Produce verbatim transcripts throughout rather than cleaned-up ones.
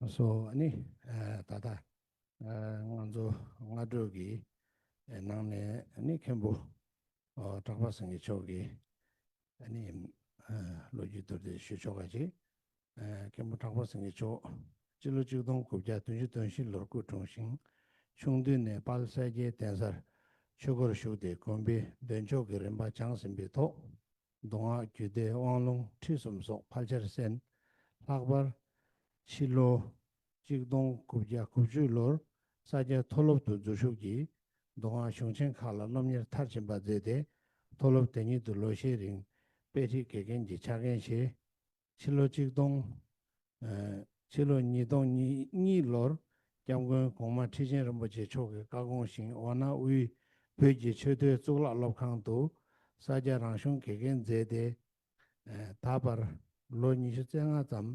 སོ་ཨ་ནི་ད་ལྟ་ང་ཚོ་སྔ་དྲོ་གི་ནང་ནས་ཨ་ནི་མཁན་པོ་གྲགས་པ་སེང་གེ་མཆོག་གིས་ཨ་ནི་ལོ་རྒྱུས་མདོར་བསྡུས་ཞུ་ཆོག་ག་ཅིག་མཁན་པོ་གྲགས་པ་སེང་གེ་མཆོག་སྤྱི་ལོ་ཆིག་སྟོང་དགུ་བརྒྱ་བདུན་ཅུ་དོན་བཞི་ལོར་སྐུ་འཁྲུངས་ཤིང་། ཆུང་དུས་ནས་དཔལ་ས་སྐྱའི་གདན་སར་ཆོས་སྒོར་ཞུགས་ཏེ་དགོན་པའི་འདོན་ཆོག་གི་རིམ་པ་སྦྱངས་ཟིན་པའི་ཐོག་མདོ་སྔགས་རྒྱུད་སྡེ་དབང་ལུང་ཁྲིད་གསུམ་སོགས་ཕལ་ཆེར་གསན། ལྷག་པར་ཕྱི་ལོ་ཆིག་སྟོང་དགུ་བརྒྱ་དགུ་བཅུ་ལོར་ས་སྐྱ་མཐོ་སློབ་ཏུ་འཛུལ་ཞུགས་ཀྱིས་མདོ་སྔགས་གཞུང་ཆེན་ཁག་ལ་སློབ་གཉེར་མཐར་ཕྱིན་པ་མཛད་དེ། མཐོ་སློབ་དེ་ཉིད་དུ་ལོ་ཤས་རིང་དཔེ་ཁྲིད་དགེ་རྒན་གྱི་ཕྱག་འགན་བཞེས། ཕྱི་ལོ་ཆིག་སྟོང་། ཕྱི་ལོ་ཉིས་སྟོང་གཉིས་ལོར་སྐྱབས་མགོན་གོང་མ་ཁྲི་ཆེན་རིན་པོ་ཆེ་མཆོག་གི་བཀའ་དགོངས་བཞིན་ཝཱ་ཎ་དབུས་བོད་ཀྱི་ཆེས་མཐོའི་གཙུག་ལག་སློབ་ཁང་དུ་ས་སྐྱ་རང་གཞུང་དགེ་རྒན་མཛད་དེ། ད་བར་ལོ་ཉི་ཤུ་རྩ་ལྔ་ཙམ་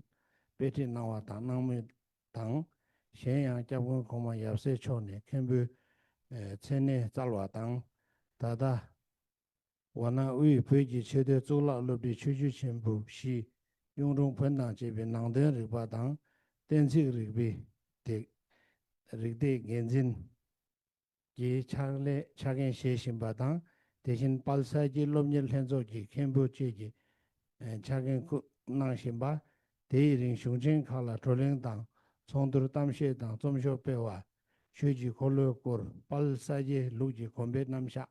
དཔེ་ཁྲིད་གནང་བ་དང་གནང་མུས་དང་། གཞན་ཡང་སྐྱབས་མགོན་གོང་མ་ཡབ་སྲས་མཆོག་ནས་མཁན་པོའི་མཚན་གནས་སྩལ་བ་དང་། ད་ལྟ་ཝཱ་ཎ་དབུས་བོད་ཀྱི་ཆེས་མཐོའི་གཙུག་ལག་སློབ་ཁྲིད་ཆོས་བརྒྱུད་ཆེན་པོ་བཞི་གཡུང་དྲུང་བོན་དང་བཅས་པའི་ནང་དོན་རིག་པ་དང་གཏན་ཚིགས་རིག་པའི་དེ་རིག་སྡེའི་འགན་འཛིན་གྱི་ཕྱག་ལས་ཕྱག་འགན་བཞེས་བཞིན་པ་དང་། དེ་བཞིན་དཔལ་ས་སྐྱའི་སློབ་གཉེར་ལྷན་ཚོགས་ཀྱི་མཁན་པོ་བཅས་ཀྱི་ཕྱག་འགན་ཁུར་གནང་བཞིན་པ། དེའི་རིང་གཞུང་ཆེན་ཁག་ལ་བགྲོ་གླེང་དང་ཚོགས་འདུར་གཏམ་བཤད་དང་རྩོམ་ཤོག་སྤེལ་བ། ཆོས་ཀྱི་འཁོར་ལོའི་སྐོར། དཔལ་ས་སྐྱའི་ལུགས་ཀྱི་གོམས་པའི་རྣམ་གཞག་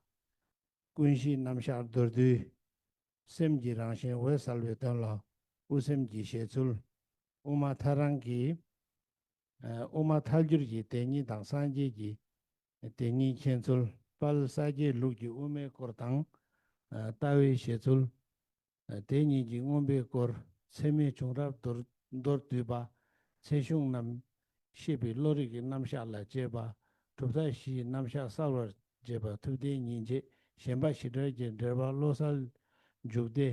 ཀུན་གཞིའི་རྣམ་གཞག་མདོར་བསྡུས། སེམས་ཀྱི་རང་བཞིན་འོད་གསལ་བའི་དོན་ལ་དབུ་སེམས་ཀྱི་བཞེད་ཚུལ། དབུ་མ་ཐལ་རང་གི་དབུ་མ་ཐལ་འགྱུར་གྱི་བདེན་གཉིས་དང་སངས་རྒྱས་ཀྱི་བདེན་གཉིས་མཁྱེན་ཚུལ། དཔལ་ས་སྐྱའི་ལུགས་ཀྱི་དབུ་མའི་སྐོར་དང་ལྟ་བའི་བཞེད་ཚུལ། དེ་ཉིད་ཀྱི་མངོན་པའི་སྐོར། ཚད་མའི་བྱུང་རབས་མདོར་མདོར་བསྡུས་པ། ཚེ་གཞུང་རྣམས་ཤེས་པའི་བློ་རིག་གི་རྣམ་གཞག་ལ་དཔྱད་པ། གྲུབ་མཐའ་བཞིའི་རྣམ་གཞག་གསལ་བར་བྱེད་པ། ཐུབ་བསྟན་ཉིན་བྱེད། ཞེན་པ་ཞི་བྲལ་གྱི་འགྲེལ་པ། བློ་གསལ་འཇུག་སྡེ།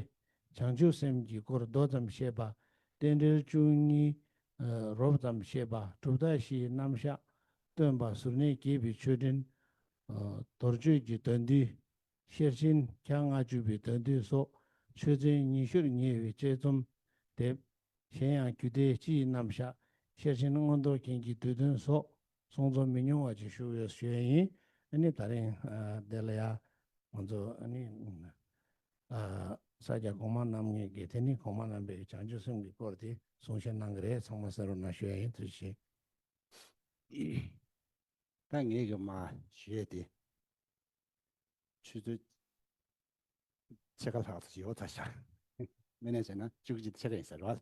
བྱང་ཆུབ་སེམས་ཀྱི་སྐོར་མདོ་ཙམ་བཤད་པ། རྟེན་འབྲེལ་བཅུ་གཉིས་རོབ་ཙམ་བཤད་པ། གྲུབ་མཐའ་བཞིའི་རྣམ་གཞག་སྟོན་པ། གཟུར་གནས་རྒྱས་པའི་ཆོས་འབྲེལ་རྡོ་རྗེ་གི་དོན་བསྡུས། ཤེར་ཕྱིན་གྱ་ལྔ་བཅུ་པའི་དོན་བསྡུས་སོགས་ཆོས་ཚན་ཉི་ཤུར་ཉེ་བའི་དཔྱད་རྩོམ་དེབ། གཞན་ཡང་རྒྱུད་སྡེ་སྤྱིའི་རྣམ་གཞག་ཤེར་ཕྱིན་མངོན་རྟོགས་རྒྱན་གྱི་བསྡུས་དོན་སོགས་གསུང་རྩོམ་མི་ཉུང་བ་ཅིག་བཞུགས་ཡོད་ཞུ་ཡས་ཡིན། ཨ་ནི་ད་རིང་འདི་ལ་ཡ་ང་ཚོ་ཨ་ནི་ས་སྐྱ་གོང་མ་རྣམ་ངེས་ཀྱིས་དེ་ནི་གོང་མ་རྣམ་པའི་བྱང་ཆུབ་སེམས་ཀྱི་སྐོར་དེ་གསུང་བཤད་གནང་གི་རེད། ཚང་མ་གསན་རོགས་གནང་ཞུ་ཡས་ཡིན། ཐུགས་རྗེ་ཆེ། ད་ངས་ཀྱི་མ་ཞུ་ཡས་དེ། ཆུ་ཚོད་ཕྱེད་ཀ་ལྷག་ཙམ་ཡོད་ཚར་ཤག་མི་ནས་བྱས་ན་བཅུ་གཅིག་ཕྱེད་ཀ་ཡིན་ས་རེད་བ།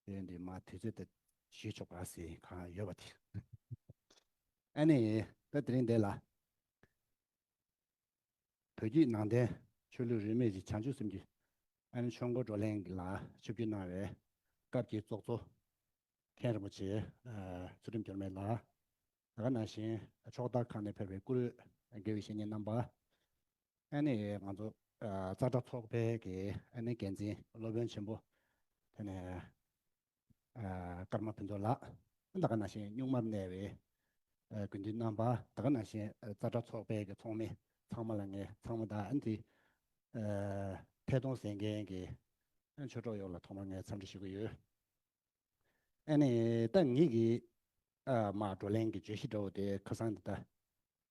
དེ་འདི་མ་དུས་ཚོད་དེ་ཞུས་ཆོག་པ་ཟེར་གང་ཡོད་པ་དེ། ཨ་ནི་ད་དེ་རིང་འདི་ལ་བོད་བརྒྱུད་ནང་བསྟན་ཆོས་ལུགས་རིས་མེད་ཀྱི་བྱང་ཆུབ་སེམས་ཀྱི་ཨ་ནི་ཆོས་འཁོར་བགྲོ་གླེང་ལ་ཆིབས་བསྒྱུར་གནང་བའི་སྐབས་ཀྱི་ཚོགས་གཙོ་མཁན་རིན་པོ་ཆེ་ཚུལ་ཁྲིམས་འགྱུར་མེད་ལགས། ད་ག་ནང་བཞིན་ཕྱོགས་མཐའ་ཁག་ནས་ཕེབས་པའི་བཀུར་འོས་དགེ་བའི་བཤེས་གཉེན་རྣམ་པ། ཨ་ནི་ང་ཚོ་ཙཱ་བྲག་ཚོགས་པའི་གི་ཨ་ནི་འགན་འཛིན་སློབ་དཔོན་ཆེན་པོ་དེ་ནས་ཀརྨ་ཕུན་ཚོགས་ལགས། ད་ག་ནང་བཞིན་གཉུག་མར་གནས་པའི་དགེ་འདུན་རྣམ་པ། ད་ག་ནང་བཞིན་ཙཱ་བྲག་ཚོགས་པའི་གི་ཚོགས་མི་ཚང་མ་ལ་ངས་ཚང་མ་དང་ཨ་ནི་དེ་ཐད་གཏོང་གཟིགས་མཁན་གི་ཆོས་གྲོགས་ཡོངས་ལ་ཐོག་མར་ངས་འཚམས་འདྲི་ཞུ་གི་ཡོད། ཨ་ནི་ད་ངེད་ཀྱི་ཨ་མ་བགྲོ་གླེང་གི་བརྗོད་གཞི་འདྲ་བོ་དེ་ཁ་སང་འདི་ལྟ།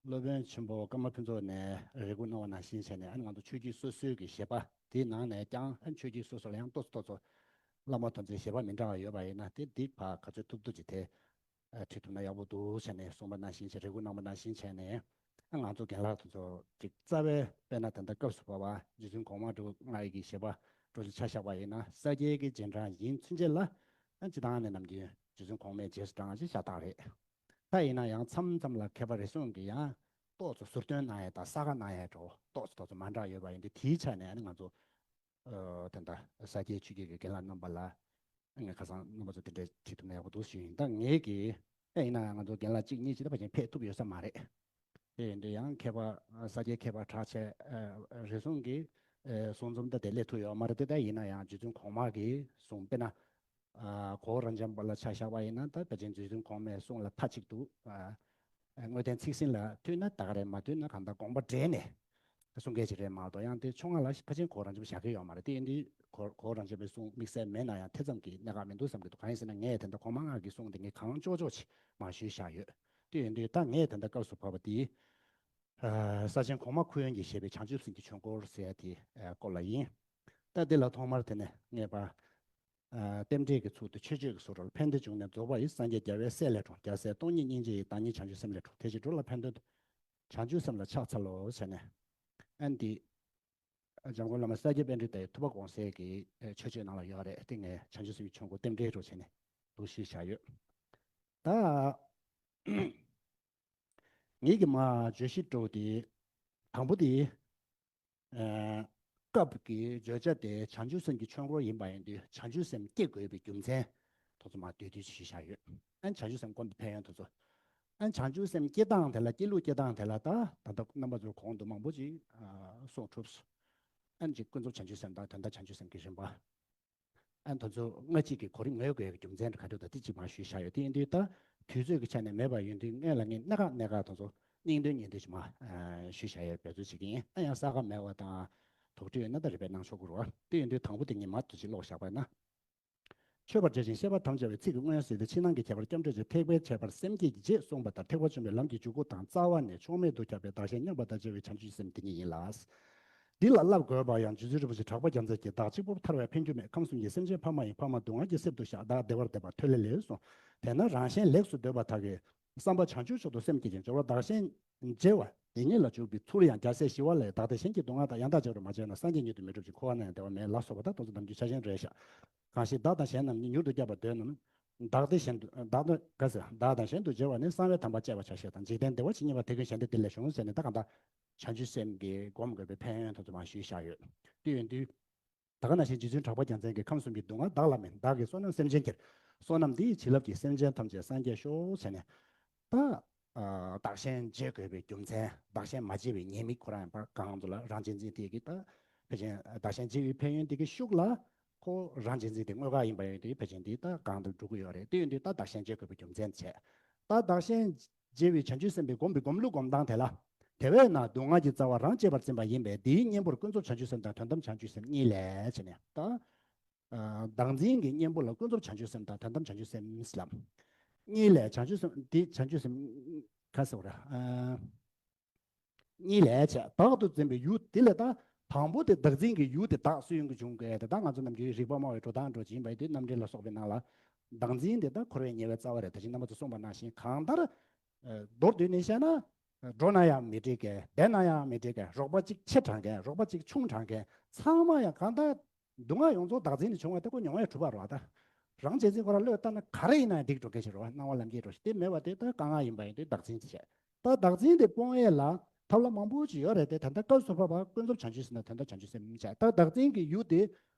སློབ་དཔོན་ཆེན་པོ་ཀརྨ་ཕུན་ཚོགས་ནས་རེ་སྐུལ་གནང་བ་ནང་བཞིན་བྱས་ནས། ཨ་ནི་ང་ཚོ་ཆོས་བརྒྱུད་སོ་སོའི་གི་བཞེད་པ་དེའི་ནང་ནས་ཀྱང་ཨ་ནི་ཆོས་བརྒྱུད་སོ་སོ་ལ་ཡང་ཏོག་ཙམ་ཏོག་ཙམ་བླ་མ་དོན་ཚན་བཞེད་པ་མི་འདྲ་བ་ཡོད་པ་ཡིན་ན། དེ་འདི་ཕར་ག་ཚོད་ཐུབ་ཐུབ་ཅིག་དེ་ཨ་ཁྲིད་ཐུབ་ན་ཡག་པོ་འདུག་བྱས་ནས་གསུངས་པ་ནང་བཞིན་བྱས། རེ་སྐུལ་གནང་བ་ནང་བཞིན་བྱས་ནས། ང་ཚོ་རྒན་ལགས་དེ་ཚོ་ཅིག་རྩ་བའི་དཔེར་ན་ད་ལྟ་སྐབས་སུ་བབས་པ་རྗེ་བཙུན་གོང་མ་འབྲུག་ལྔ་ཡི་གི་བཞེད་པ་འགྲོ་ཆ་བཞག་པ་ཡིན་ན། ས་སྐྱའི་གི་རྗེས་འབྲང་ཡིན་ཚུན་ཆད་ལ་ཨ་སྤྱི་བཏང་ནས་ནམ་རྒྱུན་རྗེ་བཙུན་གོང་མའི་རྗེས་སུ་འབྲང་ཞེས་ཤ་སྟག་རེད། ད་ཡིན་ན་ཡང་མཚམས་མཚམས་ལ་མཁས་པ་རེ་ཟུང་གིས་ཡང་ཏོག་ཙམ་ཟུར་འདོན་གནང་ཡས་དང་གསར་བཀའ་གནང་ཡས་འདྲ་བོ་ཏོག་ཙམ་ཏོག་ཙམ་མ་འདྲ་ཡོད་པ་ཡིན་དུས། དེའི་ཆ་ནས་ཨ་ནི་ང་ཚོ་ཨ་ད་ལྟ་ས་སྐྱའི་ཆོས་བརྒྱུད་ཀྱི་རྒན་ལགས་རྣམ་པ་ལ། ངས་ཁ་སང་རྣམ་པ་ཚོ་དེ་འདྲའི་བྲིས་ཐུབ་ན་ཡག་པོ་འདུག་ཞུས་ཡིན། ད་ངེད་ཀྱིས་ཨེ་ཡིན་ན་ཡང་ང་ཚོ་རྒན་ལགས་གཅིག་གཉིས་ཅིག་ད་ཕལ་ཆེར་ཕེབས་ཐུབ་ཡོད་ས་མ་རེད། དེ་ཡིན་དུས་ཡང་མཁས་པ་ས་སྐྱའི་མཁས་པ་གྲགས་ཆེ་རེ་ཟུང་གིས་གསུང་རྩོམ་ད་དེ་སླེབས་ཐུབ་ཡོད་མ་རེད་དེ། ད་ཡིན་ན་ཡང་རྗེ་བཙུན་གོང་མ་གི་གསུང་དཔེར་ན་གོ་ར་འཇམ་པ་ལ་ཆ་བཞག་པ་ཡིན་ན། ད་ཕལ་ཆེར་རྗེ་བཙུན་གོང་མའི་གསུང་ལ་མཐའ་གཅིག་ཏུ་དངོས་བསྟན་ཚིག་ཟིན་ལ་མཐུན་ན་ད་ག་རེད། མ་མཐུན་ན་གང་ལྟར་དགོངས་པ་འགྲེལ་ནས། གསུང་མཁན་ཅིག་རེད་མ་གཏོགས། ཡང་དེ་ཕྱོགས་སྔ་ལ་ཕལ་ཆེར་གོ་བོ་རང་བྱོན་པ་བཞག་གི་ཡོད་མ་རེད། དེ་ཡིན་དུས་གོ་གོ་བོ་རང་བྱོན་པའི་གསུང་དམིགས་བསལ་མེད་ན་ཡང་དེ་ཙམ་གྱི་གནད་འགག་མི་འདུག་བསམ་གྱི་འདུག་གང་ཡིན་ཟེར་ན་ངས་དེ་འདྲ་གོང་མ་སྔགས་ཀྱི་གསུང་དེ་ངས་གང་ལྕོགས་ལྕོགས་ཅིག་མར་ཞུས་བཞག་ཡོད། དེ་ཡིན་དུས་ད་ངས་དེ་འདྲ་སྐབས་སུ་བབས་པ་དེ། ཨ། ས་ཆེན་གོང་མ་ཁུ་དབོན་གྱིས་བཞེས་པའི་བྱང་ཆུབ་སེམས་ཀྱི་ཆོས་འཁོར་ཟེར་ཡ་དེ་ཨ་སྐོར་ལ་ཡིན། ད་འདི་ལ་ཐོག་མར་དེ་ནས་ངེས་པ། ཨ། རྟེན་འབྲེལ་གྱི་ཚུལ་དུ་མཆོད་བརྗོད་ཀྱི་སུ་རོལ་ཕན་བདེ་འབྱུང་གནས་རྫོགས་པ་ཡི། སངས་རྒྱས་རྒྱལ་བའི་སྲས་ལས་འཁྲུངས། རྒྱལ་སྲས་སྟོང་ཉིད་སྙིང་རྗེ་ཡི། བདག་ཉིད་བྱང་ཆུབ་སེམས་ལས་འཁྲུངས། དེ་ཕྱིར་འགྲོ་ལ་ཕན་དོན་དུ། བྱང་ཆུབ་སེམས་ལ་ཕྱག་འཚལ་ལོ་ཟེར་ནས། ཨ་ནི་འདི་འཇམ་མགོན་བླ་མ་ས་སྐྱ་པཎྜི་ཏའི་ཐུབ་པ་དགོངས་གསལ་གྱི་མཆོད་བརྗོད་ནང་ལ་ཡོད་རེད། དེ་ངས་བྱང་ཆུབ་སེམས་ཀྱི་ཆོས་འཁོར་རྟེན་འབྲེལ་རོ་བྱས་ནས་འདུག་ཞུས་བཞག་ཡོད། ད་ངེད་ཀྱི་མ་བརྗོད་གཞི་སྤྲོ་དེ་དང་པོ་དེ། ཨ། སྐབས་ཀྱི་བརྗོད་བྱ་དེ་བྱང་ཆུབ་སེམས་ཀྱི་ཆོས་འཁོར་ཡིན་པ་ཡིན་དུས་བྱང་ཆུབ་སེམས་སྐྱེ་དགོས་པའི་རྒྱུ་མཚན་དེ་ཚོ་མར་བསྡུས་བསྡུས་ཞུས་བཞག་ཡོད། ཨ་ནི་བྱང་ཆུབ་སེམས་སྒོམ་པའི་ཕན་ཡོན་དེ་ཚོ། ཨ་ནི་བྱང་ཆུབ་སེམས་སྐྱེ་སྟངས་དེ་ལ་སྐྱེ་ལུགས་སྐྱེ་སྟངས་དེ་ལ་ད་ད་ལྟ་རྣམ་པ་ཚོས་གོང་དུ་མང་པོ་ཅིག་ཨ་གསུངས་གྲུབ་སོང་། ཨ་ནི་ཅིག་ཀུན་རྫོབ་བྱང་ཆུབ་སེམས་དང་དོན་དམ་བྱང་ཆུབ་སེམས་ཀྱི་རིམ་པ། ཨ་ནི་དེ་ཚོ་སྔ་ཕྱི་གི་གོ་རིམ་ངེས་དགོས་ཀྱི་རྒྱུ་མཚན་ག་རེ་དང་དེ་གཅིག་མར་ཞུས་བཞག་ཡོད། དེ་ཡིན་དུས་ད་དུས་ཚོད་ཀྱི་ཆ་ནས་མེད་པ་ཡིན་དུས་སྔོན་ལ་ངས་སྣ་ཁ་སྣ་ཁ་དེ་ཚོ་སྙིང་དོན་སྙིང་དོན་ཞིག་མར་ཨ་ཞུས་བཞག་ཡོད། འབད་རྩོལ་བྱེད་ཀྱི་ཡིན། ཨ་ཡང་ས་ཁ་མེད་པ་དང་དོགས་འདྲི་ཡོད་ན་ད་རིག་པས་གནང་ཆོག་གི་རེད་བ། དེ་ཡིན་དུས་དང་པོ་དེ་ངས་མར་དུ་ཅིག་ཀློག་བཞག་པ་ཡིན་ན། མཆོད་པར་བྱ་ཞིང་བཤད་པ་དམ་བཅའ་བའི་ཚིག་གི་སྔོན་ཟེར་ཏེ། ཕྱི་ནང་གི་ཁྱད་པར་སྐྱབས་འགྲོའི་རྗེས་ཐེག་པའི་ཁྱད་པར་སེམས་བསྐྱེད་ཀྱི་རྗེས་གསུངས་པ་ལྟར། ཐེག་པ་ཆེན་པོའི་ལམ་གྱི་འཇུག་སྒོ་དང་རྩ་བ་ནས་ཕྱོགས་མེད་དུ་ཁྱབ་པའི་བདག་གཞན་མཉམ་པར་བརྡལ་བྱ་བའི་བྱང་ཆུབ་སེམས་དེ་ཉིད་ཡིན་ལ། འདི་ལ་བསླབ་དགོས་པ་ཡང་རྗེ་བཙུན་རིན་པོ་ཆེ་གྲགས་པ་རྒྱལ་མཚན་གྱིས། བདག་གཅིག་པུར་ཐར་བའི་ཕན་རྒྱུ་མེད། ཁམས་གསུམ་གྱི་སེམས་ཅན་ཕ་མ་ཡི། ཕ་མ་སྡུག་བསྔལ་གྱིས་གསེབ་ཏུ་བཞག། བདག་བདེ་བར་འདོད་པ་ཐོས་ལེ་ལེ་གསུངས། དེས་ན་རང་གཞན་ལེགས་སུ་འདོད་པ་དག་གིས། བསམ་པ་བྱང་ཆུབ་མཆོག་ཏུ་སེམས་བསྐྱེད་ཅིང་། སྦྱོར་བ་བདག་གཞན་བརྗེ་བ་དེ་ཉིད་ལ་འཇུག་པའི་ཚུལ་ཡང་། རྒྱལ་སྲས་ཞི་བ་ལྷས། བདག་བདེ་གཞན་གྱི་སྡུག་བསྔལ་དག། ཡང་དག་བརྗེ་བར་མ་བྱས་ན། སངས་རྒྱས་ཉིད་དུ་མི་འགྲུབ་ཅིང་། འཁོར་བ་ན་ཡང་བདེ་བ་མེད་ལ་སོགས་པ་དང་། དེ་ཚོ་ནམ་རྒྱུན་ཆ་ཤས་རེད་ཤག། གང་ཞིག་བདག་དང་གཞན་རྣམས་ཉིད། མྱུར་དུ་བསྐྱབ་པར་འདོད་རྣམས། བདག་བདེ་གཞན་དུ་བདག་དང་ག་ཟེར། བདག་དང་གཞན་དུ་བརྗེ་བ་ནི། གསང་བའི་དམ་པ་བཅས་པ་བྱ་ཞེས་དང་། འཇིག་རྟེན་བདེ་བ་ཇི་སྙེད་པ། དེ་ཀུན་གཞན་དོན་འདི་ལས་བྱུང་། ཟེར་ནས་ད་གང་ལྟར་བྱང་ཆུབ་སེམས་ཀྱི་སྒོམ་དགོས་པའི་ཕན་ཡོན་དེ་ཚོ་མར་ཞུས་བཞག་ཡོད། དེ་ཡིན་དུས། ད་ག་ནང་བཞིན་རྗེ་བཙུན་གྲགས་པ་རྒྱལ་མཚན་གྱིས། ཁམས་གསུམ་གྱི་སྡུག་བསྔལ་བདག་ལ་མེད། བདག་གིས་བསོད་ནམས་སེམས་ཅན་ཁྱེར། བསོད་ནམས་འདི་ཡི་བྱིན་རླབས་ཀྱིས། སེམས་ཅན་ཐམས་ཅད་སངས་རྒྱས་ཤོག། ཟེར་ནས་ད། ཨ། བདག་གཞན་བརྗེ་དགོས་པའི་རྒྱུ་མཚན། བདག་གཞན་མ་བརྗེ་བའི་ཉེས་དམིགས་ཁོ་རང་ཡང་པར་གང་ཚོ་ལ་རང་གཅེས་འཛིན་དེ་གི་ད། ཕལ་ཆེར་བདག་གཞན་བརྗེ་བའི་ཕན་ཡོན་དེ་གི་ཤུགས་ལ། ཁོ་རང་གཅེས་འཛིན་དེ་དངོས་ཁ་ཡིན་པ་ཡིན་དུས་ཕལ་ཆེར་འདི་ད་གང་དུ་འགྲོ་གི་ཡོད་རེད། དེ་ཡིན་དུས་ད་བདག་གཞན་བརྗེ་དགོས་པའི་རྒྱུ་མཚན་བྱས། ད་བདག་གཞན་བརྗེ་བའི་བྱང་ཆུབ་སེམས་དཔའི་སྒོམ་པའི་སྒོམ་ལུགས་སྒོམ་སྟངས་དེ་ལ། དེ་བས་ན་སྡུག་བསྔལ་གྱི་རྩ་བ་རང་གཅེས་པར་འཛིན་པ་ཡིན་པས། འདིའི་གཉེན་པོར་ཀུན་རྫོབ་བྱང་ཆུབ་སེམས་དང་དོན་དམ་བྱང་ཆུབ་སེམས་གཉིས་ལས་བྱས་ནས་ད། ཨ། བདག་འཛིན་གྱི་གཉེན་པོ་ལ་ཀུན་རྫོབ་བྱང་ཆུབ་སེམས་དང་དོན་དམ་བྱང་ཆུབ་སེམས་ལ། གཉིས་ལས་བྱང་ཆུབ་སེམས་འདི་བྱང་ཆུབ་སེམས་ག་ཟེར་བ་རེད། ཨ། གཉིས་ལས་བྱས་བདག་ཏུ་འཛིན་པའི་ཡུལ་དེ་ལས་ད། དང་པོ་དེ་བདག་འཛིན་གྱི་ཡུལ་དེ་བདག་སུ་ཡོང་གི་བྱུང་གི་དེ། ད་ང་ཚོ་ནམ་རྒྱུན་རིག་པ་སྨྲ་བའི་འགྲོ་སྟངས་འགྲོ་བཞིན་པ་ཡིན་དུས་རྣམ་འགྲེལ་ལ་སོགས་པའི་ནང་ལ། བདག་འཛིན་དེ་ད་འཁོར་བའི་ཉེས་པའི་རྩ་བ་རེད། ད་ཅི་རྣམ་པ་ཚོ་གསུངས་པ་ནང་བཞིན་གང་ལྟར། ཨ། མདོར་བསྡུས་ནས་བཤད་ན། འགྲོ་ན་ཡང་མི་འགྲིག་གི། བསྡད་ན་ཡང་མི་འགྲིག་གི། རོགས་པ་གཅིག་ཆེ་དྲགས་མཁན། རོགས་པ་གཅིག་ཆུང་དྲགས་མཁན། ཚང་མ་ཡང་གང་ལྟར་སྡུག་བསྔལ་ཡོངས་རྫོགས་བདག་འཛིན་ནས་བྱུང་བ་དེ་ཁོ་མྱོང་བས་གྲུབ་པ་རེད་བ། ད་རང་གཅེས་འཛིན་ཁོ་རང་བློས་བཏང་ན་ག་རེ་ཡིན་ན་ཡང་འགྲིག་འགྲོ་མཁན་ཞིག་རེད་བ། སྣང་བ་ལམ་འཁྱེར་འགྲོ་ཞིག་དེ་མེད་པ་དེ་ད་དཀའ་ངལ་ཡིན་པ་ཡིན་དུས་བདག་འཛིན་བྱས། ད་བདག་འཛིན་དེ་སྤོང་ཡས་ལ་ཐབས་ལམ་མང་པོ་ཅིག་ཡོད་རེད་དེ། ད་ལྟ་སྐབས་སུ་བབ་པ་ཀུན་རྫོབ་བྱང་ཆུབ་སེམས་དང་དོན་དམ་བྱང་ཆུབ་སེམས་བྱས། ད་བདག་འཛིན་གྱི་ཡུལ་དེ་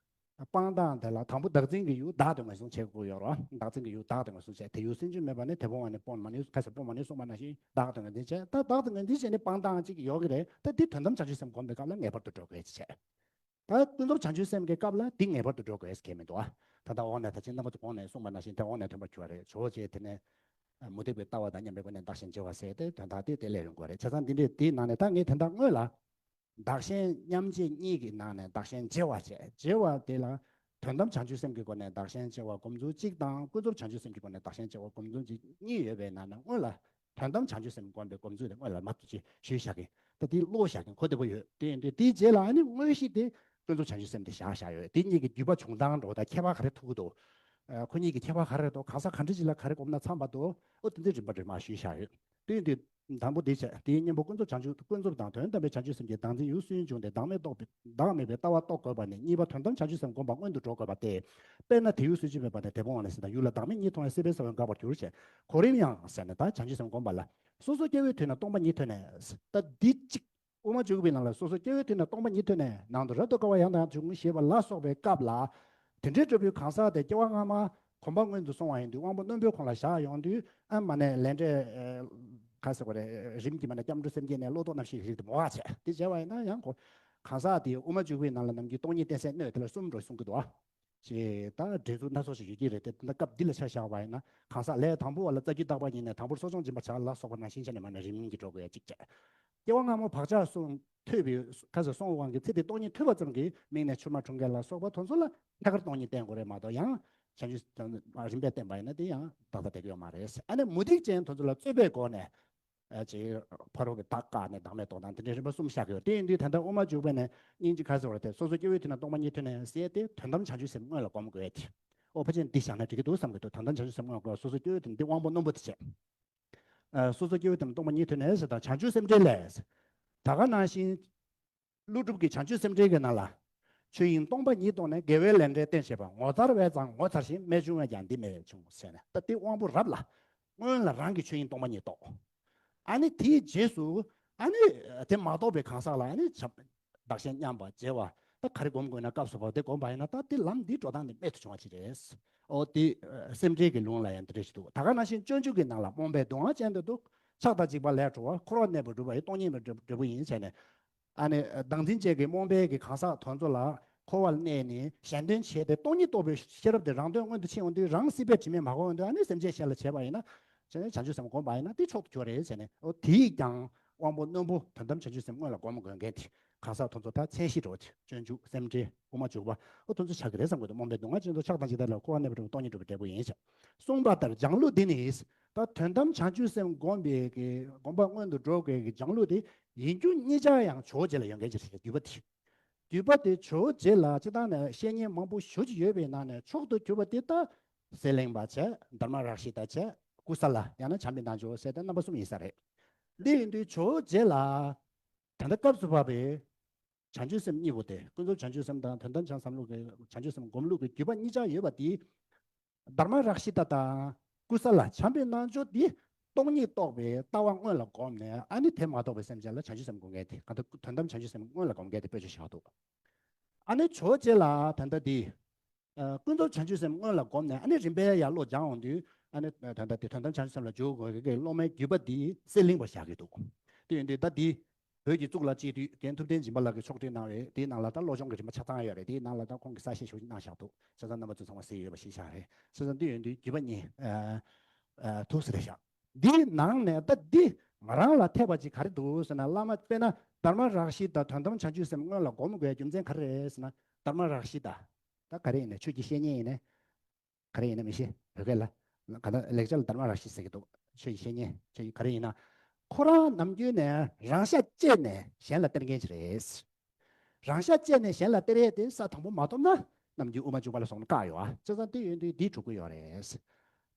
སྤང་སྟངས་དེ་ལ་དང་པོ་བདག་འཛིན་གྱི་ཡུལ་བདག་ཏུ་ངོས་བཟུང་བྱེད་དགོས་ཡོད་རེད་བ། བདག་འཛིན་གྱི་ཡུལ་བདག་ཏུ་ངོས་བཟུང་བྱས། དེ་ཡུལ་སེམས་ཅན་མེད་པ་ནི། དེ་སྤོང་བ་ནི་སྤོང་མ་ནུས། ཁ་ཟེར་སྤོང་མ་ནུས་གསུངས་པ་ནང་བཞིན་བདག་ཏུ་ངོས་འཛིན་བྱས། ད་བདག་ཏུ་ངོས་འཛིན་བྱས་ནས་སྤང་སྟངས་ཅིག་ཡོད་ཀྱི་རེད། ད་འདི་དོན་དམ་བྱང་ཆུབ་སེམས་སྒོམ་པའི་སྐབས་ལ་ངེས་པར་དུ་འགྲོ་དགོས་ཀྱི་བྱས། ད་ཀུན་རྫོབ་བྱང་ཆུབ་སེམས་ཀྱི་སྐབས་ལ་འདི་ངེས་པར་དུ་འགྲོ་དགོས་ཀྱི་མི་འདུག་ཨ། ད་ལྟ་འོག་ནས་ད་ཅི་རྣམ་པ་ཚོ་གོང་ནས་གསུངས་པ་ནང་བཞིན་དེ་འོག་ནས་ཐོན་པར་གྱུར་བ་རེད། ཇོ་བོ་རྗེ་དེ་ནས་མུ་སྟེགས་པའི་ལྟ་བ་དང་མཉམ་པའི་སྒོ་ནས་བདག་གཞན་བརྗེ་བ་ཟེར་ཏེ་དོན་དག་དེ་དེ་ལས་ཡོང་དགོས་རེད། བྱས་ཙང་འདི་འདྲའི་དེའི་ནང་ནས་ད་ངས་དེ་འདྲ་སྔོན་ལ། བདག་གཞན་མཉམ་བརྗེ་གཉིས་ཀྱི་ནང་ནས་བདག་གཞན་བརྗེ་བ་བྱས། བརྗེ་བ་དེ་ལ་དོན་དམ་བྱང་ཆུབ་སེམས་ཀྱི་སྒོ་ནས་བདག་གཞན་བརྗེ་བ་སྒོམ་ཚུལ་གཅིག་དང་། ཀུན་རྫོབ་བྱང་ཆུབ་སེམས་ཀྱི་སྒོ་ནས་བདག་གཞན་བརྗེ་བ་སྒོམ་ཚུལ་གཅིག་གཉིས་ཡོད་པའི་ནང་ནས་སྔོན་ལ་དོན་དམ་བྱང་ཆུབ་སེམས་སྒོམ་པའི་སྒོམ་ཚུལ་དེ་སྔོན་ལ་མར་དུ་ཅིག་ཞུས་བཞག་གི། ད་དེ་ཀློག་བཞག་གི་གོ་བདེ་པོ་ཡོད། དེ་ཡིན་དུས་དེའི་རྗེས་ལ་ཨ་ནི་དངོས་གཞི་དེ་ཀུན་རྫོབ་བྱང་ཆུབ་སེམས་དེ་བཞག་བཞག་ཡོད། དེ་གཉིས་ཀྱི་བརྒྱུད་པ་བྱུང་སྟངས་འགྲོ་ད་ཁྱད་པར་ག་རེ་ཐུག་གི་འདུག་ཨ། ཁོ་གཉིས་ཀྱི་ཁྱད་པར་ག་རེ་འདུག་གང་ཟག་ག་འདྲ་ཅིག་ལ་ག་རེ་སྒོམ་ན་འཚམ་པ་འདུག་ཨོ་དེ་ཚོའི་རིམ་པ་རིམ་པ་ཞུས་བཞག་ཡོད། དེ་ཡིན་དུས། དང་པོ་དེ་བྱས། དེའི་གཉེན་པོ་ཀུན་རྫོབ་བྱང་ཆུབ། ཀུན་རྫོབ་དང་དོན་དམ་པའི་བྱང་ཆུབ་སེམས་ཀྱི་བདག་འཛིན་ཡུལ་སུན་འབྱུང་སྟེ་བདག་མེད་རྟོགས་པའི་བདག་མེད་པའི་ལྟ་བ་རྟོགས་དགོས་པ་ནི་གཉིས་པ་དོན་དམ་བྱང་ཆུབ་སེམས་སྒོམ་པ་སྔོན་དུ་འགྲོ་དགོས་པ་སྟེ། དཔེར་ན་དེ་ཡུལ་སུན་འབྱིན་མེད་པ་དང་དེ་སྤོང་བ་ནི་ཟེར་དང་། ཡུལ་ལ་བདག་མེད་གཉིས་མཐོང་བས་སྲིད་པའི་ས་བོན་འགག་པར་འགྱུར་བྱས། གོ་རིམ་ཡང་ཟེར་ནས་ད་བྱང་ཆུབ་སེམས་སྒོམ་པ་ལ། སོ་སོ་སྐྱེ་བོའི་དུས་ན་སྟོང་པ་ཉིད་ཐོན་ནས། ད་འདི་གཅིག་དབུ་མ་འཇུག་པའི་ནང་ལ་སོ་སོ་སྐྱེ་བོའི་དུས་ན་སྟོང་པ་ཉིད་ཐོན་ནས། ནང་དུ་རབ་ཏུ་དགའ་བ་ཡང་དག་འབྱུང་ཞེས་པ་ལ་སོགས་པའི་སྐབས་ལ། དེ་འདྲའི་འགྲོ་བའི་གང་ཟག་དེ་སྐྱེ་བ་སྔ་མ་གོམས་པ་སྔོན་དུ་སོང་བ་ཡིན་དུས་དབང་པོ་རྣོན་པོའི་ཁོང་ལ་བཞག་ཡོང་དུས། ཨ་མ་ནས་ལས་འབྲས་ཁ་ཟེར་བ་རེད། རིམ་གྱིས་མ་ནས་སྐྱབས་འགྲོ་སེམས་བསྐྱེད་ནས་བློ་ལྡོག་རྣམ་ཤེས་ཀྱི་རིགས་དེ་མོ་བ་བྱས། དེ་བྱས་པ་ཡིན་ན་ཡང་གོ། གང་ཟག་དེ་དབུ་མ་འཇུག་པའི་ནང་ལ་ནམ་རྒྱུན་སྟོང་ཉིད་བསྟན་སའི་སྣོད་དེ་ལ་གསུམ་འགྲོ་གསུང་གི་འདུག་ཨ། ཅེས་ད་འགྲེལ་ཚུལ་སྣ་ཚོགས་ཤིག་ཡོད་ཀྱི་རེད་དེ། ད་སྐབས་འདི་ལ་ཆ་བཞག་པ་ཡིན་ན་གང་ཟག་ལས་དང་པོ་བ་ལ་རྩ་རྒྱུད་རྟག་པ་ཉིད་ནས་དང་པོར་གསོ་སྦྱོང་སྦྱིན་པར་བྱ་ལ་སོགས་པ་ནང་བཞིན་བྱས་ནས་མ་ནས་རིམ་གྱིས་འགྲོ་དགོས་ཡ་གཅིག་བྱས། སྐྱེ་བ་སྔ་མ་བག་ཆགས་སོང་ཐོས་པའི་ཁ་ཟེར་སོང་བའི་དབང་གིས་ཚེ་འདི་སྟོང་ཉིད་ཐོས་པ་ཙམ་གྱིས་མིང་ནས་ཆུ་མ་འཁྲུངས་མཁན་ལ་སོགས་པ་དེ་ཚོ་ལ་ཐད་ཀར་སྟོང་ཉིད་བསྟན་དགོས་རེད་མ་གཏོགས། ཡང་བྱང་ཆུབ་རིམ་པས་བསྟན་པ་ཡིན་ན་དེ་ཡང་དག་པ་བསྡད་ཀྱི་ཡོད་མ་རེད། ཨ་ནི་མུ་སྟེགས་ཅན་དེ་ཚོ་ལ་རྩོད་པའི་སྒོ་ནས། ཨ་ཅེ། ཕ་རོལ་གྱི་བདག་བཀག་ནས་བདག་མེད་རྟོགས་དང་དེ་འདྲའི་རིམ་པ་གསུམ་བཞག་གི་ཡོད། དེ་ཡིན་དུས་ད་ལྟ་དབུ་མ་འཇུག་པ་ནས་སྙིང་རྗེ་ཁ་ཟེར་བ་དེ་སོ་སོ་སྐྱེ་བོའི་དུས་ན་སྟོང་པ་ཉིད་ཐོབ་ནས་ཟེར་ཏེ་དོན་དམ་བྱང་ཆུབ་སེམས་སྔོན་ལ་སྒོམ་དགོས་ཏེ། ཨོ་ཕལ་ཆེར་འདི་བཞག་ན་འགྲིག་གི་འདུག་བསམ་གྱི་འདུག་དོན་དམ་བྱང་ཆུབ་སེམས་སྔོན་ལ་སྒོམ། སོ་སོ་སྐྱེ་བོའི་དུས་ན་འདི་དབང་པོ་རྣོན་པོ་དེ་བྱས། ཨ་སོ་སོ་སྐྱེ་བོའི་དུས་ན་སྟོང་པ་ཉིད་ཐོབ་ནས་ཟེར་དང་བྱང་ཆུབ་སེམས་འགྲེལ་ལས། ད་ག་ནང་བཞིན། ཀླུ་སྒྲུབ་ཀྱི་བྱང་ཆུབ་སེམས་འགྲེལ་གྱི་ནང་ལ། ཆོས་དབྱིངས་སྟོང་པ་ཉིད་རྟོགས་ནས་དགེ་བའི་ལས་འབྲས་བསྟེན་བྱེད་པ། ངོ་མཚར་བས་ཀྱང་ངོ་མཚར་ཞིང་། རྨད་བྱུང་བས་ཀྱང་འདི་སྨྲས་བྱུང་ཟེར་ནས། ད་དེ་དབང་པོ་རབ་ལ། སྔོན་ལ་རང་གི་ཆོས་དབྱིངས་སྟོང་པ་ཉིད་རྟོགས། ཨ་ནི་དེའི་རྗེས་སུ། ཨ་ནི་དེ་མ་རྟོགས་པའི་གང་ཟག་ལ་ཨ་ནི་བྱམས། བདག་གཞན་མཉམ་པར་བརྗེ་བ། ད་ག་རེ་སྒོམ་དགོས་ན་སྐབས་སུ་བབས་ཏེ་སྒོམ་པ་ཡིན་ན་ད་དེ་ལམ་འདིའི་འགྲོ་སྟངས་འདི་རྨད་དུ་བྱུང་བ་ཅིག་རེད། ཨོ་དེ་སེམས་འགྲེལ་གྱི་ལུང་ལ་ཡང་འདི་འདྲ་ཞིག་འདུག་ད་ག་ནང་བཞིན་སྤྱོད་འཇུག་གི་ནང་ལ་རྨོངས་པའི་སྡུག་བསྔལ་ཅན་དུ་འདུག་ཆགས་དང་འཇིགས་པ་ལས་གྲོལ་བ། འཁོར་བར་གནས་པའི་སྒྲུབ་པ་ཡི་སྟོང་ཉིད་པའི་འབྲས་བུ་ཡིན་བྱས་ནས། ཨ་ནི་བདག་འཛིན་ཅན་གྱི་རྨོངས་པའི་གི་གང་ཟག་དོན་ཚོ་ལ་འཁོར་བར་གནས་ནས་གཞན་དོན་བྱས་ཏེ་སྟོང་ཉིད་རྟོགས་པའི་ཤེས་རབ་དེ་རང་དོན་མངོན་དུ་ཕྱིན་འོང་དུས་རང་སྲིད་པའི་དྲི་མས་མ་གོས་འོང་དུས་ཨ་ནི་སེམས་ཅན་གཞན་ལ་བྱས་པ་ཡིན་ན། བྱས་ནས་བྱང་ཆུབ་སེམས་སྒོམ་པ་ཡིན་ན་དེ་མཆོག་ཏུ་གྱུར་རེད་ཟེར་ནས། ཨོ་དེས་ཀྱང་དབང་པོ་རྣོན་པོ་དོན་དམ་བྱང་ཆུབ་སེམས་སྔོན་ལ་སྒོམ་དགོས་མཁན་དེ་གང་ཟག་དེ་ཚོ་ད་མཚན་གཞི་འགྲོ་སྤྱོད་འཇུག་སེམས་འགྲེལ་དབུ་མ་འཇུག་པ། ཨོ་དེ་ཚོ་ཆགས་ཀྱི་རེད་བསམ་གྱི་འདུག་རྨོངས་པའི་སྡུག་བསྔལ་ཅན་དུ་ཆགས་དང་འཇིགས་པ་ལས་འཁོར་བར་གནས་པའི་འབྲས་བུ་སྟོང་ཉིད་སྒྲུབ་པའི་འབྲས་བུ་ཡིན་ཞེས་གསུངས་པ་ལྟར་སྦྱང་ལུགས་འདི་ནི། ད་དོན་དམ་བྱང་ཆུབ་སེམས་སྒོམ་པའི་གི་སྒོམ་པ་སྔོན་དུ་འགྲོ་དགོས་ཀྱི་སྦྱང་ལུགས་དེ་ཡིན་རྒྱུ་གཉིས་ཆར་ཡང་ཇོ་བོ་རྗེ་ལ་ཡོད་མཁན་ཅིག་རེད། བརྒྱུད་པ་དེ། བརྒྱུད་པ་དེ་ཇོ་བོ་རྗེ་ལ་སྤྱིར་བཏང་ནས་བཤེས་གཉེན་མང་པོ་ཞེ་ཅིག་ཡོད་པའི་ནང་ནས་མཆོག་ཏུ་གྱུར་པ་དེ་ད་གསེར་གླིང་པ་བྱས། དྷརྨ་རཀྵི་ཏ་བྱས། ཀུ་ས་ལ་ཡང་ན་བྱམས་པའི་རྣལ་འབྱོར་ཟེར་ཏེ་རྣམ་པ་གསུམ་ཡིན་ས་རེད། འདི་ཡིན་དུས་ཇོ་བོ་རྗེ་ལ་ད་ལྟ་སྐབས་སུ་བབས་པའི་བྱང་ཆུབ་སེམས་གཉིས་པོ་དེ། ཀུན་རྫོབ་བྱང་ཆུབ་སེམས་དང་དོན་དམ་བྱང་སེམས་ལུགས་ཀྱི་བྱང་ཆུབ་སེམས་སྒོམ་ལུགས་ཀྱི་བརྒྱུད་པ་གཉིས་ཆར་ཡོད་པ་དེ། དྷརྨ་རཀྵི་ཏ་དང་ཀུ་ས་ལ་བྱམས་པའི་རྣལ་འབྱོར་འདི་སྟོང་ཉིད་རྟོགས་པའི་ལྟ་བ་སྔོན་ལ་བསྒོམས་ནས། ཨ་ནི་དེ་མ་རྟོགས་པའི་སེམས་ཅན་ལ་བྱང་ཆུབ་སེམས་སྒོམ་མཁན་དེ། གང་ལྟར་དོན་དམ་བྱང་ཆུབ་སེམས་སྔོན་ལ་སྒོམ་མཁན་དེ་དཔེ་ཆ་བཞག་འདུག་ཨ་ནི་ཇོ་བོ་རྗེ་ལ་ད་ལྟ་འདི། ཨ་ཀུན་རྫོབ་བྱང་ཆུབ་སེམས་སྔོན་ལ་བསྒོམས་ནས། ཨ་ནི་རིམ་པས་ཡར་བློ་སྦྱང་འོང་དུས། ཨ་ནི་ད་ལྟ་དེ་དོན་དམ་བྱང་ཆུབ་སེམས་ལ་འཇུག་དགོས་ཀྱི་སློབ་མའི་བརྒྱུད་པ་འདི་གསེར་གླིང་པ་བཞག་གི་འདུག་དེ་ཡིན་དུས་ད་འདི། བོད་ཀྱི་གཙུག་ལག་སྤྱི་འཐུས་རྒན་ཐུབ་བསྟན་སྦྱིན་པ་ལགས་ཀྱིས་ཕྱོགས་སྒྲིག་གནང་བའི་དེའི་ནང་ལ་ད་བློ་སྦྱོང་གི་རིམ་པ་ཆ་ཚང་ཡོད་རེད། དེའི་ནང་ལ་ད་ཁོང་གིས་གསལ་བཤད་ཞེ་པོ་ཅིག་གནང་བཞག་འདུག་བྱས་ཙང་རྣམ་པ་ཚོ་ཚང་མ་གཟིགས་ཡོད་པ་ཞིག་ཤག་རེད། བྱས་ཙང་འདི་ཡོད་དུས་བརྒྱུད་པ་གཉིས། ཨ་ཨ་ཐུགས་སུ་རེ་བཞག་འདིའི་ནང་ནས་ད་འདི་ང་རང་ལ་ཐེབས་པ་ཅིག་ག་རེ་འདུག་ཟེར་ན། བླ་མ་དཔེར་ན་དྷརྨ་རཀྵི་ཏ་དོན་དམ་བྱང་ཆུབ་སེམས་སྔོན་ལ་སྒོམ་དགོས་རྒྱུ་མཚན་ག་རེ་རེད་ཟེར་ན། དྷརྨ་རཀྵི་ཏ་ད་ག་རེ་ཡིན་ནའི་ཆོས་ཀྱི་བཤེས་གཉེན་ཡིན་ནའི། ག་རེ་ཡིན་ན་མི་ཤེས། བོད་སྐད་ལ། ག་ད་ལེགས་སྦྱར་ལ་དྷརྨ་རཀྵི་སེ་གི་འདུག་ཆོས་ཀྱི་བཤེས་གཉེན་ཆོས་ཀྱི་ག་རེ་ཡིན་ན། ཁོ་རང་ནམ་རྒྱུན་ནས་རང་ཤ་བཅད་ནས་གཞན་ལ་སྟེར་མཁན་ཅིག་རེད། རང་ཤ་བཅད་ནས་གཞན་ལ་སྟེར་ཡས་དེ་ས་དང་པོ་མ་ཐོབ་ན་ནམ་རྒྱུན་དབུ་མ་འཇུག་པ་ལ་སོང་ན་བཀག་ཡོད་ཨ། བྱས་ཙང་དེ་ཡོད་དུས་འདི་གྲུབ་ཀྱི་ཡོད་རེད།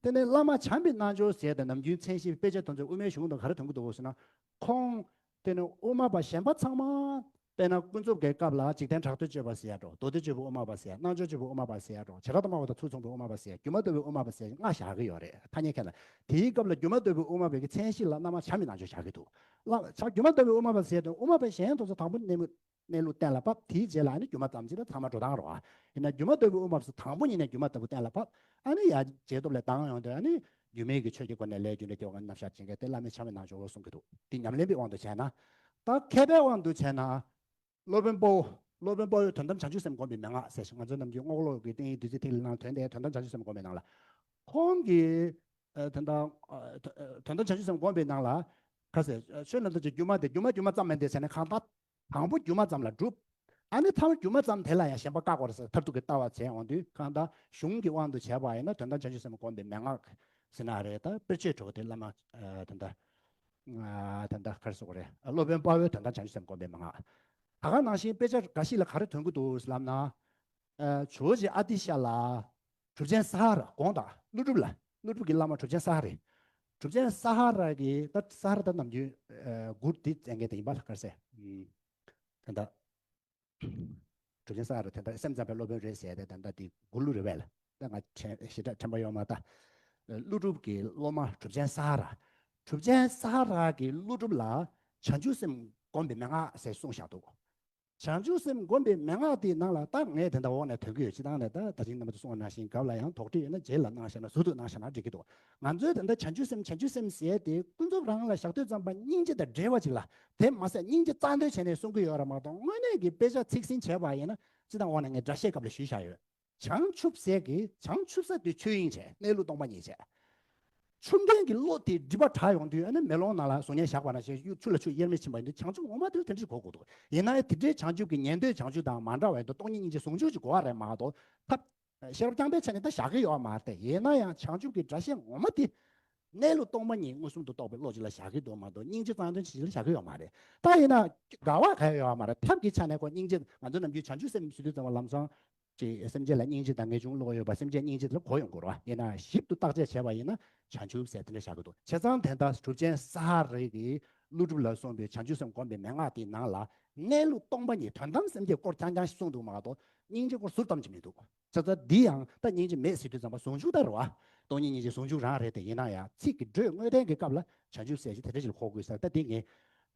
དེ་ནས་བླ་མ་བྱམས་པའི་རྣལ་འབྱོར་ཟེར་ཏེ་ནམ་རྒྱུན་མཚན་གཞི་དཔེ་ཆ་དོན་ཚན་དབུ་མའི་གཞུང་དང་ག་རེ་དོན་གྱི་འདུག་ཟེར་ན། ཁོང་དེ་ནི་དབུ་མ་པ་གཞན་པ་ཚང་མ། དཔེར་ན་ཀུན་རྫོབ་ཀྱི་སྐབས་ལ་འཇིག་རྟེན་གྲགས་སྡུད་སྤྱོད་པ་ཟེར་ཡ་འགྲོ། མདོ་སྡེ་སྤྱོད་པའི་དབུ་མ་པ་ཟེར་ཡ། རྣལ་འབྱོར་སྤྱོད་པའི་དབུ་མ་པ་ཟེར་ཡ་འགྲོ། བྱེ་བྲག་ཏུ་སྨྲ་བ་དང་ཚུལ་མཚུངས་པའི་དབུ་མ་པ་ཟེར་ཡ། སྒྱུ་མ་ལྟ་བུའི་དབུ་མ་པ་ཟེར་ཡ་ལྔ་བཞག་གི་ཡོད་རེད། ཐ་སྙད་ཁས་ལ། དེའི་སྐབས་ལ་སྒྱུ་མ་ལྟ་བུའི་དབུ་མ་པའི་གི་མཚན་གཞི་ལ་བླ་མ་བྱམས་པའི་རྣལ་འབྱོར་བཞག་གི་འདུག་བླ་བྱ་སྒྱུ་མ་ལྟ་བུའི་དབུ་མ་པ་ཟེར་དུས་དབུ་མ་པའི་གཞན་དེ་ཚོ་དང་པོ་གནས་མུས་གནས་ལུགས་གཏན་ལ་ཕབ། དེའི་རྗེས་ལ་ཨ་ནི་སྒྱུ་མ་ཙམ་ཅིག་ལ་ཚང་མ་འགྲོ་སྟངས་རེད་བ། ཡིན་ན་སྒྱུ་མ་ལྟ་བུའི་དབུ་མ་པ་ཚོ་དང་པོ་ཉིད་ནས་སྒྱུ་མ་ལྟ་བུ་གཏན་ལ་ཕབ། ཨ་ནི་ཡར་རྗེས་ཐོབ་ལ་ལྡང་ཡོང་དུས་ཨ་ནི་སྒྱུ་མའི་གི་ཆོས་ཀྱི་སྒོ་ནས་ལས་རྒྱུ་འབྲས་སྐྱེ་བ་རྣམ་གཞག་བྱེད་མཁན་དེ་བླ་མའི་བྱམས་པའི་རྣལ་འབྱོར་གསུང་གི་འདུག་དེ་ཉམས་ལེན་པའི་དབང་དུ་བྱས་ན། ད་མཁས་པའི་དབང་དུ་བྱས་ན། སློབ་དཔོན་དཔའ་བོ། སློབ་དཔོན་དཔའ་བོས་དོན་དམ་བྱང་ཆུབ་སེམས་བསྒོམས་པའི་མན་ངག་ཟེར་ཞིང་། ང་ཚོའི་ནམ་རྒྱུན་རྔོག་ལོག་གི་ཏིང་ངེ་འཛིན་བདུད་རྩི་ཐིག་ལེ་ནང་དོན་དེ་དོན་དམ་བྱང་ཆུབ་སེམས་བསྒོམས་པའི་ནང་ལ། ཁོང་གིས་ཨ་དོན་དམ་ཨ་དོན་དམ་བྱང་ཆུབ་སེམས་བསྒོམས་པའི་ནང་ལ། ག་ཟེར། ཆོས་རྣམས་ཐམས་ཅད་སྒྱུ་མ་སྟེ། སྒྱུ་མ་སྒྱུ་མ་ཙམ་མིན་ཏེ་ཟེར་ནས། གང་ལྟར་དང་པོ་སྒྱུ་མ་ཙམ་ལ་སྒྲུབ། ཨ་ནི་མཐར་སྒྱུ་མ་ཙམ་དེ་ལ་ཡང་ཞེན་པ་བཀག་དགོས་རེད་ཟེར་མཐར་ཐུག་གི་ལྟ་བ་བྱས་འོང་དུས། གང་ལྟར་གཞུང་གི་དབང་དུ་བྱས་པ་ཡིན་ན་དོན་དམ་བྱང་ཆུབ་སེམས་བསྒོམས་པའི་མན་ངག་ཟེར་ན་རེད། ད་དཔེར་བརྗོད་འགྲོ་དེ་བླ་མ་ཨ་དོན་དམ། ཨ་དོན་དམ་ག་རེ་ཟེར་དགོས་རེད། སློབ་དཔོན་དཔའ་བོས་དོན་དམ་བྱང་ཆུབ་སེམས་བསྒོམས་པའི་མན་ངག་ད་ག་ནང་བཞིན་དཔེ་ཆ་འགའ་ཞིག་ལ་ག་རེ་དོན་གྱི་འདུག་ལབ་ན། ཨ་ཇོ་བོ་རྗེ་ཨ་ཏི་ཤ་ལ་གྲུབ་ཆེན་ས་ཧ་ར། དགོངས་དག་ཀླུ་སྒྲུབ་ལ། ཀླུ་སྒྲུབ་ཀྱི་བླ་མ་གྲུབ་ཆེན་ས་ཧ་ར། གྲུབ་ཆེན་ས་ཧ་ར་གིས། ད་ས་ཧ་ར་ད་ནམ་རྒྱུན་ཨ་མགུར་འདི་མཛད་མཁན་དེ་ཡིན་པ་ལ་ག་རེ་ཟེར། ཨམ་དོན་དམ། གྲུབ་ཆེན་ས་ཧ་ར་དོན་དམ་སེམས་ཙམ་པའི་སློབ་དཔོན་རེད་ཟེར་ཏེ། དོན་དམ་འདི་མགུར་གླུ་རེད་པས་ལ། ད་ང་དྲན་ཞེ་དྲག་དྲན་པ་ཡོད་མ་རེད། ད་ཀླུ་སྒྲུབ་ཀྱི་སློབ་མ་གྲུབ་ཆེན་ས་ཧ་ར། གྲུབ་ཆེན་ས་ཧ་ར་གིས་ཀླུ་སྒྲུབ་ལ་བྱང་ཆུབ་སེམས་བསྒོམས་པའི་མན་ངག་ཟེར་གསུངས་བཞག་འདུག་བྱང་ཆུབ་སེམས་བསྒོམས་པའི་མན་ངག་དེའི་ནང་ལ། ད་ངས་དེ་འདྲ་འོག་ནས་དོན་གྱི་ཡོད། སྤྱིར་བཏང་ནས་ད་ད་ཅིང་རྣམ་པ་ཚོ་གསུང་བ་ནང་བཞིན་རྒྱབ་ལ་ཡང་དོགས་འདྲི་ཡོད་ན་རྗེས་ལ་གནང་བཞག་ན། ཟུར་དུ་གནང་བཞག་ན་འགྲིག་གི་འདུག་ང་ཚོའི་ད་ལྟ་བྱང་ཆུབ་སེམས་བྱང་ཆུབ་སེམས་ཟེར་དེ་ཀུན་རྫོབ་རང་ལ་བཞག་དུས་ཙམ་པ་སྙིང་རྗེ་དང་འབྲེལ་བ་ཅིག་ལ། དེ་མ་ཟད་སྙིང་རྗེ་རྩ་འདོན་བྱས་ནས་གསུང་གི་ཡོད་རེད་མ་གཏོགས། དངོས་གནས་ཀྱི་དཔེ་ཆ་ཚིག་ཟིན་བྱས་པ་ཡིན་ན། སྤྱིར་བཏང་འོག་ནས་ངས་སྒྲ་བཤད་སྐབས་ལ་ཞུས་བཞག་ཡོད། བྱང་ཆུབ་ཟེར་གི། བྱང་ཆུབ་ས་དེ་ཆོས་དབྱིངས་བྱས། གནས་ལུགས་སྟོང་པ་ཉིད་བྱས། ཆུ་མཁན་གྱི་བློ་དེ་སྒྲིབ་པ་དྲག་ཡོང་དུས། ཨ་ནི་མེ་ལོང་ནང་ལ་གཟུགས་བརྙན་བཞག་པ་ནང་བཞིན་ཆུ་ལ་ཆུ་དབྱེར་མེད་ཕྱིན་པ་ཡིན་དུས། བྱང་ཆུབ་ངོ་མ་དེ་ལ་དེ་འདྲ་ཞིག་གོ་དགོས་འདུག་ཡིན་ན་ཡང་དེ་འདྲའི་བྱང་ཆུབ་ཀྱི་ཉན་ཐོས་བྱང་ཆུབ་དང་མ་འདྲ་བའི་སྟོང་ཉིད་སྙིང་རྗེ་ཟུང་འཇུག་ཅིག་དགོས་པ་རེད་མ་གཏོགས། ཐབས་ཤེས་རབ་རྐྱང་པའི་ཆ་ནས་ད་བཞག་གི་ཡོད་མ་རེད། ཡིན་ན་ཡང་བྱང་ཆུབ་ཀྱི་སྒྲ་བཤད་ངོ་མ་དེ་གནས་ལུགས་སྟོང་པ་ཉིད་མངོན་སུམ་དུ་རྟོགས་པའི་བློ་ཅིག་ལ་བཞག་གི་འདུག་མ་གཏོགས། སྙིང་རྗེ་རྩ་དོན་ཅིག་ལ་བཞག་གི་ཡོད་མ་རེད། ད་ཡིན་ན་དགའ་བ་གང་ཡང་ཡོད་མ་རེད། ཐབས་ཀྱི་ཆ་ནས་ཁོ་སྙིང་རྗེ། ང་ཚོ་ནམ་རྒྱུན་བྱང་ཆུབ་སེམས་ཟེར་དུས་ཙམ་པ་ལམ་སང་ཅིག་སེམས་ཅན་ལ་སྙིང་རྗེ་དང་ངེས་འབྱུང་བློ་ཡོད་པ། སེམས་ཅན་སྙིང་རྗེ་དེ་ལ་གོ་ཡོང་དགོས་རེད་བ། ཡིན་ན་ཞིབ་ཏུ་བརྟག་དཔྱད་བྱས་པ་ཡིན་ན། བྱང་ཆུབ་ཟེར་དེ་འདྲ་བཞག་གི་འདུག་བྱས་ཙང་དེ་ལྟར་གྲུབ་ཆེན་ས་ཧ་ར་གིས་ཀླུ་སྒྲུབ་ལ་གསུངས་པའི་བྱང་ཆུབ་སེམས་སྒོམ་པའི་མན་ངག་དེའི་ནང་ལ། གནས་ལུགས་སྟོང་པ་ཉིད་དོན་དམ་སེམས་བསྐྱེད་སྐོར་རྐྱང་རྐྱང་ཞིག་གསུངས་འདུག་མ་གཏོགས། སྙིང་རྗེ་སྐོར་ཟུར་ཙམ་ཅིག་མི་འདུག་བྱས་ཙང་འདི་ཡང་ད་སྙིང་རྗེ་མེད་ཟེར་དུས་ཙམ་པ་ཟུང་འཇུག་ད་རེད་བ། སྟོང་ཉིད་སྙིང་རྗེ་ཟུང་འཇུག་རང་རེད་དེ། ཡིན་ན་ཡང་ཚིག་གི་འགྲོས་དངོས་བསྟན་གྱི་སྐབས་ལ་བྱང་ཆུབ་ཟེར་ཞིག་དེ་འདྲ་ཞིག་ལ་གོ་དགོས་ས་རེད། ད་འདི་ངས་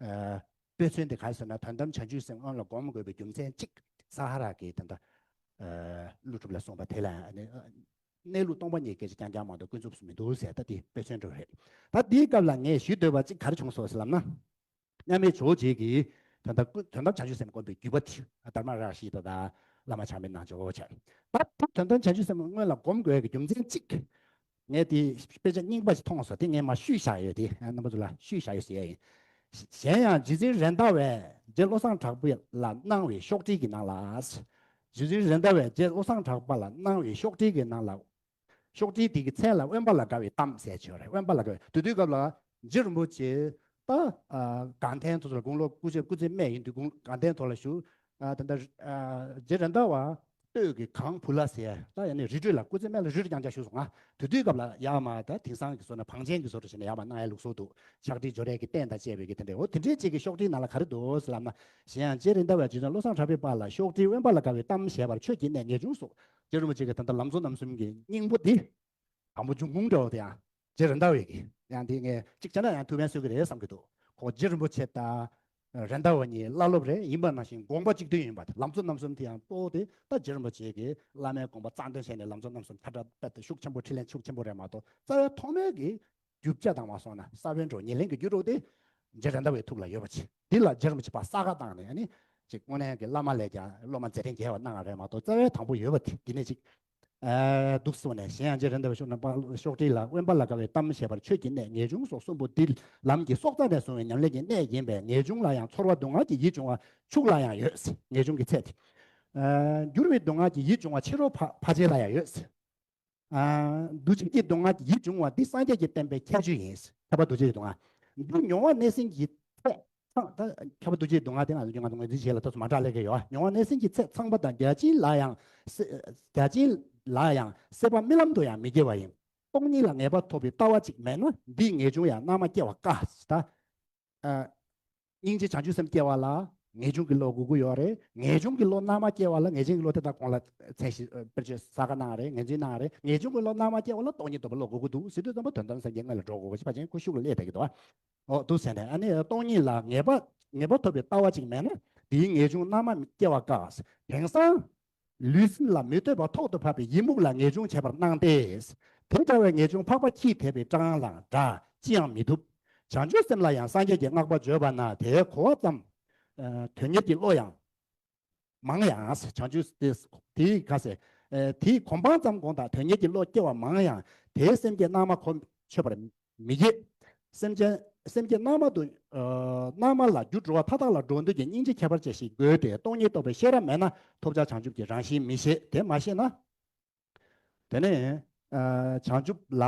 ཨ་དཔེ་མཚོན་དེ་ག་རེ་ཟེར་ན། དོན་དམ་བྱང་ཆུབ་སེམས་སྔོན་ལ་སྒོམ་དགོས་པའི་རྒྱུ་མཚན་གཅིག་ས་ཧ་ར་གིས་ད་ལྟ་ཨ་ཀླུ་སྒྲུབ་ལ་གསུངས་པ་དེ་ལ། ཨ་ནི་གནས་ལུགས་སྟོང་པ་ཉིད་སྐད་ཆ་རྐྱང་རྐྱང་མ་གཏོགས་ཀུན་རྫོབ་སུ་མི་འདུག་ཟེར། ད་འདི་དཔེ་མཚོན་འགྲོ་རེད། ད་འདིའི་སྐབས་ལ་ངས་ཞུ་འདོད་པ་གཅིག་ག་རེ་བྱུང་སོང་ཟེར་ལབ་ན། མཉམ་མེད་ཇོ་བོ་རྗེ་གིས་དོན་དམ་ཀུན། དོན་དམ་བྱང་ཆུབ་སེམས་སྒོམ་པའི་བརྒྱུད་པ་དེ་དྷརྨ་རཀྵི་ཏ་དང་བླ་མ་ཆགས་མེད་རྣལ་འབྱོར་བྱས། ད་དོན་དམ་བྱང་ཆུབ་སེམས་སྔོན་ལ་སྒོམ་དགོས་ཀྱི་རྒྱུ་མཚན་གཅིག་ངས་དེ་དཔེ་ཆ་རྙིང་པ་ཞིག་མཐོང་སོང་། དེ་ངས་མར་བཤུས་བཞག་ཡོད། དེ་རྣམ་པ་ཚོ་ལ་བཤུས་བཞག་ཡོད་ཟེར་ཡ་ཡིན། གཞན་ཡང་རྗེ་བཙུན་རེད་མདའ་བས་རྗེ་བློ་བཟང་གྲགས་པ་ལ་གནང་བའི་ཤོག་དྲིལ་གྱི་ནང་ལ། རྗེ་བཙུན་རེད་མདའ་བས་རྗེ་བློ་བཟང་གྲགས་པ་ལ་གནང་བའི་ཤོག་དྲིལ་གྱི་ནང་ལ། ཤོག་དྲིལ་དེ་གི་མཚན་ལ་དབེན་པ་ལ་དགའ་བའི་གཏམ་ཟེར་བྱས་རེད། དབེན་པ་ལ་དགའ་བའི། དེ་དུས་སྐབས་ལ་རྗེ་རིན་པོ་ཆེ་ད་ཨ་དགའ་ལྡན་དུ་ཚོ་ལ་དགུང་ལོ་སྐུ་ཚེ་སྐུ་ཚེ་སྨད་ཡིན་དུས། དགུང་དགའ་ལྡན་དུ་ལ་བཞུགས། ཨ་དེ་འདྲ་ཨ་རྗེ་རེད་མདའ་བ་སྟོད་ཀྱི་གངས་བུ་ལ་ཟེར། ད་ཡང་ནི་རི་ཁྲོད་ལ། སྐུ་ཚེ་སྨད་ལ་རི་ཁྲོད་རྐྱང་རྐྱང་བཞུགས་སོང་ང་། དེ་དུས་སྐབས་ལ་ཡར་མར་ད་དེང་སང་གི་བཟོ་ན་བང་ཆེན་གྱི་བཟོ་འདྲ་བྱས་ནས་ཡར་མར་གནང་ཡ་ལུགས་སྲོལ་འདུག་ཕྱག་བྲིས་འབྱོར་ཡས་ཀྱི་རྟེན་དང་བཅས་པའི་གི་དེ་འདྲའི། འོ་དེ་འདྲའི་ཅིག་གི་ཤོག་དྲིལ་ནང་ལ་ག་རེ་འདུག་ཟེར་ལབ་ན། གཞན་ཡང་རྗེ་རེད་མདའ་བས་རྗེ་བཙུན་བློ་བཟང་གྲགས་པའི་པཱ་ལགས་ལ་ཤོག་དྲིལ། དབེན་པ་ལ་དགའ་བའི་གཏམ་བཞེས་པར་ཆོས་ཀྱི་གནད་ངེས་འབྱུང་སོགས། རྗེ་རིན་པོ་ཆེ་གིས་ད་ལྟ་ལམ་གཙོ་རྣམ་གསུམ་གྱི་སྙིང་པོ་འདི། དང་པོ་འབྱུང་ཁུངས་འདྲ་བོ་དེ་ཡང་རྗེ་རེད་མདའ་བས་ཀྱིས། ཡང་དེ་ངས་གཅིག་བྱས་ན་ཡང་ཐུགས་ཕན་གསོས་ཀྱི་རེད་བསམ་གྱི་འདུག་ཁོ་རྗེ་རིན་པོ་ཆེ་དང་རེད་མདའ་བ་གཉིས་བླ་སློབ་རེད། ཡིན་པ་ནང་བཞིན་དགོངས་པ་གཅིག་མཐུན་ཡིན་པ་དེ། ལམ་གཙོ་རྣམ་གསུམ་དེ་ཡང་གཙོ་བོ་དེ་ད་རྗེ་རིན་པོ་ཆེ་གིས་བླ་མའི་དགོངས་པ་རྩ་འདོན་བྱས་ནས་ལམ་གཙོ་རྣམ་གསུམ་ཁྱབ་བསྒྲགས་སྤེལ་ཏེ་ཤུགས་ཆེན་པོ། འཕྲིན་ལས་ཤུགས་ཆེན་པོ་རེད་མ་གཏོགས། རྩ་བའི་ཐོག་མའི་གི་རྒྱུ་ཆ་དང་མ་སོང་ན་ས་བོན་འགྲོ་ཉེར་ལེན་གྱི་རྒྱུ་རུ་དེ་རྗེ་རེད་མདའ་བའི་ཐུགས་ལ་ཡོད་པ་ཅིག་འདི་ལ་རྗེ་རིན་པོ་ཆེ་ཕར་ས་ག་བཏང་ནས། ཨ་ནི་ཅིག་དངོས་གནས་ཀྱི་བླ་མ་ལས་ཀྱང་སློབ་མ་མཛད་འཕྲིན་རྒྱས་པ་གནང་བ་རེད་མ་གཏོགས། རྩ་བའི་དང་པོ་ཡོད་པ་དེ་འདི་ནས་ཅིག་ཨ་འདུག་སེ་ནས། གཞན་ཡང་རྗེ་རེད་མདའ་བའི་ཤོག་ནང་པ་ཤོག་དྲིལ་ལ། དབེན་པ་ལ་དགའ་བའི་གཏམ་བཞེས་པར་ཆོས་ཀྱི་གནད་ངེས་འབྱུང་སོགས་གསུམ་པོ་འདི་ལམ་གྱི་སྲོག་རྩ་ནས་བཟུང་བའི་ཉམས་ལེན་གྱི་གནད་ཡིན་པས། ངེས་འབྱུང་ལ་ཡང་ཚོར་བ་སྡུག་བསྔལ་གྱི་ཡིད་འབྱུང་བ་ཕྱུགས་ལ་ཡང་ཡོད། ངེས་འབྱུང་གི་ཚད་དེ། ཨ་འགྱུར་བའི་སྡུག་བསྔལ་གྱི་ཡིད་འབྱུང་བ་ཕྱི་རོལ་ཕ་ཕལ་ཆེར་ལ་ཡང་ཡོད། ཨ་འདུ་བྱེད་ཀྱི་སྡུག་བསྔལ་གྱི་ཡིད་འབྱུང་བ་འདི་སངས་རྒྱས་ཀྱི་བསྟན་པའི་ཁྱད་ཆོས་ཡིན། ཁྱབ་པ་འདུ་བྱེད་ཀྱི་སྡུག་བསྔལ་འདི་མྱོང་བ་གནས་ཟིན་གྱི་ཚད་ཚང་། ད་ཁྱབ་པ་འདུ་བྱེད་ཀྱི་སྡུག་བསྔལ་དེ་ང་ཚོ་ང་ཚོ་ང་ཚོའི་རྗེས་ལ་ད་སུ་མ་གྲགས་ལས་ཀྱི་ཡོད། མྱོང་བ་གནས་ཟིན་གྱི་ཚད་ཚང་པ་དང་། བརྒྱ་བྱིན་ལ་ཡང་སེ་བརྒྱ་བྱིན་ལ་ཡང་སྲེད་པ་རྨི་ལམ་དུ་ཡང་མི་སྐྱེ་བ་ཡིན། སྟོང་ཉིད་ལ་ངེས་པ་ཐོབ་པའི་ལྟ་བ་ཅིག་མེད་ན། འདིས་ངེས་འབྱུང་ཡང་རྣལ་མ་སྐྱེ་བ་དཀའ། ད་ཨ། སྙིང་རྗེ་བྱང་ཆུབ་སེམས་སྐྱེ་བ་ལ་ངེས་འབྱུང་གི་བློ་དགོས་ཀྱི་ཡོད་རེད། ངེས་འབྱུང་གི་བློ་རྣལ་མ་སྐྱེ་བ་ལ་ངེས་འབྱུང་གི་བློ་དེ་དག་གོང་ལ་མཚན་ཞིག་དཔེར་བརྗོད་ས་ག་གནང་རེད། ངེས་འཛིན་གནང་རེད། ངེས་འབྱུང་གི་བློ་རྣལ་མ་སྐྱེ་བ་ལ་སྟོང་ཉིད་རྟོགས་པའི་བློ་དགོས་ཀྱི་འདུག་ཟེར་དུས་ཙམ་པ་དོན་དམ་སེམས་བསྐྱེད་སྔོན་ལ་འགྲོ་དགོས་པ་ཞིག་ཕལ་ཆེར་ཁོ་ཤུགས་ལ་སླེབས་བསྡད་ཀྱི་འདུག་འོ་འདུག་ཟེར་ནས། ཨ་ནི་སྟོང་ཉིད་ལ་ངེས་པ་ངེས་པ་ཐོབ་པའི་ལྟ་བ་ཅིག་མེད་ན། དེའི་ངེས་འབྱུང་རྣལ་མ་སྐྱེ་བ་དཀའ། དེང་སང་ལུས་སེམས་ལ་མི་ལྟོས་པ་ཐོག་ཏུ་ཕབ་པའི་ཡི་མུག་ལ་ངེས་འབྱུང་བྱེད་པར་སྣང་སྟེ། དེ་འདྲ་བའི་ངེས་འབྱུང་ཕག་པ་ཁྱིས་དེད་པའི་སྐྲག་སྣང་དང་འདྲ་ཅི་ཡང་མི་ཐུབ། བྱང་ཆུབ་སེམས་ལ་ཡང་སངས་རྒྱས་ཀྱི་བསྔགས་པ་བརྗོད་པ་ན་དེའི་གོ་བ་ཙམ། ཨ་དོན་གཉེར་གྱི་བློ་ཡང་མང་ཡང་། བྱང་ཆུབ་དེ་དེའི་ག་ཟེར། ཨ་དེའི་གོ་འཕང་ཙམ་དགོངས་དང་དོན་གཉེར་གྱི་བློ་སྐྱེ་བ་མང་ཡང་། དེའི་སེམས་བསྐྱེད་རྣལ་མ་གོ་ཆོད་པར་མི་བྱེད། སེམས་ཅན་སེམས་བསྐྱེད་རྣལ་མ་དུ་ཨ་རྣལ་མ་ལ་རྒྱུ་འགྲོ་བ་མཐའ་དག་ལ་འགྲོ་འདོད་ཀྱི་སྙིང་རྗེ་ཁྱད་པར་ཅན་ཞིག་དགོས་ཏེ། སྟོང་ཉིད་རྟོགས་པའི་ཤེས་རབ་མེད་ན་ཐོབ་བྱ་བྱང་ཆུབ་ཀྱི་རང་བཞིན་མི་ཤེས། དེ་མ་ཤེས་ན། དེ་ནས་ཨ་བྱང་ཆུབ་ལ་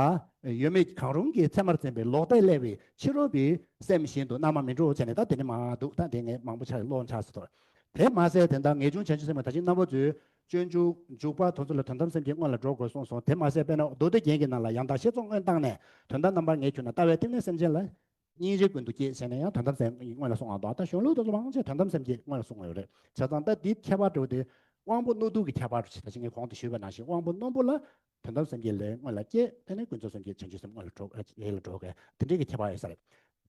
ཡོད་མེད་གང་རུང་གི་མཚན་མར་འཛིན་པའི་ལོག་ལྟས་སླེབས་པའི་ཕྱི་རོལ་པའི་སེམས་བཞིན་དུ་རྣལ་མ་མི་འགྲོ་བྱས་ནས། ད་དེ་ནི་མ་འདུག་ད་དེ་ངས་མང་པོ་ཆགས་ཀློག་ཆགས་སུ་དོར། དེ་མ་ཟད་དེ་འདྲ་ངེས་འབྱུང་བྱང་ཆུབ་སེམས་ལ་ད་ཅི་རྣམ་པ་ཚོས། སྤྱོད་འཇུག་འཇུག་པ་དེ་ཚོ་ལ་དོན་དམ་སེམས་བསྐྱེད་སྔོན་ལ་འགྲོ་དགོས་གསུངས་སོང་། དེ་མ་ཟད་དཔེར་ན་མདོ་སྡེ་རྒྱན་གྱི་ནང་ལ། ཡང་དག་ཤེས་ཚོགས་སྔོན་བཏང་ནས། དོན་དམ་རྣམ་པར་ངེས་གྱུར་ན། ལྟ་བའི་ཐིག་ལེ་སེམས་ཅན་ལ། སྙིང་རྗེ་ཀུན་ཏུ་སྐྱེས་ཟེར་ནས་ཡང་དོན་དམ་སེམས་སྔོན་ལ་གསུངས་པ་འདུག་ད་གཞུང་ལུགས་དེ་ཚོ་མང་ཆེ་དོན་དམ་སེམས་བསྐྱེད་སྔོན་ལ་གསུངས་ཡོད་རེད། བྱས་ཙང་ད་འདི་ཁྱད་པར་འདྲ་བོ་དེ་དབང་པོ་རྣོ་རྟུལ་གྱི་ཁྱད་པར་ཞིག་ད་ཅི་ངས་གོང་དུ་ཞུས་པ་ནང་བཞིན། དབང་པོ་རྣོན་པོ་ལ་དོན་དམ་སེམས་བསྐྱེད་ལས་སྔོན་ལ་སྐྱེས། དེ་ནས་ཀུན་རྫོབ་སེམས་བསྐྱེད་བྱང་ཆུབ་སེམས་སྔོན་ལ་འགྲོ་ལས་ལ་འགྲོ་དགོས། དེ་འདྲའི་གི་ཁྱད་པར་ཡོད་ས་རེད།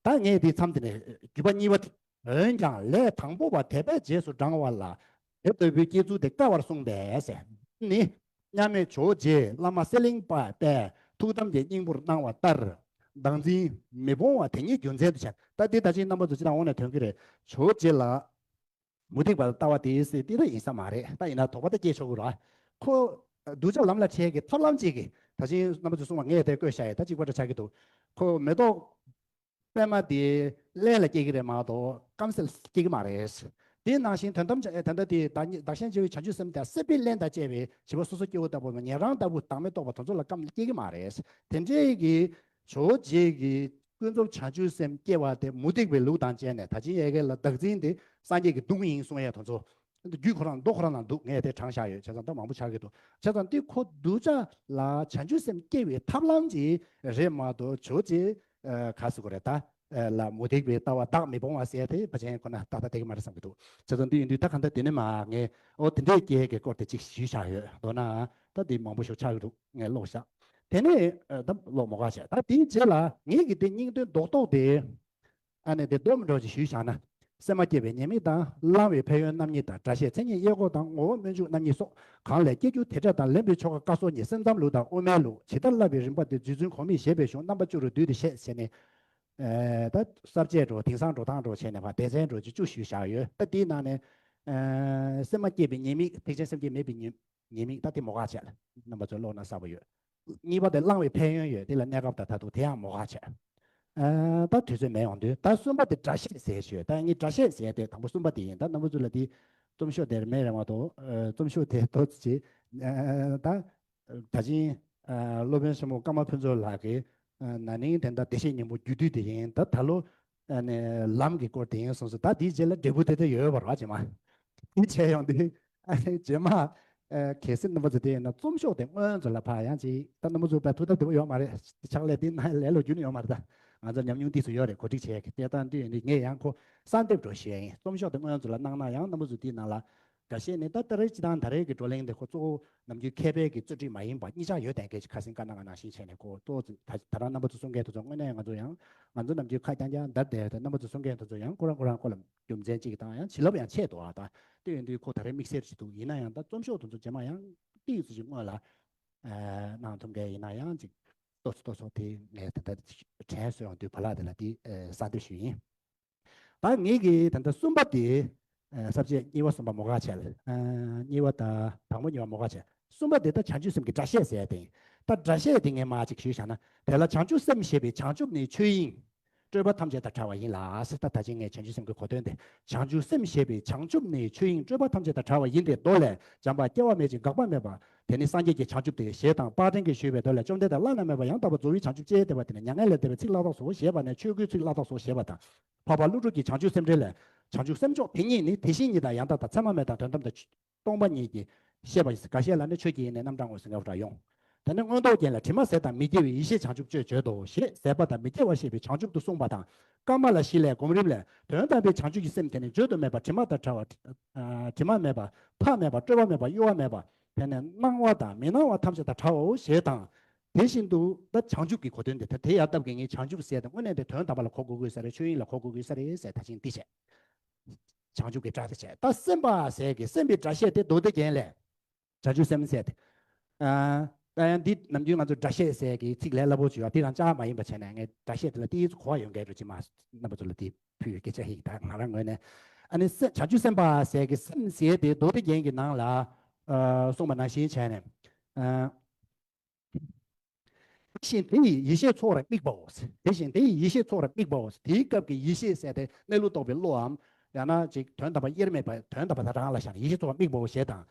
ད་ངས་འདི་མཚམས་འདི་ནས་བརྒྱུད་པ་གཉིས་པ་དེ། འོན་ཀྱང་ལས་དང་པོ་པ་དད་པས་རྗེས་སུ་འབྲང་བ་ལ། དེ་ལྟ་བུའི་སྐྱེ་ཚུལ་དེ་དཀའ་བར་གསུངས་པས་ཟེར། ནི། མཉམ་མེད་ཇོ་བོ་རྗེས་བླ་མ་གསེར་གླིང་པ་པས་ཐུགས་དམ་གྱི་སྙིང་པོར་གནང་བ་ལྟར། བདག་འཛིན་མི་སྤོང་བ་དེ་ཉིད་རྒྱུ་མཚན་དུ་བྱས། ད་འདི་ད་ཅི་རྣམ་པ་ཚོ་ཅི་དང་འོང་ནས་ཐོན་གྱི་རེད། ཇོ་བོ་རྗེ་ལ་མུ་སྟེགས་པ་ལ་ལྟ་བ་དེ་ཟེར་དེ་ད་ཡིན་ས་མ་རེད། ད་ཡིན་ན་དོགས་པ་ད་སྐྱེ་ཆོག་གི་རེད། ཁོ་གདུལ་བྱ་ལམ་ལ་ཁྲིད་ཀྱི་ཐབས་ལམ་ཅིག་གི་ ད་ཅིང་རྣམ་པ་ཚོས་གསུངས་པ་ངས་དེ་བཀོད་བཞག་ཡོད། ད་གཅིག་པ་འདྲ་ཆགས་ཀྱི་འདུག་ཁོ་མེ་ཏོག་པད་མ་དེ་ཀླད་ལ་སྐྱེ་གི་རེད་མ་གཏོགས་རྐང་རྩེ་ལ་སྐྱེ་གི་མ་རེད། དེ་ནང་བཞིན་དོན་དམ་ཅན་ད་ལྟ་དེ་བདག་ཉིད་བདག་གཞན་བརྗེ་བའི་བྱང་ཆུབ་སེམས་དང་སྲིད་པའི་རླན་དང་བཅས་པའི་བྱིས་པ་སོ་སོ་སྐྱེ་བོ་ལྟ་བུ་ཉན་རང་ལྟ་བུ་བདག་མེད་རྟོགས་པ་དེ་ཚོ་ལ་རྐང་ལ་སྐྱེ་གི་མ་རེད། དེ་འདྲའི་གི་ཇོ་བོ་རྗེ་གི་ཀུན་རྫོབ་བྱང་ཆུབ་སེམས་སྐྱེ་བ་དེ་མུ་སྟེགས་པའི་ལུགས་དང་བཅས་ནས་ད་ཅིང་ཡ་གི་ལ་བདག་འཛིན་དེ་སངས་རྒྱས་ཀྱི་གདུང་ཡིན་གསུང་ཡས་དེ་ཚོ། རྒྱུད་ཁོ་རང་མདོ་ཁོ་རང་ནང་འདུག་ངས་དེ་དྲངས་བཞག་ཡོད། བྱས་ཙང་ད་མང་པོ་ཆགས་ཀྱི་འདུག་བྱས་ཙང་འདི་ཁོ་གདུལ་བྱ་ལ་བྱང་ཆུབ་སེམས་སྐྱེ་བའི་ཐབས་ལམ་ཅིག་རེད་མ་གཏོགས་ཇོ་བོ་རྗེ་ག་ཟེར་དགོས་རེད་ད། ལ་མུ་སྟེགས་པའི་ལྟ་བ་བདག་མེད་སྤོང་བ་ཟེར་དེ་ཕལ་ཆེར་ཁོ་ན་ཏག་ཏག་བསྡད་ཀྱི་མ་རེད་བསམ་གྱི་འདུག་བྱས་ཙང་འདི་ཡིན་དུས་ད་ག་འདྲ་དེ་ནས་མ་ངས་ཨོ་དེ་འདྲའི་སྐད་ཀྱི་སྐོར་དེ་ཅིག་ཞུས་བཞག་ཡོད། མདོར་ན་ད་འདི་མང་པོ་ཞིག་ཆགས་ཀྱི་འདུག་ངས་ཀློག་བཞག་དེ་ནས་ད་ཀློག་མོ་ག་བྱས། ད་དེའི་རྗེས་ལ་ངས་ཀྱི་དེ་སྙིང་དོན་རྡོག་རྡོག་དེ། ཨ་ནི་དེ་སྡོམ་འགྲོ་ཅིག་ཞུས་བཞག་ན། སེམས་མ་བསྐྱེད་པའི་ཉེས་དམིགས་དང་། བླང་བའི་ཕན་ཡོན་རྣམ་གཉིས་དང་། སྒྲ་བཤད་མཚན་ཉིད་དབྱེ་སྒོ་དང་། ངོ་བོ་སྨོན་འཇུག་རྣམ་གཉིས་སོགས་གང་ལས་སྐྱེ་རྒྱུ་དེ་འདྲ་དང་། ལེན་པའི་ཆོ་ག་བཀའ་སྲོལ་གཉིས། སེམས་ཙམ་ལུགས་དང་དབུ་མའི་ལུགས། ཇི་ལྟར་བསླབ་པའི་རིམ་པ་དེ་རྗེ་བཙུན་གོང་མས་བཞེད་པའི་གཞུང་རྣམ་པ་བཅུ་རུ་བསྡུས་ཏེ་བཤད་ཟེར་ནས། ད་ས་བཅད་འགྲོ་དེང་སང་འགྲོ་སྟངས་འགྲོ་བྱས་ནས་ཕར་སྡེ་ཚན་འགྲོ་ཅིག་བཅུ་ཞུས་བཞག་ཡོད། ད་དེའི་ནང་ནས་སེམས་མ་བསྐྱེད་པའི་ཉེས་དམིགས། ཐེག་ཆེན་སེམས་བསྐྱེད་མེད་པའི་ཉེས། ཉེས་དམིགས་ད་དེ་མོ་ག་བྱས། རྣམ་པ་ཚོས་ཀློག་ན་གསལ་པོ་ཡོད། གཉིས་པ་དེ་བླང་བའི་ཕན་ཡོན་ཡོད། དེ་ལ་གནས་སྐབས་དང་མཐར་ཐུག་དེ་ཡང་མོ་ག་བྱས། ཨ་ད་དུས་ཚོད་མེད་ཡོང་དུས་ད་གསུམ་པ་དེ་སྒྲ་བཤད་ཟེར་ཞུ། ད་ངས་སྒྲ་བཤད་ཟེར་དེ་དང་པོ་གསུམ་པ་དེ་ཡིན། ད་རྣམ་པ་ཚོ་ལ་དེ་རྩོམ་ཤོག་དེར་མེད་རེད་མ་གཏོགས་རྩོམ་ཤོག་དེ་ཏོག་ཙམ་ཅིག་ད་ད་ཅིང་སློབ་དཔོན་ཆེན་མོ་ཀརྨ་ཕུན་ཚོགས་ལགས་ཀྱིས་ན་ནིང་དེ་འདྲ་བདེ་གཤེགས་སྙིང་པོ་རྒྱུད་སྡུད་དེ་ཡིན། ད་ད་ལོ་ནས་ལམ་གྱི་སྐོར་དེ་ཡིན་གསུངས་སོང་། ད་དེའི་རྗེས་ལ་འབྲས་བུ་དེ་དེ་ཡོད་པ་རེད་བ། རྗེས་མ་དེ་བྱས་ཡོང་དུས་རྗེས་མ་གལ་སྲིད་རྣམ་པ་ཚོ་དེ་ཡིན་ན་རྩོམ་ཤོག་དེ་སྔོན་ཚོ་ལ་ཕར་ཡང་ཅིག་ད་རྣམ་པ་ཚོ་བས་ཐུགས་སྟབས་བདེ་པོ་ཡོད་མ་རེད། ཕྱག་ལས་དེ་ན་ལས་ལོ་རྒྱུན་ཡོད་མ་རེད། ད་ང་ཚོ་ཉམས་མྱོང་ཏོག་ཙམ་ཡོད་རེད། གོ་སྒྲིག་བྱས་དེ་ད་འདི་ཡིན་དུས་ངས་ཡང་ཁོ་གསར་འདེབས་འགྲོ་ཞུ་ཡ་ཡིན། རྩོམ་ཤོག་དེ་སྔོན་ཚོ་ལ་གནང་ན་ཡང་རྣམ་པ་ཚོ་དེའི་ནང་ལ་འགའ་ཤས་ནི་ད་ལྟ་རེ་སྤྱི་བཏང་ད་རེས་ཀྱི་བགྲོ་གླེང་དེ་ཁོ་གཙོ་བོ་ནམ་རྒྱུན་མཁས་པའི་གི་རྩོད་སྒྲིག་མ་ཡིན་པ་གཉིས་ཆ་ཡོད་དན་གྱི་ཁ་སེང་ཀ་ན་ང་ནང་བཞིན་བྱས་ནས་ཁོ་གཙོ་བོ་ད་ད་རང་རྣམ་པ་ཚོ་གསུང་མཁན་དེ་ཚོ་དངོས་གནས་ང་ཚོ་ཡང་ང་ཚོ་ནམ་རྒྱུན་ཁ་རྐྱང་རྐྱང་བརྡབ་བསྡད་དེ་རྣམ་པ་ཚོ་གསུང་མཁན་དེ་ཚོ་ཡང་ཁོ་རང་ཁོ་རང་ཁོ་ལ་རྒྱུ་མཚན་གཅིག་དང་ཡང་བྱིན་རླབས་ཡང་ཆེ་འདུག་ཨ། ད་དེ་ཡིན་དུས་ཁོ་ད་རེས་དམིགས་བསལ་ཞིག་འདུག་ཡིན་ན་ཡང་ད་རྩོམ་ཤོག་དེ་ཚོ་རྗེས་མ་ཡང་ཏིག་ཙམ་ཞིག་སྔོན་ལ་གནང་ཐུབ་མཁན་ཡིན་ན་ཡང་ཅིག་ཏོག་ཙམ་ཏོག་ཙམ་དེ་ངས་ད་ལྟ་དྲན་གསོ་ཡོང་དུས་བ་ལག་དེ་ལ་དེ་གསར་འདེབས་ཞུས་ཡིན། ད་ངེད་ཀྱིས་ད་ལྟ་གསུམ་པ་དེ་ས་བཅད་གཉིས་པ་གསུམ་པ་མོ་ག་བྱས། གཉིས་པ་དང་དང་པོ་གཉིས་པ་མོ་ག་བྱས། གསུམ་པ་དེ་ད་བྱང་ཆུབ་སེམས་ཀྱི་སྒྲ་བཤད་ཟེར་ཡ་དེ་ཡིན། ད་སྒྲ་བཤད་དེ་ངས་མར་ཅིག་ཞུས་བཞག་ན། དེ་ལ་བྱང་ཆུབ་སེམས་ཞེས་པའི་བྱང་ཆུབ་ནི་ཆོས་དབྱིངས་སྤྲོས་པ་ཐམས་ཅད་དང་བྲལ་བ་ཡིན་ལ་ཟེར། ད་ད་ཅིང་ངས་བྱང་ཆུབ་སེམས་ཀྱི་གོ་དོན་དེ། བྱང་ཆུབ་སེམས་ཞེས་པའི་བྱང་ཆུབ་ནི་ཆོས་དབྱིངས་སྤྲོས་པ་ཐམས་ཅད་དང་བྲལ་བ་ཡིན་ཏེ། མདོ་ལས། བྱམས་པ་སྐྱེ་བ་མེད་ཅིང་འགག་པ་མེད་པ། དེ་ནི་སངས་རྒྱས་ཀྱི་བྱང་ཆུབ་སྟེ། ཞེས་དང་དཔལ་ཕྲེང་གིས་ཞུས་པའི་མདོ་ལས། བཅོམ་ལྡན་འདས་བླ་ན་མེད་པ་ཡང་དག་པར་རྫོགས་པའི་བྱང་ཆུབ་ཅེས་བསྟན་པ་དེ་ནི་མྱ་ངན་ལས་འདས་པའི་ཚིག་བླ་དྭགས་སོ་ཞེས་པ་ནས། ཆོས་སྐུའི་ཚིག་བླ་དྭགས་སོ་ཞེས་པ་དང་། འཕགས་པ་ཀླུ་སྒྲུབ་ཀྱི་བྱང་ཆུབ་སེམས་འགྲེལ་ལས། བྱང་ཆུབ་སེམས་མཆོག་དེ་ཉིད་ནི། དེ་བཞིན་ཉིད་དང་ཡང་དག་དང་། མཚན་མ་མེད་དང་དོན་དམ་དང་། སྟོང་པ་ཉིད་ཀྱི་ཤེས་པ་ཡིན། འགའ་ཤས་ལ་ནི་ཆོས་ཀྱི་དབྱིངས་ནས་རྣམ་གྲངས་ངོས་ཟིན་འགའ་བ་ཡོང་། དེ་ནི་མངོན་རྟོགས་རྒྱན་ལས། དྲི་མ་ཟད་དང་མི་སྐྱེ་བའི་ཡེ་ཤེས་བྱང་ཆུབ་སྤྱོད་བརྗོད་དོ་ཞེས་ཟད་པ་དང་མི་སྐྱེ་བ་ཤེས་པའི་བྱང་ཆུབ་ཏུ་གསུངས་པ་དང་། ཀ་མ་ལ་ཤཱི་ལའི་སྒོམ་རིམ་ལས། དོན་དམ་པའི་བྱང་ཆུབ་ཀྱི་སེམས་དེ་ནི་བརྗོད་དུ་མེད་པ། དྲི་མ་དང་བྲལ་བ། དྲི་མ་མེད་པ། མཐའ་མེད་པ། སྤྲོས་པ་མེད་པ། གཡོ་བ་མེད་པ། དེ་ནི་སྣང་བ་དང་མི་སྣང་བ་ཐམས་ཅད་དང་བྲལ་བའོ་ཞེས་དང་། དེ་བཞིན་དུ་ད་བྱང་ཆུབ་ཀྱི་གོ་དོན་དེ་ད་དེ་ཡར་བཏབ་ཀྱི་ངས་བྱང་ཆུབ་ཟེར་ཏེ་དངོས་གནས་དེ་དོན་དམ་པ་ལ་གོ་དགོས་ཀྱི་ས་རེད། ཆོས་དབྱིངས་ལ་གོ་དགོས་ཀྱི་ས་རེད་ཟེར་ད་ཅིང་འདི་བྱས། བྱང་ཆུབ་ཀྱི་སྒྲ་དེ་བྱས། ད་སེམས་པ་ཟེར་གི་སེམས་པའི་སྒྲ་བཤད་དེ་མདོ་སྡེ་རྒྱན་ལས། བྱང་ཆུབ་སེམས་ཟེར་ཏེ། ད་ཡང་འདི་ནམ་རྒྱུན་ང་ཚོ་སྒྲ་བཤད་ཟེར་གི་ཚིག་ལས་སླ་པོ་བྱུང་བ་དེ་རང་ཅག་མ་ཡིན་པ་བྱས་ནས་ངས་སྒྲ་བཤད་དེ་ལ་ཏིས་གོ་བ་ཡོང་མཁན་རུ་ཅི་མ་རྣམ་པ་ཚོ་ལ་དེ་ཕུལ་བའི་སྐད་ཆ་ཞིག་ད་ང་རང་ངོས་ནས་ཨ་ནི་སེ་བྱང་ཆུབ་སེམས་དཔའ་ཟེར་གི་སེམས་ཟེར་དེ་མདོ་སྡེ་རྒྱན་གྱི་ནང་ལ་གསུངས་པ་ནང་བཞིན་བྱས་ནས། དེ་བཞིན་དེ་ཡི་ཡེ་ཤེས་ཚོགས་རབ་དམིགས་པའོ། དེ་བཞིན་དེ་ཡི་ཡེ་ཤེས་ཚོགས་རབ་དམིགས་པའོ། དེའི་སྐབས་ཀྱི་ཡེ་ཤེས་ཟེར་དེ་གནས་ལུགས་རྟོགས་པའི་བློའམ། ཡང་ན་ཅིག་དོན་དམ་པ་དབྱེར་མེད་པ་དོན་དམ་པ་དེ་རང་ལ་བཞག་ནས་ཡེ་ཤེས་ཚོགས་རབ་དམིགས་པའོ་ཞེས་དང་།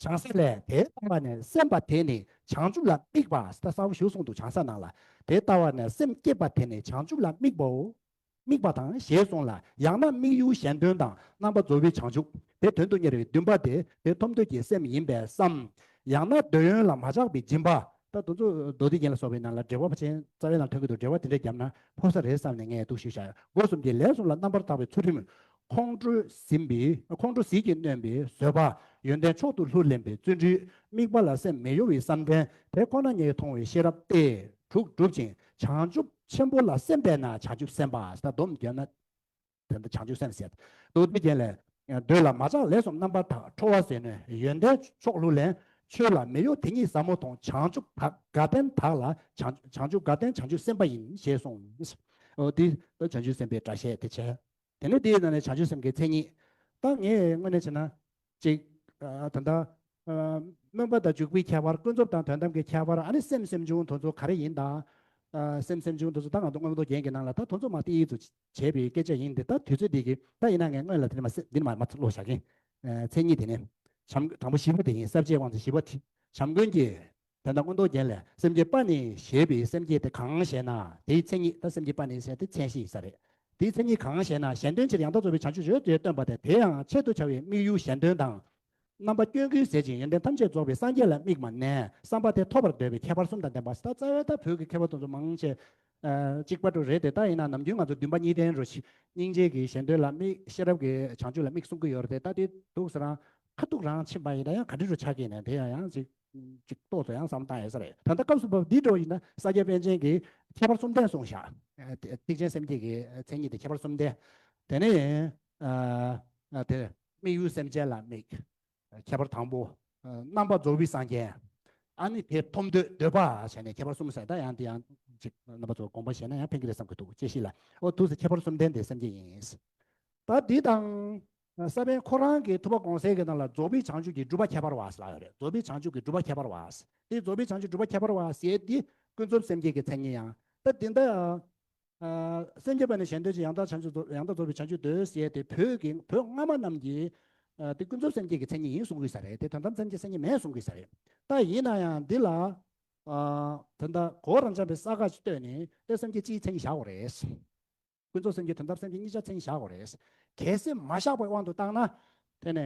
བྱང་སེམས་ལས། དེ་ལྟ་བ་ནས་སེམས་པ་དེ་ནི་བྱང་ཆུབ་ལ་དམིགས་པ་ཟེར་ད་གསལ་པོ་ཞིག་གསུངས་འདུག་བྱང་ས་ནང་ལ། དེ་ལྟ་བ་ནས་སེམས་བསྐྱེད་པ་དེ་ནི་བྱང་ཆུབ་ལ་དམིགས་པའོ། དམིགས་པ་དང་ཞེས་གསུངས་ལ། ཡང་ན་དམིགས་ཡུལ་གཞན་དོན་དང་རྣམ་པ་རྫོགས་པའི་བྱང་ཆུབ་དེ་དོན་དུ་གཉེར་བའི་འདུན་པ་དེ་དེ་ཐོབ་འདོད་ཀྱི་སེམས་ཡིན་པས་སམ། ཡང་ན་འདོད་ཡོན་ལ་མ་ཆགས་པའི་སྦྱིན་པ། ད་དེ་ཚོ་མདོ་སྡེ་རྒྱན་ལ་སོགས་པའི་ནང་ལ་འགྲེལ་པ་ཕལ་ཆེར་རྩ་བའི་ནང་ཐོན་གྱི་འདུག་འགྲེལ་པ་དེ་འདྲ་བརྒྱབ་ན་ཕོ་ས་རེད་བསམ་ནས་ངས་འདུག་ཞུས་བཞག་ཡོད། སྒོ་གསུམ་གྱི་ལས་གསུམ་ལ་རྣམ་པར་དག་པའི་ཚུལ་ཁྲིམས། ཁོང་ཁྲོ་ཟིན་པའི་ཁོང་ཁྲོ་ཟིལ་གྱིས་གནོན་པའི་བཟོད་པ། ཡོན་ཏན་མཆོག་ཏུ་ལྷུར་ལེན་པའི་བརྩོན་འགྲུས། དམིགས་པ་ལ་སེམས་མི་གཡོ་བའི་བསམ་གཏན་དེ་ཁོ་ན་ཉིད་མཐོང་བའི་ཤེས་རབ་སྟེ་དྲུག་བསྒྲུབ་ཅིང་བྱང་ཆུབ་ཆེན་པོ་ལ་སེམས་གཏད་ན་བྱང་ཆུབ་སེམས་དཔའ། ད་སྡོམ་བརྒྱབ་ན་དེ་འདྲ་བྱང་ཆུབ་སེམས་ཟེར། མདོ་སྡེ་རྒྱན་ལས། འདོད་ལ་མ་ཆགས་ལས་གསུམ་རྣམ་པར་དག་ཁྲོ་བ་ཟིལ་གནོན་ཡོན་ཏན་མཆོག་ལྷུར་ལེན། ཆོས་ལ་མི་གཡོ་དེ་ཉིད་ཟབ་མོ་མཐོང་། བྱང་ཆུབ་དགའ་ལྡན་དག་ལ་བྱང་བྱང་ཆུབ་དགའ་ལྡན་བྱང་ཆུབ་སེམས་དཔའ་ཡིན་ཞེས་གསུངས། འོ་དེ་ད་བྱང་ཆུབ་སེམས་དཔའི་སྒྲ་བཤད་དེ་བྱས། དེ་ནས་དེའི་ནང་ནས་བྱང་ཆུབ་སེམས་ཀྱི་མཚན་ཉིད། ད་ངས་དངོས་གནས་བྱས་ན། ཅིག་ད་ལྟ་ ཨ་སྨོན་པ་དང་འཇུག་པའི་ཁྱད་པར། ཀུན་རྫོབ་དང་དོན་དམ་གྱི་ཁྱད་པར། ཨ་ནི་སེམས་སེམས་བྱུང་དེ་ཚོ་ག་རེ་ཡིན་དང་། ཨ་སེམས་སེམས་བྱུང་དེ་ཚོ་ད་ང་ཚོ་མངོན་རྟོགས་རྒྱན་གྱི་ནང་ལ་ད་དེ་ཚོ་མ་ཏིའི་ཚོ་བྱས་པའི་སྐད་ཆ་ཡིན་ཏེ། ད་དུས་ཚོད་འདི་གི་ད་ཡིན་ན་ངས་སྔོན་ལ་དེ་ནི་མ་སེ་འདི་ནི་མ་མ་ཀློག་བཞག་གིན། ཨ་མཚན་ཉིད་དེ་ནི་བྱམས་དང་པོ་བཞི་པོ་དེ་ཡིན། ས་བཅད་དབང་དུ་བཞི་པ་དེ་བྱམས་མགོན་གྱིས། དོན་དམ་མངོན་རྟོགས་རྒྱན་ལས། སེམས་བསྐྱེད་པ་ནི་ཞེས་པའི་སེམས་བསྐྱེད་དེ་གང་ཞེ་ན། དེའི་མཚན་ཉིད་ད་སེམས་བསྐྱེད་པ་ནི་ཟེར་དེ་མཚན་གཞི་ཡིན་ས་རེད། དེའི་མཚན་ཉིད་གང་ཞེ་ན། གཞན་དོན་ཕྱིར་ཡང་དག་རྫོགས་པའི་བྱང་ཆུབ་ཡོད་ཅེས་སྟོན་པ་སྟེ། དེ་ཡང་ཆེད་དུ་བྱ་བའི་དམིགས་ཡུལ་གཞན་དོན་དང་། རྣམ་པ་སྐྱོན་ཀུན་ཟད་ཅིང་ཡོན་ཏན་ཐམས་ཅད་རྫོགས་པའི་སངས་རྒྱས་ལ་དམིགས་པ་ནས་བསམ་པ་དེ་ཐོབ་པར་འདོད་པའི་ཁྱད་པར་གསུམ་དང་ལྡན་པ། ད་རྩ་བའི་ད་བོད་ཀྱི་མཁས་པ་དེ་ཚོ་མང་ཆེ་ཨ་གཅིག་པ་འགྲོ་རེད་དེ། ད་ཡིན་ན་ནམ་རྒྱུན་ང་ཚོ་འདུན་པ་གཉིས་ལྡན་རུ་ཞིག་སྙིང་རྗེ་གི་གཞན་དོན་ལ་དམིགས། ཤེས་རབ་ཀྱི་བྱང་ཆུབ་ལ་དམིགས་གསུང་གི་ཡོད་རེད་དེ། ད་དེ་འདུག་ཟེར་རང་ཁ་ཐུག་རང་ཕྱིན་པ་ཡིན་ན་ཡང་ག་འདྲ་རུ་ཆགས་ཀྱི་ཡིན་ན། དེ་ཡང་ཡང་ཅིག་ཅིག་ཏོག་ཙམ་ཡང་བསམ་བཏང་ཡོད་ས་རེད། ད་ལྟ་སྐབས་སུ་བབ་འདི་འགྲོ་ཡིན་ན་ས་སྐྱ་པཎ་ཆེན་གྱིས་ཁྱད་པར་གསུམ་ལྡན་གསུངས་བཞག་ཨ་ཐེག་ཆེན་སེམས་བསྐྱེད་ཀྱི་མཚན་ཉིད་དེ་ཁྱད་པར་གསུམ་ལྡན། དེ་ནས་ཨ་ཨ་དེ་དམིགས་ཡུལ་སེམས་ཅན་ལ་དམིགས། ཁྱད་པར་དང་པོ། ཨ་རྣམ་པ་རྫོགས་པའི་སངས་རྒྱས། ཨ་ནི་དེ་ཐོབ་འདོད་འདོད་པ་བྱས་ནས་ཁྱད་པར་གསུམ་ཟེར། ད་ཡང་དེ་ཡང་ཅིག་རྣམ་པ་ཚོ་དགོངས་པ་བཞེས་ན་ཡང་ཕན་གྱི་རེད་བསམ་གྱི་འདུག་དཔྱད་གཞི་ལ། ཨོ་འདུག་ཟེར། ཁྱད་པར་གསུམ་ལྡན་དེ་སེམས་བསྐྱེད་ཡིན། ད་འདི་དང་ས་པཎ་ཁོ་རང་གི་ཐུབ་པ་དགོངས་གསལ་གྱི་ནང་ལ་རྫོགས་པའི་བྱང་ཆུབ་ཀྱི་སྒྲུབ་པ་ཁྱད་པར་བ་ཟེར་ལབ་ཡོད་རེད། རྫོགས་པའི་བྱང་ཆུབ་ཀྱི་སྒྲུབ་པ་ཁྱད་པར་བ་ཟེར། དེ་རྫོགས་པའི་བྱང་ཆུབ་སྒྲུབ་པ་ཁྱད་པར་བ་ཟེར་དེ་ཀུན་རྫོབ་སེམས་བསྐྱེད་ཀྱི་མཚན་ཉིད་ཡང་ད་འདི་འདྲ། ཨ་སེམས་བསྐྱེད་པ་ནི་གཞན་དོན་ཕྱིར་ཡང་དག་བྱང་ཆུབ་རྫོགས། ཡང་དག་རྫོགས་པའི་བྱང་ཆུབ་འདོད་ཟེར་དེ་བོད་ཀྱི་བོད་སྔ་མ་རྣམས་ཀྱི་ཨ་དེ་ཀུན་རྫོབ་སེམས་བསྐྱེད་ཀྱི་མཚན་ཉིད་ཡིན་གསུང་གི་ཡོད་ས་རེད། དེ་དོན་དམ་སེམས་བསྐྱེད་མཚན་ཉིད་མེད་གསུང་གི་ཡོད་ས་རེད། ད་ཡིན་ན་ཡང་འདི་ལ་ཨ་དོན་དག་གོ་རང་འཆམ་པའི་ས་ཁ་ཅིག་བཏོད་ནས་དེ་སེམས་བསྐྱེད་སྤྱིའི་མཚན་ཉིད་བཞག་དགོས་རེད། ཀུན་རྫོབ་སེམས་བསྐྱེད་དོན་དམ་སེམས་བསྐྱེད་གཉིས་ཆ་མཚན་ཉིད་བཞག་དགོས་རེད། གལ་སྲིད་མ་བཞག་པའི་དབང་དུ་བཏང་ན། དེ་ནས་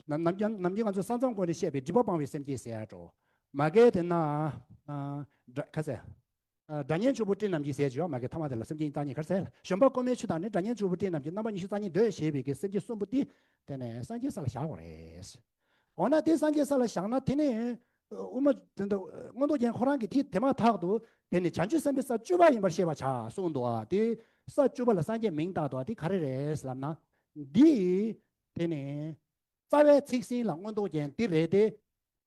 ནམ་ནམ་རྒྱུན་ནམ་རྒྱུན་ང་ཚོས་ས་མཚམས་སྒོ་ནས་བཤད་པའི་སྒྲིབ་པ་སྤང་བའི་སེམས་བསྐྱེད་ཟེར་ཡ་འགྲོ། མ་གལ་དེ་ན་ཨ་སྒྲ་ཁ་ཟེར། ཨ་སྒྲ་སྙན་ཆུ་བོ་སྤྲིན་རྣམས་ཀྱིས་ཟེར་གྱི་ཡོད། མ་གི་ཐ་མ་དེ་ལ་སེམས་བསྐྱེད་གཉིས་རྩ་གཉིས་ག་རེ་ཟེར། བཞོན་པ་ཀུ་མུད་ཆུ་དང་ནི། སྒྲ་སྙན་ཆུ་བོ་སྤྲིན་རྣམས་ཀྱིས། རྣམ་པ་ཉི་ཤུ་རྩ་གཉིས་འདོད། ཞེས་པའི་གི་སེམས་བསྐྱེད་གསུམ་པོ་འདི་དེ་ནས་སངས་རྒྱས་ས་ལ་བཞག་དགོས་རེད། འོ་ན་དེ་སངས་རྒྱས་ས་ལ་བཞག་ན་དེ་ནས་དབུ་མ་དེ་འདྲ་མངོན་རྟོགས་རྒྱན་ཁོ་རང་གིས་དེ་དེ་མ་ཐག་ཏུ་དེ་ནི་བྱང་ཆུབ་སེམས་དཔའི་ས་བཅུ་པ་ཡིན་པར་ཤེས་པར་བྱ་གསུངས་འདུག་ཨ་དེ་ས་བཅུ་པ་ལ་སངས་རྒྱས་མིང་བཏགས་འདུག་ཨ་དེ་ག་རེ་རེད་ལབ་ན། འདི་དེ་ནི་རྩ་བའི་ཚིག་ཟིན་ལ་མངོན་རྟོགས་རྒྱན་འདི་རེད་དེ།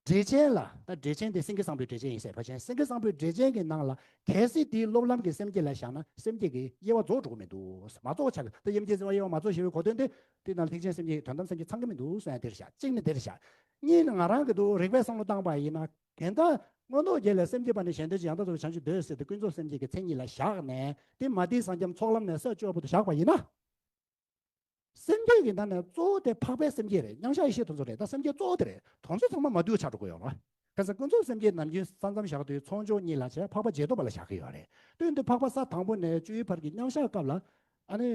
འགྲེལ་ཆེན་ལ། ད་འགྲེལ་ཆེན་དེ་སེང་གེ་བཟང་པོའི་འགྲེལ་ཆེན་ཡིན་ཟེར། ཕལ་ཆེར་སེང་གེ་བཟང་པོའི་འགྲེལ་ཆེན་གྱི་ནང་ལ་གལ་སྲིད་དེའི་སློབ་ལམ་གྱི་སེམས་བསྐྱེད་ལ་བཞག་ན་སེམས་བསྐྱེད་ཀྱི་དབྱེ་བ་རྫོགས་འགྲོ་གི་མི་འདུག་མ་རྫོགས་ཆགས་ཀྱི། ད་དབྱེ་བ་མ་རྫོགས་ཞེས་པའི་གོ་དོན་དེ་དེ་ནང་ཐེག་ཆེན་སེམས་བསྐྱེད་དོན་དམ་སེམས་བསྐྱེད་ཚང་གི་མི་འདུག་གསུང་ཡ་དེར་བཞག་གཅིག་ནི་དེར་བཞག་གཉིས་ནི་ང་རང་གི་འདུག་རིགས་པས་བསམ་བློ་བཏང་པ་ཡིན་ན་གན་ད་མངོན་རྟོགས་རྒྱན་ལས་སེམས་བསྐྱེད་པ་ནི་གཞན་དོན་ཕྱིར་ཡང་དག་རྫོགས་པའི་བྱང་ཆུབ་འདོད་ཟེར་ཏེ་ཀུན་རྫོབ་སེམས་བསྐྱེད་ཀྱི་མཚན་ཉིད་ལ་བཞག་ནས་དེ་མ་དེའི་ས་མཚམས་ཚོགས་ལམ་ནས་ས་བཅུ་པ་བར་དུ་བཞག་པ་ཡིན་ན། སེམས་བསྐྱེད་ཀྱི་ནང་ནས་གཙོ་བོ་དེ་འཕགས་པའི་སེམས་བསྐྱེད་རེད། མཉམ་གཞག་ཡེ་ཤེས་དེ་ཚོ་རེད། ད་སེམས་བསྐྱེད་གཙོ་བོ་དེ་རེད། དེ་ཚོ་ཚང་མ་མ་འདུས་ཆགས་འགྲོ་གི་ཡོད་རེད། གལ་སྲིད་ཀུན་རྫོབ་སེམས་བསྐྱེད་ནམ་རྒྱུན་ས་མཚམས་བཞག་དུས་ཚོགས་མཆོག་གཉིས་ལ་བྱས་འཕགས་པ་རྗེས་ཐོབ་པ་ལ་བཞག་གི་ཡོད་རེད། དོན་དུ་འཕགས་པ་ས་དང་པོ་ནས་བཅུའི་བར་གྱི་མཉམ་གཞག་སྐབས་ལ་ཨ་ནི་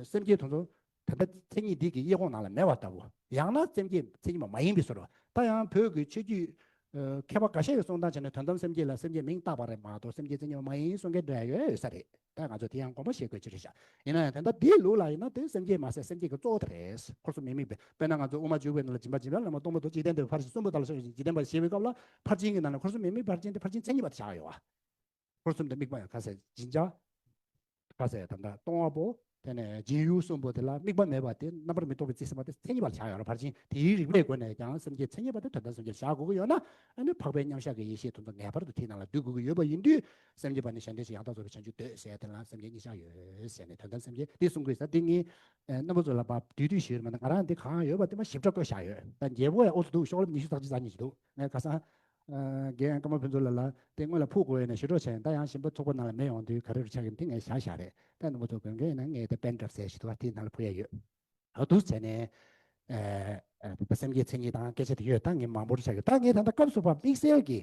སེམས་བསྐྱེད་དེ་ཚོ་ད་ལྟ་མཚན་ཉིད་འདི་གི་དབྱེ་གོང་ནང་ལ་མེད་པ་ལྟ་བུ། ཡང་ན་སེམས་བསྐྱེད་མཚན་ཉིད་མ་མ་ཡིན་པའི་བཟོ་འདྲ། ད་ཡང་བོད་ཀྱི་ཆོས་བརྒྱུད་ཨ་མཁས་པ་འགའ་ཤས་ཀྱིས་གསུང་སྟངས་བྱས་ན་དོན་དམ་སེམས་བསྐྱེད་ལ་སེམས་བསྐྱེད་མིང་བཏགས་པ་རེད་མ་གཏོགས་སེམས་བསྐྱེད་མཚན་ཉིད་མ་ཡིན་གསུང་མཁན་འདྲ་ཡོད་ཡོད་ས་རེད། ད་ང་ཚོ་དེ་ཡང་དགོངས་པ་བཞེས་དགོས་ཀྱི་རེད་ཤག་ཡིན་ན་ཡང་དེ་ལྟ་འདིའི་ལུགས་ལ་ཡིན་ན་དེ་སེམས་བསྐྱེད་མ་ཟད་སེམས་བསྐྱེད་ཀྱི་གཙོ་བོ་དེ་རེད། འཁོར་གསུམ་མི་དམིགས་པའི། དཔེར་ན་ང་ཚོ་དབུ་མ་འཇུག་པའི་ནང་ལ་སྦྱིན་པ་སྦྱིན་པའི་ལམ་སྟོང་པ་དང་འཇིག་རྟེན་འདས་པའི་ཕར་ཕྱིན་གསུམ་པོ་དག་ལ་ཕྱོགས་ཤིང་འཇིག་རྟེན་པ་ཞེས་པའི་སྐབས་ལ་ཕར་ཕྱིན་གྱི་ནང་ནས་འཁོར་གསུམ་མི་དམིགས་པ་ཕར་ཕྱིན་དེ་ཕར་ཕྱིན་མཚན་ཉིད་པ་དེ་བཞག་ཡོད་པ། འཁོར་གསུམ་དུ་དམིགས་པ་ཡང་ཁ་ཟས་སྦྱིན་བྱ། ཁ་ཟས་ད་ལྟ་གཏོང་བ་པོ། དེ་ནས་སྦྱིན་ཡུལ་གསུམ་པོ་དེ་ལ་དམིགས་པ་མེད་པ་དེ་རྣམ་པར་མི་རྟོག་པའི་རྩིས་ཟིན་པ་དེ་མཚན་ཉིད་པར་བཞག་ཡོད་རེད། ཕར་ཕྱིན་དེའི་རིགས་པའི་སྒོ་ནས་ཀྱང་སེམས་བསྐྱེད་མཚན་ཉིད་པ་དེ་དོན་དམ་སེམས་བསྐྱེད་བཞག་དགོས་ཀྱི་ཡོད་ན། ཨ་ནི་འཕགས་པའི་མཉམ་གཞག་གི་ཡེ་ཤེས་དེ་ཚོ་ངེས་པར་དུ་དེའི་ནང་ལ་འདུས་དགོས་ཀྱི་ཡོད་པ་ཡིན་དུས། སེམས་བསྐྱེད་པ་ནི་གཞན་དོན་ཕྱིར་ཡང་དག་རྫོགས་པའི་བྱང་ཆུབ་འདོད་ཟེར་དེ་ལ་སེམས་བསྐྱེད་གཉིས་ཆགས་ཡོད་ཟེར་ནས་དོན་དམ་སེམས་བསྐྱེད་དེ་གསུང་དགོས་ས་དེ་ངས་རྣམ་པ་ཚོ་ལ་བབ་བསྡུས་བསྡུས་ཞུས་མ་གཏོགས་ང་རང་འདི་གང་ཡོད་པ་དེ་མ་ཞིབ་ཕྲ་བཀོད་བཞག་ཡོད། ད་རྒྱལ་པོ་ཡང་ཨོ་ཚོ་འདུག་ཤོག་ལེབ་ཉི་ཤུ་རྩ་གཅིག་རྩ་གཉིས་ཀྱི་འདུག་ངས་ཁ་སང་། རྒན་ཀརྨ་ཕུན་ཚོགས་ལགས་ལ་དེ་སྔོན་ལ་ཕུལ་དགོས་ཡོད་ནས་ཞུ་རོགས་བྱས་ཡིན། ད་ཡང་གཞན་པ་ཚོགས་པ་ནང་ལ་མེད་ཡོང་དུས་ག་རེ་རུ་ཆགས་ཡིན་དེ་ངས་བཞག་བཞག་རེད། ད་ནུ་མོ་ཚོ་དགོས་མཁན་ཡིན་ན་ངས་དེ་པེན་ཌྲའིབ་ཟེར་ཞིག་འདུག་བ་དེའི་ནང་ལ་ཕུལ་ཡ་ཡོད། ཨ་འདུག་བྱས་ནས་ཨ་ད་སེམས་བསྐྱེད་མཚན་ཉིད་དང་སྐད་ཆ་དེ་ཡོད། ད་ངས་མང་པོ་རུ་ཆགས་ཡོད། ད་ངས་ད་ལྟ་སྐབས་སུ་བབ་དམིགས་བསལ་གྱི་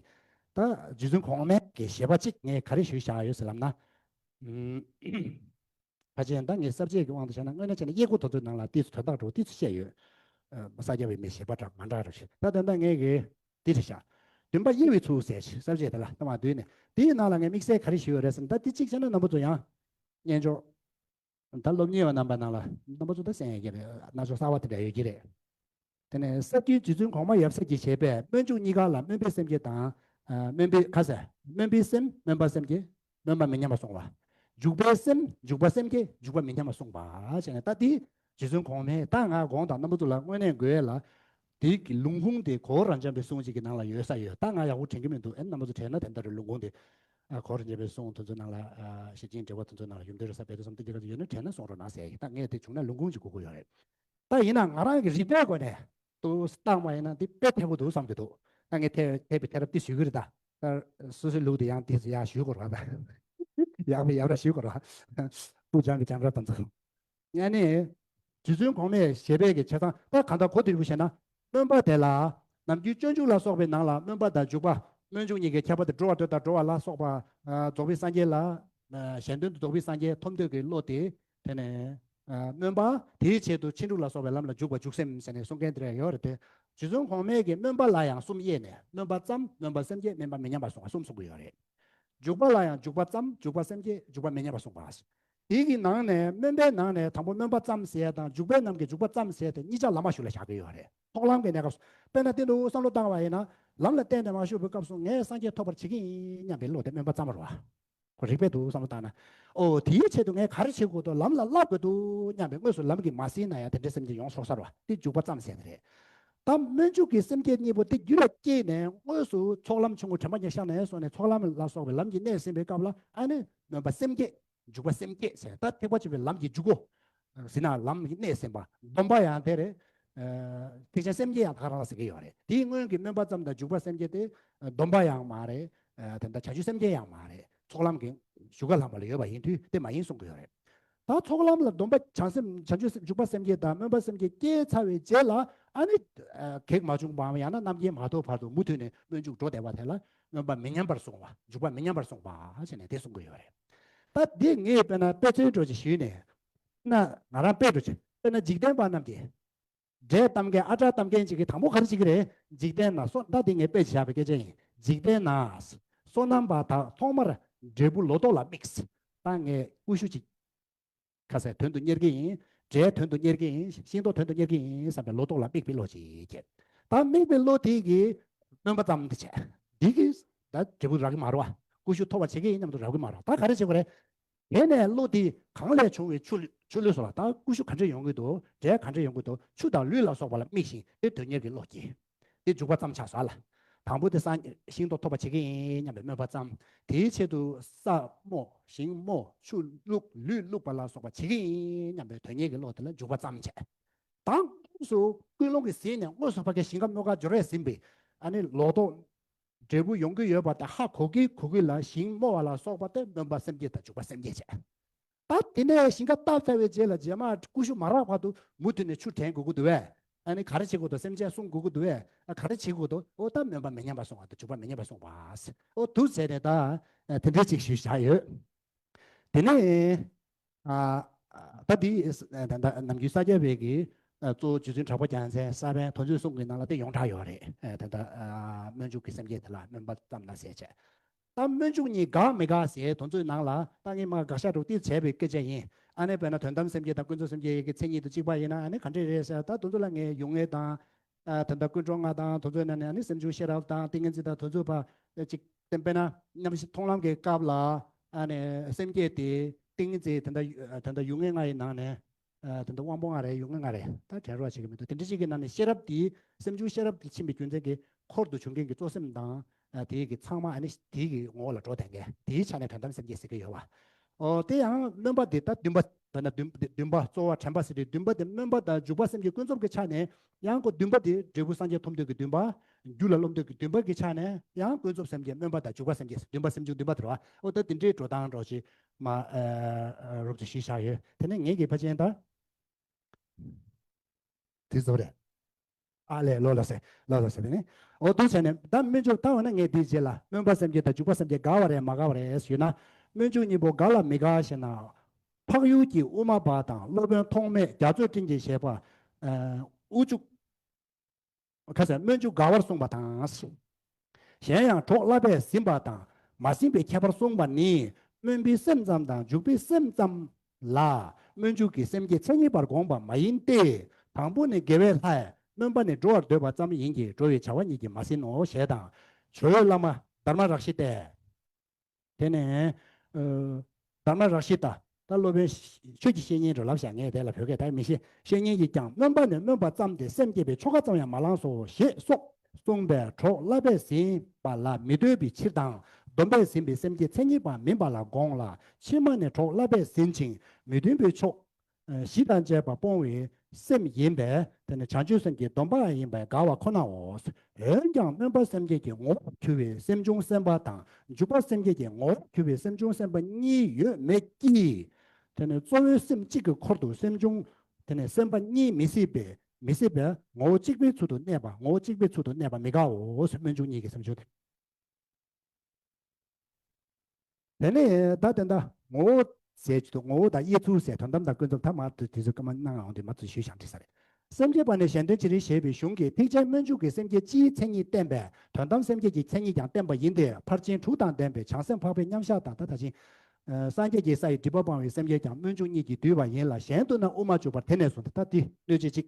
ད་རྗེ་བཙུན་གོང་མའི་གི་བཞེད་པ་གཅིག་ངས་ག་རེ་ཞུས་བཞག་ཡོད་ཟེར་ལབ་ན། ཨུམ། ཕལ་ཆེར་ད་ངས་ས་བཅད་ཀྱི་དབང་དུ་བྱས་ན་དངོས་གནས་བྱས་ན་དབྱེ་སྒོ་དེ་ཚོའི་ནང་ལ་ཏོག་ཙམ་དོན་དག་འདྲ་བོ་ཏོག་ཙམ་བཤད་ཡོད། ཨ་ས་སྐྱ་པའི་མི་བཞེད་པ་འདྲ་མ་འདྲ་རུ་ཞིག་ད་དོན་དག་ངས་གི་འདི་རེད་བཞག་བདུན་པ་དབྱེ་བའི་ཚུལ་ཟེར་ཞིག་ས་བཅད་དེ་ལ་ད་མ་བསྡུས་ནས་དེའི་ནང་ལ་ངས་དམིགས་བསལ་ག་རེ་ཞུས་ཡོད་རེད་ཟེར་ན། ད་འདི་གཅིག་བྱས་ན་རྣམ་པ་ཚོ་ཡང་སྙན་ཅོར། ད་སློབ་གཉེར་བ་རྣམ་པ་ནང་ལ་རྣམ་པ་ཚོ་ད་གསན་ཡས་ཀྱི་རེད། རྣ་ཅོག་གསར་བ་དེ་འདྲ་ཡོད་ཀྱི་རེད། དེ་ནས་ས་བཅུའི་རྗེ་བཙུན་གོང་མ་ཡབ་སྲས་ཀྱི་བཞེད་པས་སྨོན་འཇུག་གཉིས་ཀ་ལ་སྨོན་པའི་སེམས་བསྐྱེད་དང་། ཨ་སྨོན་པའི་ཁ་ཟེར། སྨོན་པའི་སེམས་སྨོན་པ་སེམས་བསྐྱེད། སྨོན་པ་མི་ཉམས་པ་གསུངས་པ། འཇུག་པའི་སེམས་འཇུག་པ་སེམས་བསྐྱེད་འཇུག་པ་མི་ཉམས་པ་གསུངས་པ་བྱས་ནས། ད་འདི་རྗེ་བཙུན་གོང་མས་ད་ང་དགོངས་དག་རྣམ་པ་ཚོ་ལ་དངོས་གནས་དགོས་ལ། དེའི་གི་ལུང་ཁུངས་དེ་གོ་བོ་རབ་འབྱམས་པའི་གསུང་ཅིག་གི་ནང་ལ་ཡོད་ས་ཡོད། ད་ང་ཡག་པོ་དྲན་གྱི་མི་འདུག་ཨེ་རྣམ་པ་ཚོ་དྲན་ན་དེ་འདྲ་རེད། ལུང་ཁུངས་དེ་ཨ་གོ་བོ་རབ་འབྱམས་པའི་གསུང་དེ་ཚོ་ནང་ལ་ཨ་ཞེ་ཆེན་འགྲེལ་པ་དེ་ཚོ་ནང་ལ་ཡོད་འདུག་རེད། ས་བེ་ཏོ་བསམ་གཏན་གྱི་ཁ་ཚོ་ཡོད་ན་དྲན་ན་གསུང་རོགས་གནང་ཟེར་ཡ་ཡིན། ད་ངས་དེ་བྱུང་ན་ལུང་ཁུངས་ཅིག་དགོས་ཀྱི་ཡོད་རེད། ད་ཡིན་ན་ང་རང་གི་རིག་པའི་སྒོ་ནས་ དུ་བཏང་བ་ཡིན་ན་འདི་དཔེ་འཐད་པོ་འདུག་བསམ་གྱི་འདུག་ད་ངས་འཐད་འཐད་པའི་ཐད་རབ་འདི་ཞུ་གི་རེད། ད་ད་སོ་སོའི་ལུགས་དེ་ཡང་འདི་ཡག་ཞུ་དགོས་རེད་པ། ཡག་པའི་ཡག་ར་ཞུ་དགོས་རེད་པ། སྤུ་ཅང་གི་ཅང་ར་དང་ཚང་། ཡང་ནི། རྗེ་བཙུན་གོང་མས་ཞེས་པའི་གི་ཆ་ཚང་ད་གང་ལྟར་གོ་དེ་རིགས་བཤད་ན། སྨོན་པ་དེ་ལ། ནམ་རྒྱུན་སྤྱོད་འཇུག་ལ་སོགས་པའི་ནང་ལ་སྨོན་པ་དང་འཇུག་པ། སྨོན་འཇུག་གཉིས་ཀའི་ཁྱད་པར་དེ་འགྲོ་བ་འདོད་དང་འགྲོ་བ་ལ་སོགས་པ། ཨ་རྫོགས་པའི་སངས་རྒྱས་ལ། ཨ་གཞན་དོན་དུ་རྫོགས་པའི་སངས་རྒྱས་ཐོབ་འདོད་ཀྱི་བློ་དེ། དེ་ནས། ཨ་སྨོན་པ། དེའི་ཆེད་དུ་ཕྱིན་དྲུག་ལ་སོགས་པའི་ལམ་ལ་འཇུག་པ་འཇུག་སེམས་ཟེར་ནས་གསུང་མཁན་དེ་འདྲ་ཡོད་རེད་དེ། རྗེ་བཙུན་གོང་མས་ཀྱི་སྨོན་པ་ལ་ཡང་གསུམ་དབྱེ་ནས་སྨོན་པ་ཙམ། སྨོན་པ་སེམས་བསྐྱེད། སྨོན་པ་མི་མཉམ་པར་གསུངས་པ་གསུམ་གསུང་གི་ཡོད་རེད། འཇུག་པ་ལ་ཡང་འཇུག་པ་ཙམ། འཇུག་པ་སེམས་བསྐྱེད། འཇུག་པ་མི་མཉམ་པར་གསུངས་པ། དེ་གི་ནང་ནས་སྨོན་པའི་ནང་ནས་དང་པོ་སྨོན་པ་ཙམ་ཟེར་ཡ་དང་འཇུག་པའི་ནང་གི་འཇུག་པ་ཙམ་ཟེར་ཡ་དེ་གཉིས་ཆ་ལམ་མ་ཞུགས་ལ་བཞག་གི་ཡོད་རེད། ཚོགས་ལམ་གྱི་གནས་སྐབས་སུ། དཔེར་ན་དེ་འདྲ་བསམ་བློ་བཏང་བ་ཡིན་ན། ལམ་ལ་བརྟེན་ནས་མ་ཞུགས་པའི་སྐབས་སུ་ངས་སངས་རྒྱས་ཐོབ་པར་བྱེད་ཀྱི་ཡིན་སྙམ་པའི་བློ་དེ་སྨོན་པ་ཙམ་རེད་པ། ཁོ་རིགས་པས་འདུག་བསམ་བློ་བཏང་ན། ཨོ་དེའི་ཆེད་དུ་ངས་ག་རེ་བྱེད་དགོས་འདུག་ལམ་ལ་བསླབ་དགོས་འདུག་སྙམ་པའི་དངོས་སུ་ལམ་གྱིས་མ་ཟིན་ན་ཡང་དེ་འདྲའི་སེམས་ཅན་ཡོང་ཆོག་ས་རེད་པ། དེ་འཇུག་པ་ཙམ་ཟེར་ནི་རེད། ད་སྨོན་འཇུག་གི་སེམས་བསྐྱེད་གཉིས་པོ་དེ་རྒྱུད་ལ་སྐྱེས་ནས་དངོས་སུ་ཚོགས་ལམ་ཆུང་ངུ་དྲན་པ་ཉེར་བཞག་ནས་བཟུང་ནས་ཚོགས་ལམ་ལ་སོགས་པའི་ལམ་གྱི་གནས་ཟིན་པའི་སྐབས་ལ་ཨ་ནི་སྨོན་པ་སེམས་བསྐྱེད། འཇུག་པ་སེམས་བསྐྱེད་ཟེར། ད་ཐེག་པ་ཆེན་པོའི་ལམ་གྱི་འཇུག་སྒོ། ཟེར་ན་ལམ་གྱི་གནས་ཟིན་པ། སྡོམ་པ་ཡང་དེ་རེད། ཨ་ཐེག་ཆེན་སེམས་བསྐྱེད་ཡང་ད་ག་རང་ལ་ཟེར་གྱི་ཡོད་རེད། དེའི་སྔོན་གྱི་སྨོན་པ་ཙམ་དང་འཇུག་པ་སེམས་བསྐྱེད་དེ་སྡོམ་པ་ཡང་མ་རེད། ཨ་དེ་འདྲ་བྱང་ཆུབ་སེམས་བསྐྱེད་ཡང་མ་རེད། ཚོགས་ལམ་གྱི་ཞུགས་ཁ་ལངས་པ་ལ་ཡོད་པ་ཡིན་དུས་དེ་མ་ཡིན་གསུང་གི་ཡོད་རེད། ད་ཚོགས་ལམ་ལ་སྡོམ་པ་བྱང་སེམས་བྱང་ཆུབ་སེམས་འཇུག་པ་སེམས་བསྐྱེད་དང་སྨོན་པ་སེམས་བསྐྱེད་སྐྱེས་ཚར་བའི་རྗེས་ལ་ཨ་ནི་ཨ་གེགས་མ་བྱུང་བའམ་ཡང་ན་རྣམ་རྒྱལ་མ་ཐོབ་བར་དུ་མུ་མཐུད་ནས་སྨོན་འཇུག་འགྲོ་བསྡད་པ་དེ་ལ་སྨོན་པ་མི་ཉམས་པར་གསུངས་པ། འཇུག་པ་མི་ཉམས་པར་གསུངས་པ་ཞེས་ནས་དེ་གསུང་གི་ཡོད་རེད། ད་འདི་ངས་དཔེར་ན་དཔེ་མཚོན་འདྲ་ཅིག་ཞུས་ནས། ན་ང་རང་དཔེ་འདྲ་ཅིག་དཔེར་ན་འཇིག་རྟེན་པ་རྣམས་ཀྱིས། འབྲས་གཏམ་མཁན་ཨ་བྲ་གཏམ་མཁན་ཅིག་གིས་དང་པོ་ག་རེ་བྱེད་ཀྱི་རེད། འཇིག་རྟེན་ན་སོ། ད་འདི་ངས་དཔེ་བཞག་པའི་སྐད་ཆ་ཡིན། འཇིག་རྟེན་ན། སོ་ནམ་པ་དག་ཐོག་མར་འབྲས་བུ་ལོ་ཏོག་ལ་དམིགས། ད་ངས་ཀུ་ཤུ་ཅིག་ཁ་ཟས་དོན་དུ་གཉེར་གྱི་ཡིན། འབྲས་དོན་དུ་གཉེར་གྱི་ཡིན། ཤིང་ཏོག་དོན་དུ་གཉེར་གྱི་ཡིན་བསམ་པའི་ལོ་ཏོག་ལ་དམིགས་པའི་བློ་ཅིག་སྐྱེས། ད་དམིགས་པའི་བློ་དེ་གིས་སྨོན་པ་ཙམ་དེ་བྱས། འདི་གིས་ད་འབྲས་བུ་རག་གི་མ་རེད་པ། ཀུ་ཤུ་ཐོབ་པ་བྱེད་ཀྱི་ཡིན་སྙམ་དུ་རག་གི་མ་རེད། ད་ག་རེ་བྱེད་དགོས་རེད། དེ་ནས་བློ་དེ་གང་ལས་བྱུང་བའི་ཆུ་ཆུ་ལུད་སོགས་ལ། ད་ཀུ་ཤུ་ག་འདྲས་ཡོང་གི་འདུག་འབྲས་ག་འདྲས་ཡོང་གི་འདུག་ཆུ་དང་ལུད་ལ་སོགས་པ་ལ་དམིགས་ཤིང་དེ་དོན་གཉེར་གྱི་བློ་སྐྱེས། དེ་འཇུག་པ་ཙམ་ཆགས་སོང་ལ། དང་པོ་དེ་སང་ཤིང་ཏོག་ཐོབ་པ་བྱེད་ཀྱི་ཡིན་སྙམ་པའི་སྨོན་པ་ཙམ། དེའི་ཆེད་དུ་ས་རྨོ། ཞིང་རྨོ། ཆུ་བླུག་ལུད་བླུག་པ་ལ་སོགས་པ་བྱེད་ཀྱི་ཡིན་སྙམ་པའི་དོན་གཉེར་གྱི་བློ་དེ་ལ་འཇུག་པ་ཙམ་བྱས། དང་དངོས་སུ་ཀུན་སློང་གིས་ཟིན་ནས་དངོས་སུ་ཕ་གི་ཞིང་ཁ་རྨོ་ག་འབྱོར་བས་ཟིན་པའི་ཨ་ནི་ལོ་ཏོག་འབྲས་བུ་ཡོང་གི་ཡོད་པ་དེ་ཧ་གོ་གི་གོ་གི་ལ་ཞིང་རྨོ་བ་ལ་སོགས་པ་དེ་སྨོན་པ་སེམས་བསྐྱེད་དང་འཇུག་པ་སེམས་བསྐྱེད་བྱས། ད་དེ་ནས་ཞིང་ཁ་བཏབ་ཚར་བའི་རྗེས་ལ་རྗེས་མ་ཀུ་ཤུ་མ་རག་བར་དུ་མུ་མཐུད་ནས་ཆུ་དྲན་དགོས་ཀྱི་འདུག་བས། ཨ་ནི་ག་རེ་བྱེད་དགོས་འདུག་སེམས་ཅན་བསྲུང་དགོས་ཀྱི་འདུག་བས། ཨ་ག་རེ་བྱེད་དགོས་འདུག་འོ་ད་སྨོན་པ་མི་ཉམས་པ་བསྲུང་བ་དང་འཇུག་པ་མི་ཉམས་པ་བསྲུང་བ། འོ་འདུག་ཟེར་ནས་ད་དེ་འདྲས་ཅིག་ཞུས་བཞག་ཡོད། དེ་ནས། ཨ་ད་འདི་ད་ནམ་རྒྱུན་ས་སྐྱ་པའི་གི་གཙོ་བོ་རྗེ་བཙུན་གྲགས་པ་རྒྱལ་མཚན་ས་པཎ་དོན་རྩོད་གསུམ་གྱི་ནང་ལ་དེ་ཡོངས་གྲགས་ཡོད་རེད། ད་ལྟ་སྨོན་འཇུག་གི་སེམས་བསྐྱེད་དེ་ལ་སྨོན་པ་ཙམ་ལ་ཟེར་བྱས། ད་སྨོན་འཇུག་གཉིས་དགག་མི་དགག་ཟེར་དོན་ཚོའི་ནང་ལ་ད་ངས་མ་དགག་བཞག་འགྲོ་ཏིལ་བྱས་པའི་སྐད་ཆ་ཡིན། ཨ་ནི་དཔེར་ན་དོན་དམ་སེམས་བསྐྱེད་དང་ཀུན་རྫོབ་སེམས་བསྐྱེད་ཀྱི་མཚན་ཉིད་དུ་གཅིག་པ་ཡིན་ན་ཨ་ནི་ག་འདྲས་རེད་ཟེར། ད་དོན་ཚོ་ལ་ངས་ཡུལ་ངེས་དང་། ཨ་དོན་དམ་ཀུན་འགྲོ་ལྔ་དང་དོན་ཚོའི་ནང་ནས་ཨ་ནི་སེམས་བྱུང་ཤེས་རབ་དང་ཏིང་ངེ་འཛིན་དང་དོན་ཚོའི་བར་ཅིག་བསྟན་པས་ན་རྣམ་ཤེས་མཐོང་ལམ་གྱི་སྐབས་ལ་ཨ་ནི་སེམས་བསྐྱེད་དེ་ཏིང་ངེ་འཛིན་དེ་འདྲ་དེ་འདྲ་ཡུལ་ངེས་ལྔ་ཡི་ནང་ནས། ཨ་དེ་འདྲ་དབང་པོ་ལྔ་རེད། ཡུལ་ངེས་ལྔ་རེད། ད་དྲན་རོགས་བྱེད་ཀྱི་མི་འདུག་དེ་འདྲ་ཞིག་གི་ནང་ནས་ཤེས་རབ་དེ་སེམས་བྱུང་ཤེས་རབ་དེ་ཕྱིན་པའི་རྒྱུ་མཚན་གྱིས་འཁོར་དུ་བྱུང་མཁན་གྱི་གཙོ་སེམས་དང་ཨ་དེའི་གི་ཚང་མ་ཨ་ནི་དེའི་གི་ངོ་བོ་ལ་འགྲོ་བསྡད་མཁན་དེའི་ཆ་ནས་དོན་དམ་སེམས་བསྐྱེད་ཟེར་གྱི་ཡོད་པ། ཨོ་དེ་ཡང་སྨོན་པ་དེ་ད་འདུན་པ་ད་ན་འདུན་འདུན་པ་གཙོ་བོ་དྲན་པ་ཟེར་དུས་འདུན་པ་དེ་སྨོན་པ་དང་འཇུག་པ་སེམས་བསྐྱེད་ཀུན་རྫོབ་ཀྱི་ཆ་ནས་ཡང་ཁོ་འདུན་པ་དེ་འབྲས་བུ་སངས་རྒྱས་ཐོབ་འདོད་ཀྱི་འདུན་པ། རྒྱུ་ལ་སློབ་འདོད་ཀྱི་འདུན་པ་གི་ཆ་ནས་ཡང་ཀུན་རྫོབ་སེམས་བསྐྱེད་སྨོན་པ་དང་འཇུག་པ་སེམས་བསྐྱེད་འདུན་པ་སེམས་བྱུང་འདུན་པ་དེ་རེད་པ། ཨོ་ད་དེ་འདྲའི་འགྲོ་སྟངས་འགྲོ་ཞིག་མ་ཨ་རོབ་ཙམ་ཞུས་བཞག་ཡོད། དེ་ནས་ངེད་ཀྱི་ཕལ་ཆེར་ད་དེ་ཚོ་རེད། ཨ་ལས་ལོ་ལ་ཟེར་ལོ་ལ་ཟེར་དེ་ནས་ཨོ་དེ་བྱས་ནས་ད་སྨོན་འཇུག་ད་འོ་ན་ངས་དེའི་རྗེས་ལ་སྨོན་པ་སེམས་བསྐྱེད་དང་འཇུག་པ་སེམས་བསྐྱེད་དགག་པ་རེད་མ་དགག་པ་རེད་ཞུས་ན། སྨོན་འཇུག་གཉིས་པོ་དགག་ལ་མི་དགག་ཞེ་ན། འཕགས་ཡུལ་གྱི་དབུ་མ་པ་དང་སློབ་དཔོན་ཐོགས་མེད་རྒྱ་མཚོ་སྤྲིན་གྱི་བཞེད་པ། ཨ་དབུ་བཅུག་ཁ་ཟས་སྨོན་འཇུག་དགག་པར་གསུངས་པ་དང་། གཞན་ཡང་གྲོགས་བསླབ་པས་ཟིན་པ་དང་མ་ཟིན་པའི་ཁྱད་པར་གསུངས་པ་ནི་སྨོན་པའི་སེམས་ཙམ་དང་འཇུག་པའི་སེམས་ཙམ་ལ་སྨོན་འཇུག་གི་སེམས་བསྐྱེད་མཚན་ཉིད་པར་དགོངས་པ་མ་ཡིན་ཏེ། དང་པོ་ནི་དགེ་བའི་ལྷའི་སྨོན་པ་ནི་འགྲོ་བར་འདོད་པ་ཙམ་ཡིན་གྱི་འགྲོ་བའི་བྱ་བ་ཉིད་ཀྱིས་མ་ཟིན་ནོ་ཞེས་དང་། ཇོ་བོའི་བླ་མ་དྷརྨ་རཀྵི་ཏས། དེ་ནས་ཨ་དྷརྨ་རཀྵི་ཏ། ད་སློབ་དཔོན་ཆོས་ཀྱི་བཤེས་གཉེན་རེད་ལབ་བཞག་ངས་དེ་ལ་བོད་སྐད་ད་མི་ཤེས། བཤེས་གཉེན་གྱིས་ཀྱང་སྨོན་པ་ནི་སྨོན་པ་ཙམ་སྟེ་སེམས་བསྐྱེད་པའི་ཆོ་ག་ཙམ་ཡང་མ་བླངས་སོ་ཞེས་སོགས་གསུངས་པས་གྲོགས་བསླབ་པས་ཟིན་པ་ལ་མི་ལྟོས་པའི་ཕྱིར་དང་སྡོམ་པས་ཟིན་པའི་སེམས་བསྐྱེད་མཚན་ཉིད་པ་མིན་པ་ལ་དགོངས་ལ། ཕྱི་མ་ནི་གྲོགས་བསླབ་པས་ཟིན་ཅིང་མི་མཐུན་པའི་ཕྱོགས་ཨ་གཞི་དང་བཅས་པ་སྤོང་བའི་ སེམས་ཡིན་པས་དེ་ནི་བྱང་ཆུབ་སེམས་ཀྱི་སྡོམ་པ་ཡིན་པས་དགའ་བ་ཁོ་ནའོ། འོན་ཀྱང་སྨོན་པ་སེམས་བསྐྱེད་ཀྱི་ངོ་བོར་གྱུར་པའི་སེམས་བྱུང་སེམས་དཔའ་དང་འཇུག་པ་སེམས་བསྐྱེད་ཀྱི་ངོ་བོར་གྱུར་པའི་སེམས་བྱུང་སེམས་དཔའ་གཉིས་ཡོད་མོད་ཀྱི། དེ་ནི་གཙོ་བོའི་སེམས་གཅིག་གི་འཁོར་དུ་སེམས་བྱུང་དེ་ནི་སེམས་དཔའ་གཉིས་མི་སྲིད་པས་མི་སྲིད་པས་ངོ་བོ་གཅིག་པའི་ཚུལ་དུ་གནས་པ་ངོ་བོ་གཅིག་པའི་ཚུལ་དུ་གནས་པ་མི་དགའོ། སྨོན་འཇུག་གཉིས་ཀྱི་སེམས་བྱུང་དེ། དེ་ནས་ད་དེ་འདྲ་ངོ་བོ་ཟེར་གྱི་འདུག་ངོ་བོ་དང་དབྱེ་ཚུལ་ཟེར་དོན་དམ་དང་ཀུན་རྫོབ་ཐ་མ་དེ་དེ་ཚོ་སྐར་མ་གནང་ཡོང་དུས་མ་ཚུལ་ཞུས་བཞག་འགྲིག་ས་རེད། སེམས་བསྐྱེད་པ་ནི་གཞན་དོན་བྱེད་རིང་ཞེས་པའི་གཞུང་གིས་ཐེག་ཆེན་སྨོན་འཇུག་གི་སེམས་བསྐྱེད་སྤྱིའི་མཚན་ཉིད་བསྟན་པས་དོན་དམ་སེམས་བསྐྱེད་ཀྱི་མཚན་ཉིད་ཀྱང་བསྟན་པ་ཡིན་ཏེ། ཕར་ཕྱིན་དྲུག་དང་ལྡན་པའི་བྱང་སེམས་འཕགས་པའི་མཉམ་གཞག་དང་ད་ད་ཕྱིན། ཨ་སངས་རྒྱས་ཀྱི་ས་ཡི་སྒྲིབ་པ་སྤང་བའི་སེམས་བསྐྱེད་ཀྱང་སྨོན་འཇུག་གཉིས་ཀྱིས་བསྡུས་པ་ཡིན་ལ། གཞན་དུ་ན་དབུ་མ་འཇུག་པར་དེ་ནས་བཟུང་སྟེ་ད་འདི་སྣོད་བཅུད་གཅིག་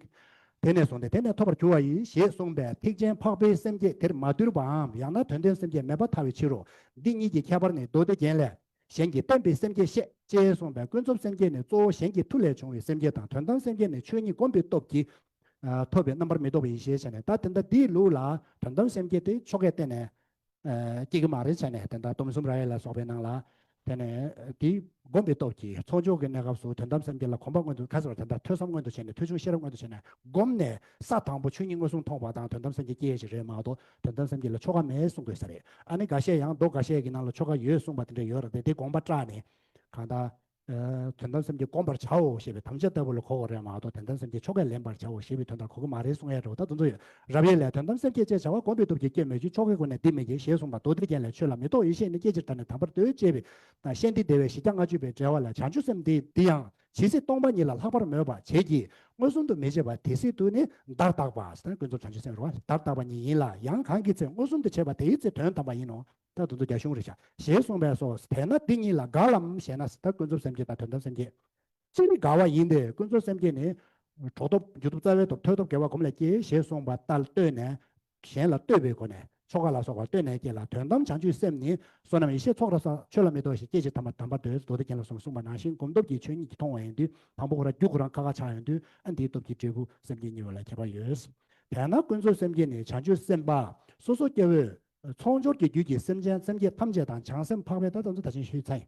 དེ་ནས་བཟུང་སྟེ་དེ་ནས་ཐོབ་པར་འགྱུར་བ་ཡིན་ཞེས་གསུངས་པས་ཐེག་ཆེན་འཕགས་པའི་སེམས་བསྐྱེད་དེར་མ་འདུས་པའམ་ཡང་ན་དོན་ལྡན་སེམས་བསྐྱེད་མེད་པར་ཐལ་བའི་ཕྱིར་རོ། འདི་གཉིས་ཀྱི་ཁྱད་པར་ནི་མདོ་སྡེ་རྒྱན་ལས། གཞན་གྱིས་བསྟན་པའི་སེམས་བསྐྱེད་བཤད་ཅེས་གསུངས་པས་ཀུན་རྫོབ་སེམས་བསྐྱེད་ནི་གཙོ་བོ་གཞན་གྱི་མཐུ་ལས་བྱུང་བའི་སེམས་བསྐྱེད་དང་དོན་དམ་སེམས་བསྐྱེད་ནི་ཆོས་ཉིད་བསྒོམ་པའི་སྟོབས་ཀྱིས་ཨ་ཐོབ་པའི་རྣམ་པར་མི་རྟོག་པ་ཡིན་ཞེས་བྱས་ནས། ད་དེ་འདྲ་འདིའི་ལུགས་ལ་དོན་དམ་སེམས་བསྐྱེད་དེ་ཆོ་གས་བསྟན་ནས་ཨ་སྐྱེ་གི་མ་རེད་བྱས་ནས། དེ་འདྲ་སྡོམ་གསུམ་ར་ཡ་ལ་སོགས་པའི་ནང་ལ་དེ་ནས་དེ་བསྒོམ་པའི་སྟོབས་ཀྱིས་ཚོགས་སྦྱོར་གྱི་གནས་སྐབས་སུ་དོན་དམ་སེམས་བསྐྱེད་ལ་གོམས་པ་མངོན་དུ་ག་ཟེར་བ་དེ་འདྲ་ཐོས་བསམ་མངོན་དུ་བྱས་ནས་ཐོས་བྱུང་ཤེས་རབ་མངོན་དུ་བྱས་ནས་བསྒོམས་ནས་ས་དང་པོ་ཆོས་ཉིད་མངོན་སུམ་མཐོང་བ་དང་དོན་དམ་སེམས་བསྐྱེད་སྐྱེ་ཡས་ཞིག་རེད་མ་གཏོགས། དོན་དམ་སེམས་བསྐྱེད་ལ་ཆོ་ག་མེད་གསུང་དགོས་ས་རེད། ཨ་ནི་འགའ་ཤས་ཡང་མདོ་འགའ་ཤས་ཀྱི་ནང་ལ་ཆོ་ག་ཡོད་གསུངས་པ་དེ་འདྲ་ཡོད་རེད་དེ། དེ་དགོངས་པ་བཀྲལ་ནས་གང་ལྟར། ཨ་དོན་དམ་སེམས་བསྐྱེད་བསྒོམ་པར་བྱའོ་ཞེས་པའི་དམ་བཅའ་ལྟ་བུ་ལ་གོ་དགོས་རེད་མ་གཏོགས། དོན་དམ་སེམས་བསྐྱེད་ཆོ་གས་ལེན་པར་བྱའོ་ཞེས་པའི་དོན་དག་གོ་གི་མ་རེད་གསུང་ཡས་རེད། ད་དེ་ཚོ་ཡོད། རབ་དབྱེ་ལས། དོན་དམ་སེམས་བསྐྱེད་ཅེས་བྱ་བ་བསྒོམ་པའི་སྟོབས་ཀྱིས་སྐྱེ་མོད་ཀྱི། ཆོ་གའི་སྒོ་ནས་འདི་མེད་ཀྱི་ཞེས་གསུངས་པ་མདོ་སྡེ་རྒྱན་ལས། ཆོས་ལ་མི་རྟོག་ཡེ་ཤེས་ནི་སྐད་ཅིག་ལྟར་ནི་དམ་པར་འདོད་ཅེས་པའི་ཤན་ཏི་དེ་བས་བཞི་བརྒྱ་ལྔ་བཅུ་པའི་འགྲེལ་བ་ལ། བྱང་ཆུབ་སེམས་འདི་འདི་ཡང་ཇི་སྲིད་སྟོང་པ་ཉིད་ལ་ལྷག་པར་མོས་པ་བྱེད་ཀྱི། མངོན་སུམ་དུ་མི་བྱེད་པ་དེ་སྲིད་དུ་ནི་བརྡར་བཏགས་པ། ད་ཀུན་རྫོབ་བྱང་ཆུབ་སེམས་རེད་བ། བརྡར་བཏགས་པ་ཉིད་ཡིན་ལ། ཡང་གང་གི་ཚེ་མངོན་སུམ་དུ་བྱེད་པ་དེའི་ཚེ་དོན་དམ་པ་ཡིན་ནོ། ད་དེ་ཚོ་རྒྱ་གཞུང་རེད་ཤག་ཞེས་གསུངས་པས་སོ། དེས་ན་འདི་གཉིས་ལ་འགལ་ལམ་ཞེ་ན། ད་ཀུན་རྫོབ་སེམས་བསྐྱེད་དང་དོན་དམ་སེམས་བསྐྱེད་སྤྱིར་འགལ་བ་ཡིན་ཏེ། ཀུན་རྫོབ་སེམས་བསྐྱེད་ནི་གྲོགས་སྟོབས་རྒྱུ་སྟོབས་རྩ་བའི་སྟོབས་ཐོས་སྟོབས་དགེ་བ་སྒོམ་ལས་སྐྱེ་ཞེས་གསུངས་པ་ལྟར་ལྟོས་ནས། གཞན་ལ་ལྟོས་པའི་སྒོ་ནས་ཆོ་ག་ལ་སོགས་པ་ལྟོས་ནས་སྐྱེ་ལ། དོན་དམ་བྱང་ཆུབ་སེམས་ནི་བསོད་ནམས་ཡེ་ཤེས་ཚོགས་རབ་བསགས། ཆོས་ལ་མི་རྟོག་ཞེས་སྐད་ཅིག་ཐ་མ་དམ་པར་འདོད། མདོ་སྡེ་རྒྱན་ལ་སོགས་གསུངས་པ་ནང་བཞིན་སྒོམ་སྟོབས་ཀྱིས་ཆོས་ཉིད་ཀྱིས་མཐོང་བ་ཡིན་དུས་དང་པོ་ཁོ་རང་རྒྱུ་ཁོ་རང་ཁ་ཁ་ཆགས་ཡོང་དུས་ཨ་འདིའི་སྟོབས་ཀྱིས་འབྲས་བུ་སེམས་བསྐྱེད་གཉིས་པ་ལ་ཁྱད་པར་ཡོད། དེས་ན་ཀུན་རྫོབ་སེམས་བསྐྱེད་ནི་བྱང་ཆུབ་སེམས་དཔའ་སོ་སོ་སྐྱེ་བོས་ཚོགས་སྦྱོར་གྱི་རྒྱུད་ཀྱི་སེམས་ཅན་སེམས་བསྐྱེད་ཐམས་ཅད་དང་བྱང་སེམས་འཕགས་པའི་ད་ལྟ་ཚོ་ད་ཕྱིན་ཞུས་ཚར་ཡིན།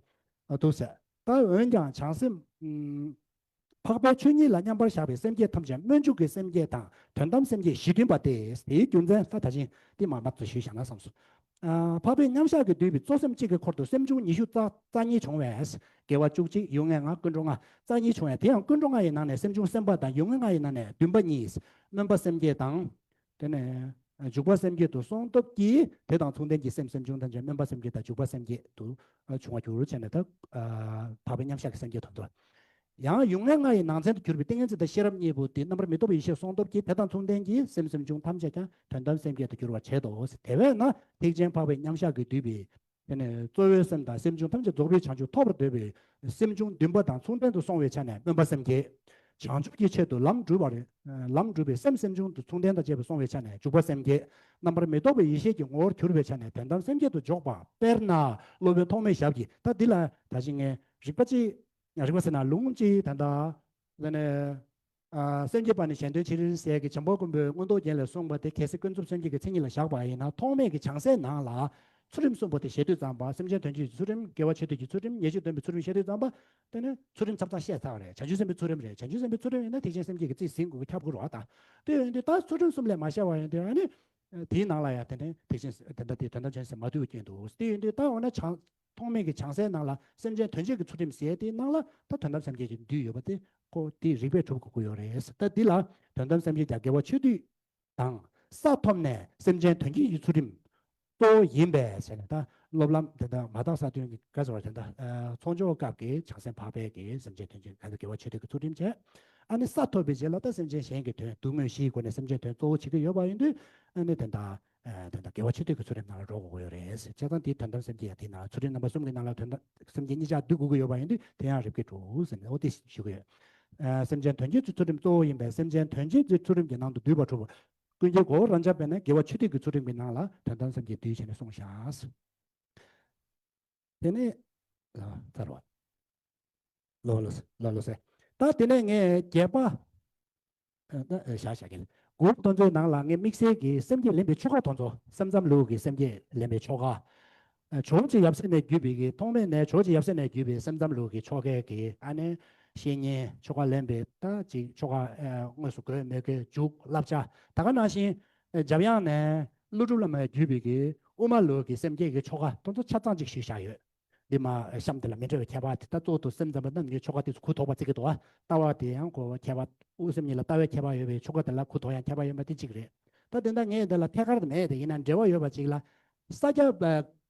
ཨ་འདུག་ཟེར། ད་འོན་ཀྱང་བྱང་སེམས་ཨུམ་འཕགས་པའི་ཆོས་ཉིད་ལ་མཉམ་པར་བཞག་པའི་སེམས་བསྐྱེད་ཐམས་ཅད་སྨོན་འཇུག་གི་སེམས་བསྐྱེད་དང་དོན་དམ་སེམས་བསྐྱེད་བཞི་མཐུན་པ་སྟེ། དེའི་རྒྱུ་མཚན་ད་ད་ཕྱིན་ཏེ་མ་མ་ཚོ་ཞུས་བཞག་ན་བསམ་སོང་། ཨ་འཕགས་པའི་མཉམ་གཞག་གིས་བསྡུས་པའི་གཙོ་སེམས་གཅིག་གི་འཁོར་དུ་སེམས་བྱུང་ཉི་ཤུ་རྩ་རྩ་གཉིས་བྱུང་བས། དགེ་བ་བཅུ་གཅིག་ཡུལ་ངེས་ལྔ་ཀུན་འགྲོ་ལྔ་རྩ་གཉིས་བྱུང་བས། དེ་ཡང་ཀུན་འགྲོ་ལྔ་ཡི་ནང་ནས་སེམས་བྱུང་སེམས་དཔའ་དང་ཡུལ་ངེས་ལྔ་ཡི་ནང་ནས་འདུན་པ་གཉིས། སྨོན་པ་སེམས་བསྐྱེད་དང་། དེ་ནས་འཇུག་པ་སེམས་བསྐྱེད་དུ་སོང་སྟོབས་ཀྱིས་དེ་དང་མཚུངས་ལྡན་གྱི་སེམས་སེམས་བྱུང་ཐམས་ཅད་སྨོན་པ་སེམས་བསྐྱེད་དང་འཇུག་པ་སེམས་བསྐྱེད་དུ་བྱུང་བར་འགྱུར་བྱས་ནས། ད་འཕགས་པའི་མཉམ་གཞག་གི་སེམས་བསྐྱེད་དོན་དུ། ཡང་ཡུལ་ངེས་ལྔ་ཡི་ནང་ཚན་དུ་གྱུར་པའི་ཏིང་ངེ་འཛིན་དང་ཤེས་རབ་གཉིས་པོ་དེ་རྣམ་པར་མི་རྟོག་པའི་ཡེ་ཤེས་སོང་སྟོབས་ཀྱིས་དེ་དང་མཚུངས་ལྡན་གྱི་སེམས་སེམས་བྱུང་ཐམས་ཅད་ཀྱང་དོན་དམ་སེམས་བསྐྱེད་དུ་འགྱུར་བར་བྱེད་དོ། དེ་བས་ན་ཐེག་ཆེན་འཕགས་པའི་མཉམ་གཞག་གིས་བསྡུས་པའི་དེ་ནས་གཙོ་བོའི་སེམས་དང་སེམས་བྱུང་ཐམས་ཅད་རྫོགས་པའི་བྱང་ཆུབ་ཐོབ་པར་འདོད་པའི་སེམས་བྱུང་འདུན་པ་དང་མཚུངས་ལྡན་དུ་སོང་བའི་ཆ་ནས་སྨོན་པ་སེམས་བསྐྱེད། བྱང་ཆུབ་ཀྱི་ཆེད་དུ་ལམ་བསྒྲུབ་པར་ལམ་བསྒྲུབ་པའི་སེམས་སེམས་བྱུང་དུ་མཚུངས་ལྡན་དང་བཅས་པ་སོང་བའི་ཆ་ནས་འཇུག་པ་སེམས་བསྐྱེད། རྣམ་པར་མི་རྟོག་པའི་ཡེ་ཤེས་ཀྱི་ངོ་བོར་གྱུར་པའི་ཆ་ནས་དོན་དམ་སེམས་བསྐྱེད་དུ་འཇོག་པ། དཔེར་ན་སློབ་དཔོན་ཐོགས་མེད་ཞབས་ཀྱིས། ད་འདི་ལ་ད་ཅི་ངས་རིགས་པ་ཅིག་རིགས་པ་ཟེར་ན་ལུང་གཅིག་ད་ལྟ་ལ་ནས་ཨ་སེམས་བསྐྱེད་པ་ནི་གཞན་དོན་བྱེད་རིང་ཟེར་གྱི་བྱམས་པ་མགོན་པོས་མངོན་རྟོགས་རྒྱན་ལས་གསུངས་པ་དེ་གལ་སྲིད་ཀུན་རྫོབ་སེམས་བསྐྱེད་ཀྱི་མཚན་ཉིད་ལ་བཞག་པ་ཡིན་ན། ཐོགས་མེད་ཀྱི་བྱང་སེམས་ནང་ལ་ཚུལ་ཁྲིམས་གསུམ་པོ་དེ་བཞེད་དུས་ཙམ་པ། སེམས་ཅན་དོན་བྱེད་ཀྱི་ཚུལ་ཁྲིམས། དགེ་བ་ཆེ་འདོད་ཀྱི་ཚུལ་ཁྲིམས། ཉེས་སྤྱོད་སྡོམ་པའི་ཚུལ་ཁྲིམས་བཤད་དུས་ཙམ་པ། དེ་ནི་ཚུལ་ཁྲིམས་ཚབ་ཚང་བཤད་ཚར་བ་རེད། བྱང་ཆུབ་སེམས་དཔའི་ཚུལ་ཁྲིམས་རེད། བྱང་ཆུབ་སེམས་དཔའི་ཚུལ་ཁྲིམས་ཡིན་ན་ཐེག་ཆེན་སེམས་བསྐྱེད་ཀྱི་རྩིས་ཟིན་དགོས་ཀྱི་ཁྱབ་དགོས་རེད་བ། ད་དེ་ཡིན་དུས་ད་ཚུལ་ཁྲིམས་གསུམ་ལས་མ་བཤད་པ་ཡིན་དུས་ཨ་ནི་དེའི་ནང་ལ་ཡང་དེ་ནི་ཐེག་ཆེན་དེ་འདྲ་དེ་དོན་དམ་བྱང་སེམས་མ་འདུས་པ་སྐྱོན་འདུག་དེ་ཡིན་དུས་ད་འོ་ན་བྱང་ཐོགས་མེད་ཀྱི་བྱང་སེམས་ནང་ལ་སེམས་ཅན་དོན་བྱེད་ཀྱི་ཚུལ་ཁྲིམས་ཟེར་དེའི་ནང་ལ་ད་དོན་དམ་སེམས་བསྐྱེད་ཀྱི་འདུས་ཡོད་པ་དེ་ཁོ་དེའི་རིགས་པས་གྲུབ་དགོས་ཀྱི་ཡོད་རེད། ད་འདི་ལ་དོན་དམ་སེམས་བསྐྱེད་ཀྱང་དགེ་བ་ཆོས་སྡུད་དང་ས་ཐོབ་ནས་སེམས་ཅན་དོན་བྱེད་ཀྱི་ཚུལ་ཁྲིམས་གཙོ་བོ་ཡིན་པས་ཟེར་ནས། ད་སློབ་ལམ་དེ་འདྲ་མ་དག་ས་དོན་གྱི་ག་ཟེར་བ་དེ་འདྲ་ཚོགས་སྦྱོར་སྐབས་ཀྱི་བྱང་སེམས་འཕགས་པའི་གི་སེམས་ཅན་དོན་བྱེད་གང་དུ་དགེ་བ་ཆོས་སྡུད་ཀྱི་ཚུལ་ཁྲིམས་བྱས། ཨ་ནི་ས་ཐོབ་པའི་རྗེས་ལ་ད་སེམས་ཅན་གཞན་གྱི་དོན་སྡུག་བསྔལ་ཞིའི་སྒོ་ནས་སེམས་ཅན་དོན་གཙོ་བོ་བྱེད་ཀྱི་ཡོད་པ་ཡིན་དུས་ཨ་ནི་དེ་འདྲ་དེ་འདྲ་དགེ་བ་ཆོས་སྡུད་ཀྱི་ཚུལ་ཁྲིམས་ནང་ལ་འགྲོ་དགོས་ཀྱི་ཡོད་རེད། བྱས་ཙང་དེའི་དོན་དམ་སེམས་བསྐྱེད་ཡང་དེའི་ནང་ལ་ཚུལ་ཁྲིམས་རྣམ་པ་གསུམ་གྱི་ནང་ལ་དོན་དམ་སེམས་བསྐྱེད་གཉིས་ཆར་འདུས་དགོས་ཀྱི་ཡོད་པ་ཡིན་དུས་དེ་ཡང་རིགས་པས་གྲུབ་ཟེར་ནས་འོ་དེ་ཞུ་གི་ཡོད། ཨ་སེམས་ཅན་དོན་བྱེད་ཀྱི་ཚུལ་ཁྲིམས་གཙོ་བོ་ཡིན་པས་སེམས་ཅན་དོན་བྱེད་ཀྱི་ཚུལ་ཁྲིམས་ཀྱི་ནང་དུ་འདུས་པ་གྲུབ་པ། ཀུན་མཁྱེན་གོ་རམས་འབྱམས་པས་ན་དགེ་བ་ཆོས་སྡུད་ཀྱི་ཚུལ་ཁྲིམས་ཀྱི་ནང་ལ་དོན་དམ་སེམས་བསྐྱེད་འདུས་བྱས་ནས་གསུངས་བཞག་དེ་ནས་ཚར་བ། ལོ་ལོ་ལོ་ལོ་ཟེར། ད་དེ་ནས་ངས་བརྒྱད་པ། ཨ་ད་ཨ་བཞག་བཞག་གི་དགུ་དོན་ཚོའི་ནང་ལ་ངས་དམིགས་བསལ་གྱི་སེམས་བསྐྱེད་ལེན་པའི་ཆོ་ག་དོན་ཚོ། སེམས་ཙམ་ལུགས་ཀྱི་སེམས་བསྐྱེད་ལེན་པའི་ཆོ་ག་ཨ་ཇོ་བོ་རྗེ་ཡབ་སྲས་ནས་བརྒྱུད་པའི་གི་ཐོགས་མེད་ནས་ཇོ་བོ་རྗེ་ཡབ་སྲས་ནས་བརྒྱུད་པའི་སེམས་ཙམ་ལུགས་ཀྱི་ཆོ་གའི་གི་ཨ་ནི། བཤེས་གཉེན་ཆོ་ག་ལེན་པའི་ད་ཅིག་ཆོ་ག་ཨ་དངོས་སུ་དགོས་མེད་ཀྱི་འཇུག་བསླབ་བྱ། ད་ག་ནང་བཞིན་ཨ་འཇམ་དབྱངས་ནས་ཀླུ་སྒྲུབ་བླ་མས་བརྒྱུད་པའི་གི་དབུ་མ་ལུགས་ཀྱི་སེམས་བསྐྱེད་ཀྱི་ཆོ་ག་དེ་ཚོ་ཆ་ཚང་ཅིག་ཞུས་བཞག་ཡོད། འདི་མ་གཤམ་དེ་ལ་མི་འདྲ་བའི་ཁྱད་པར་དེ་ད་གཙོ་བོ་སེམས་ཙམ་པ་རྣམས་ཀྱི་ཆོ་ག་དེ་ཚོ་གུ་དོག་པ་བརྩི་གི་འདུག་ཨ། ལྟ་བ་དེ་ཡང་གོ་བ་ཁྱད་པར། དབུ་སེམས་གཉིས་ལ་ལྟ་བའི་ཁྱད་པར་ཡོད་པའི་ཆོ་ག་དེ་ལ་གུ་དོག་ཡང་ཁྱད་པར་ཡོད་པ་དེ་གཅིག་རེད། ད་དེ་འདྲ་ངས་འདི་ལ་ཐད་ཀར་དུ་མེད་དེ་ཡིན་ན་འབྲེལ་བ་ཡོད་པ་ཅིག་ལ། ས་སྐྱ་པ་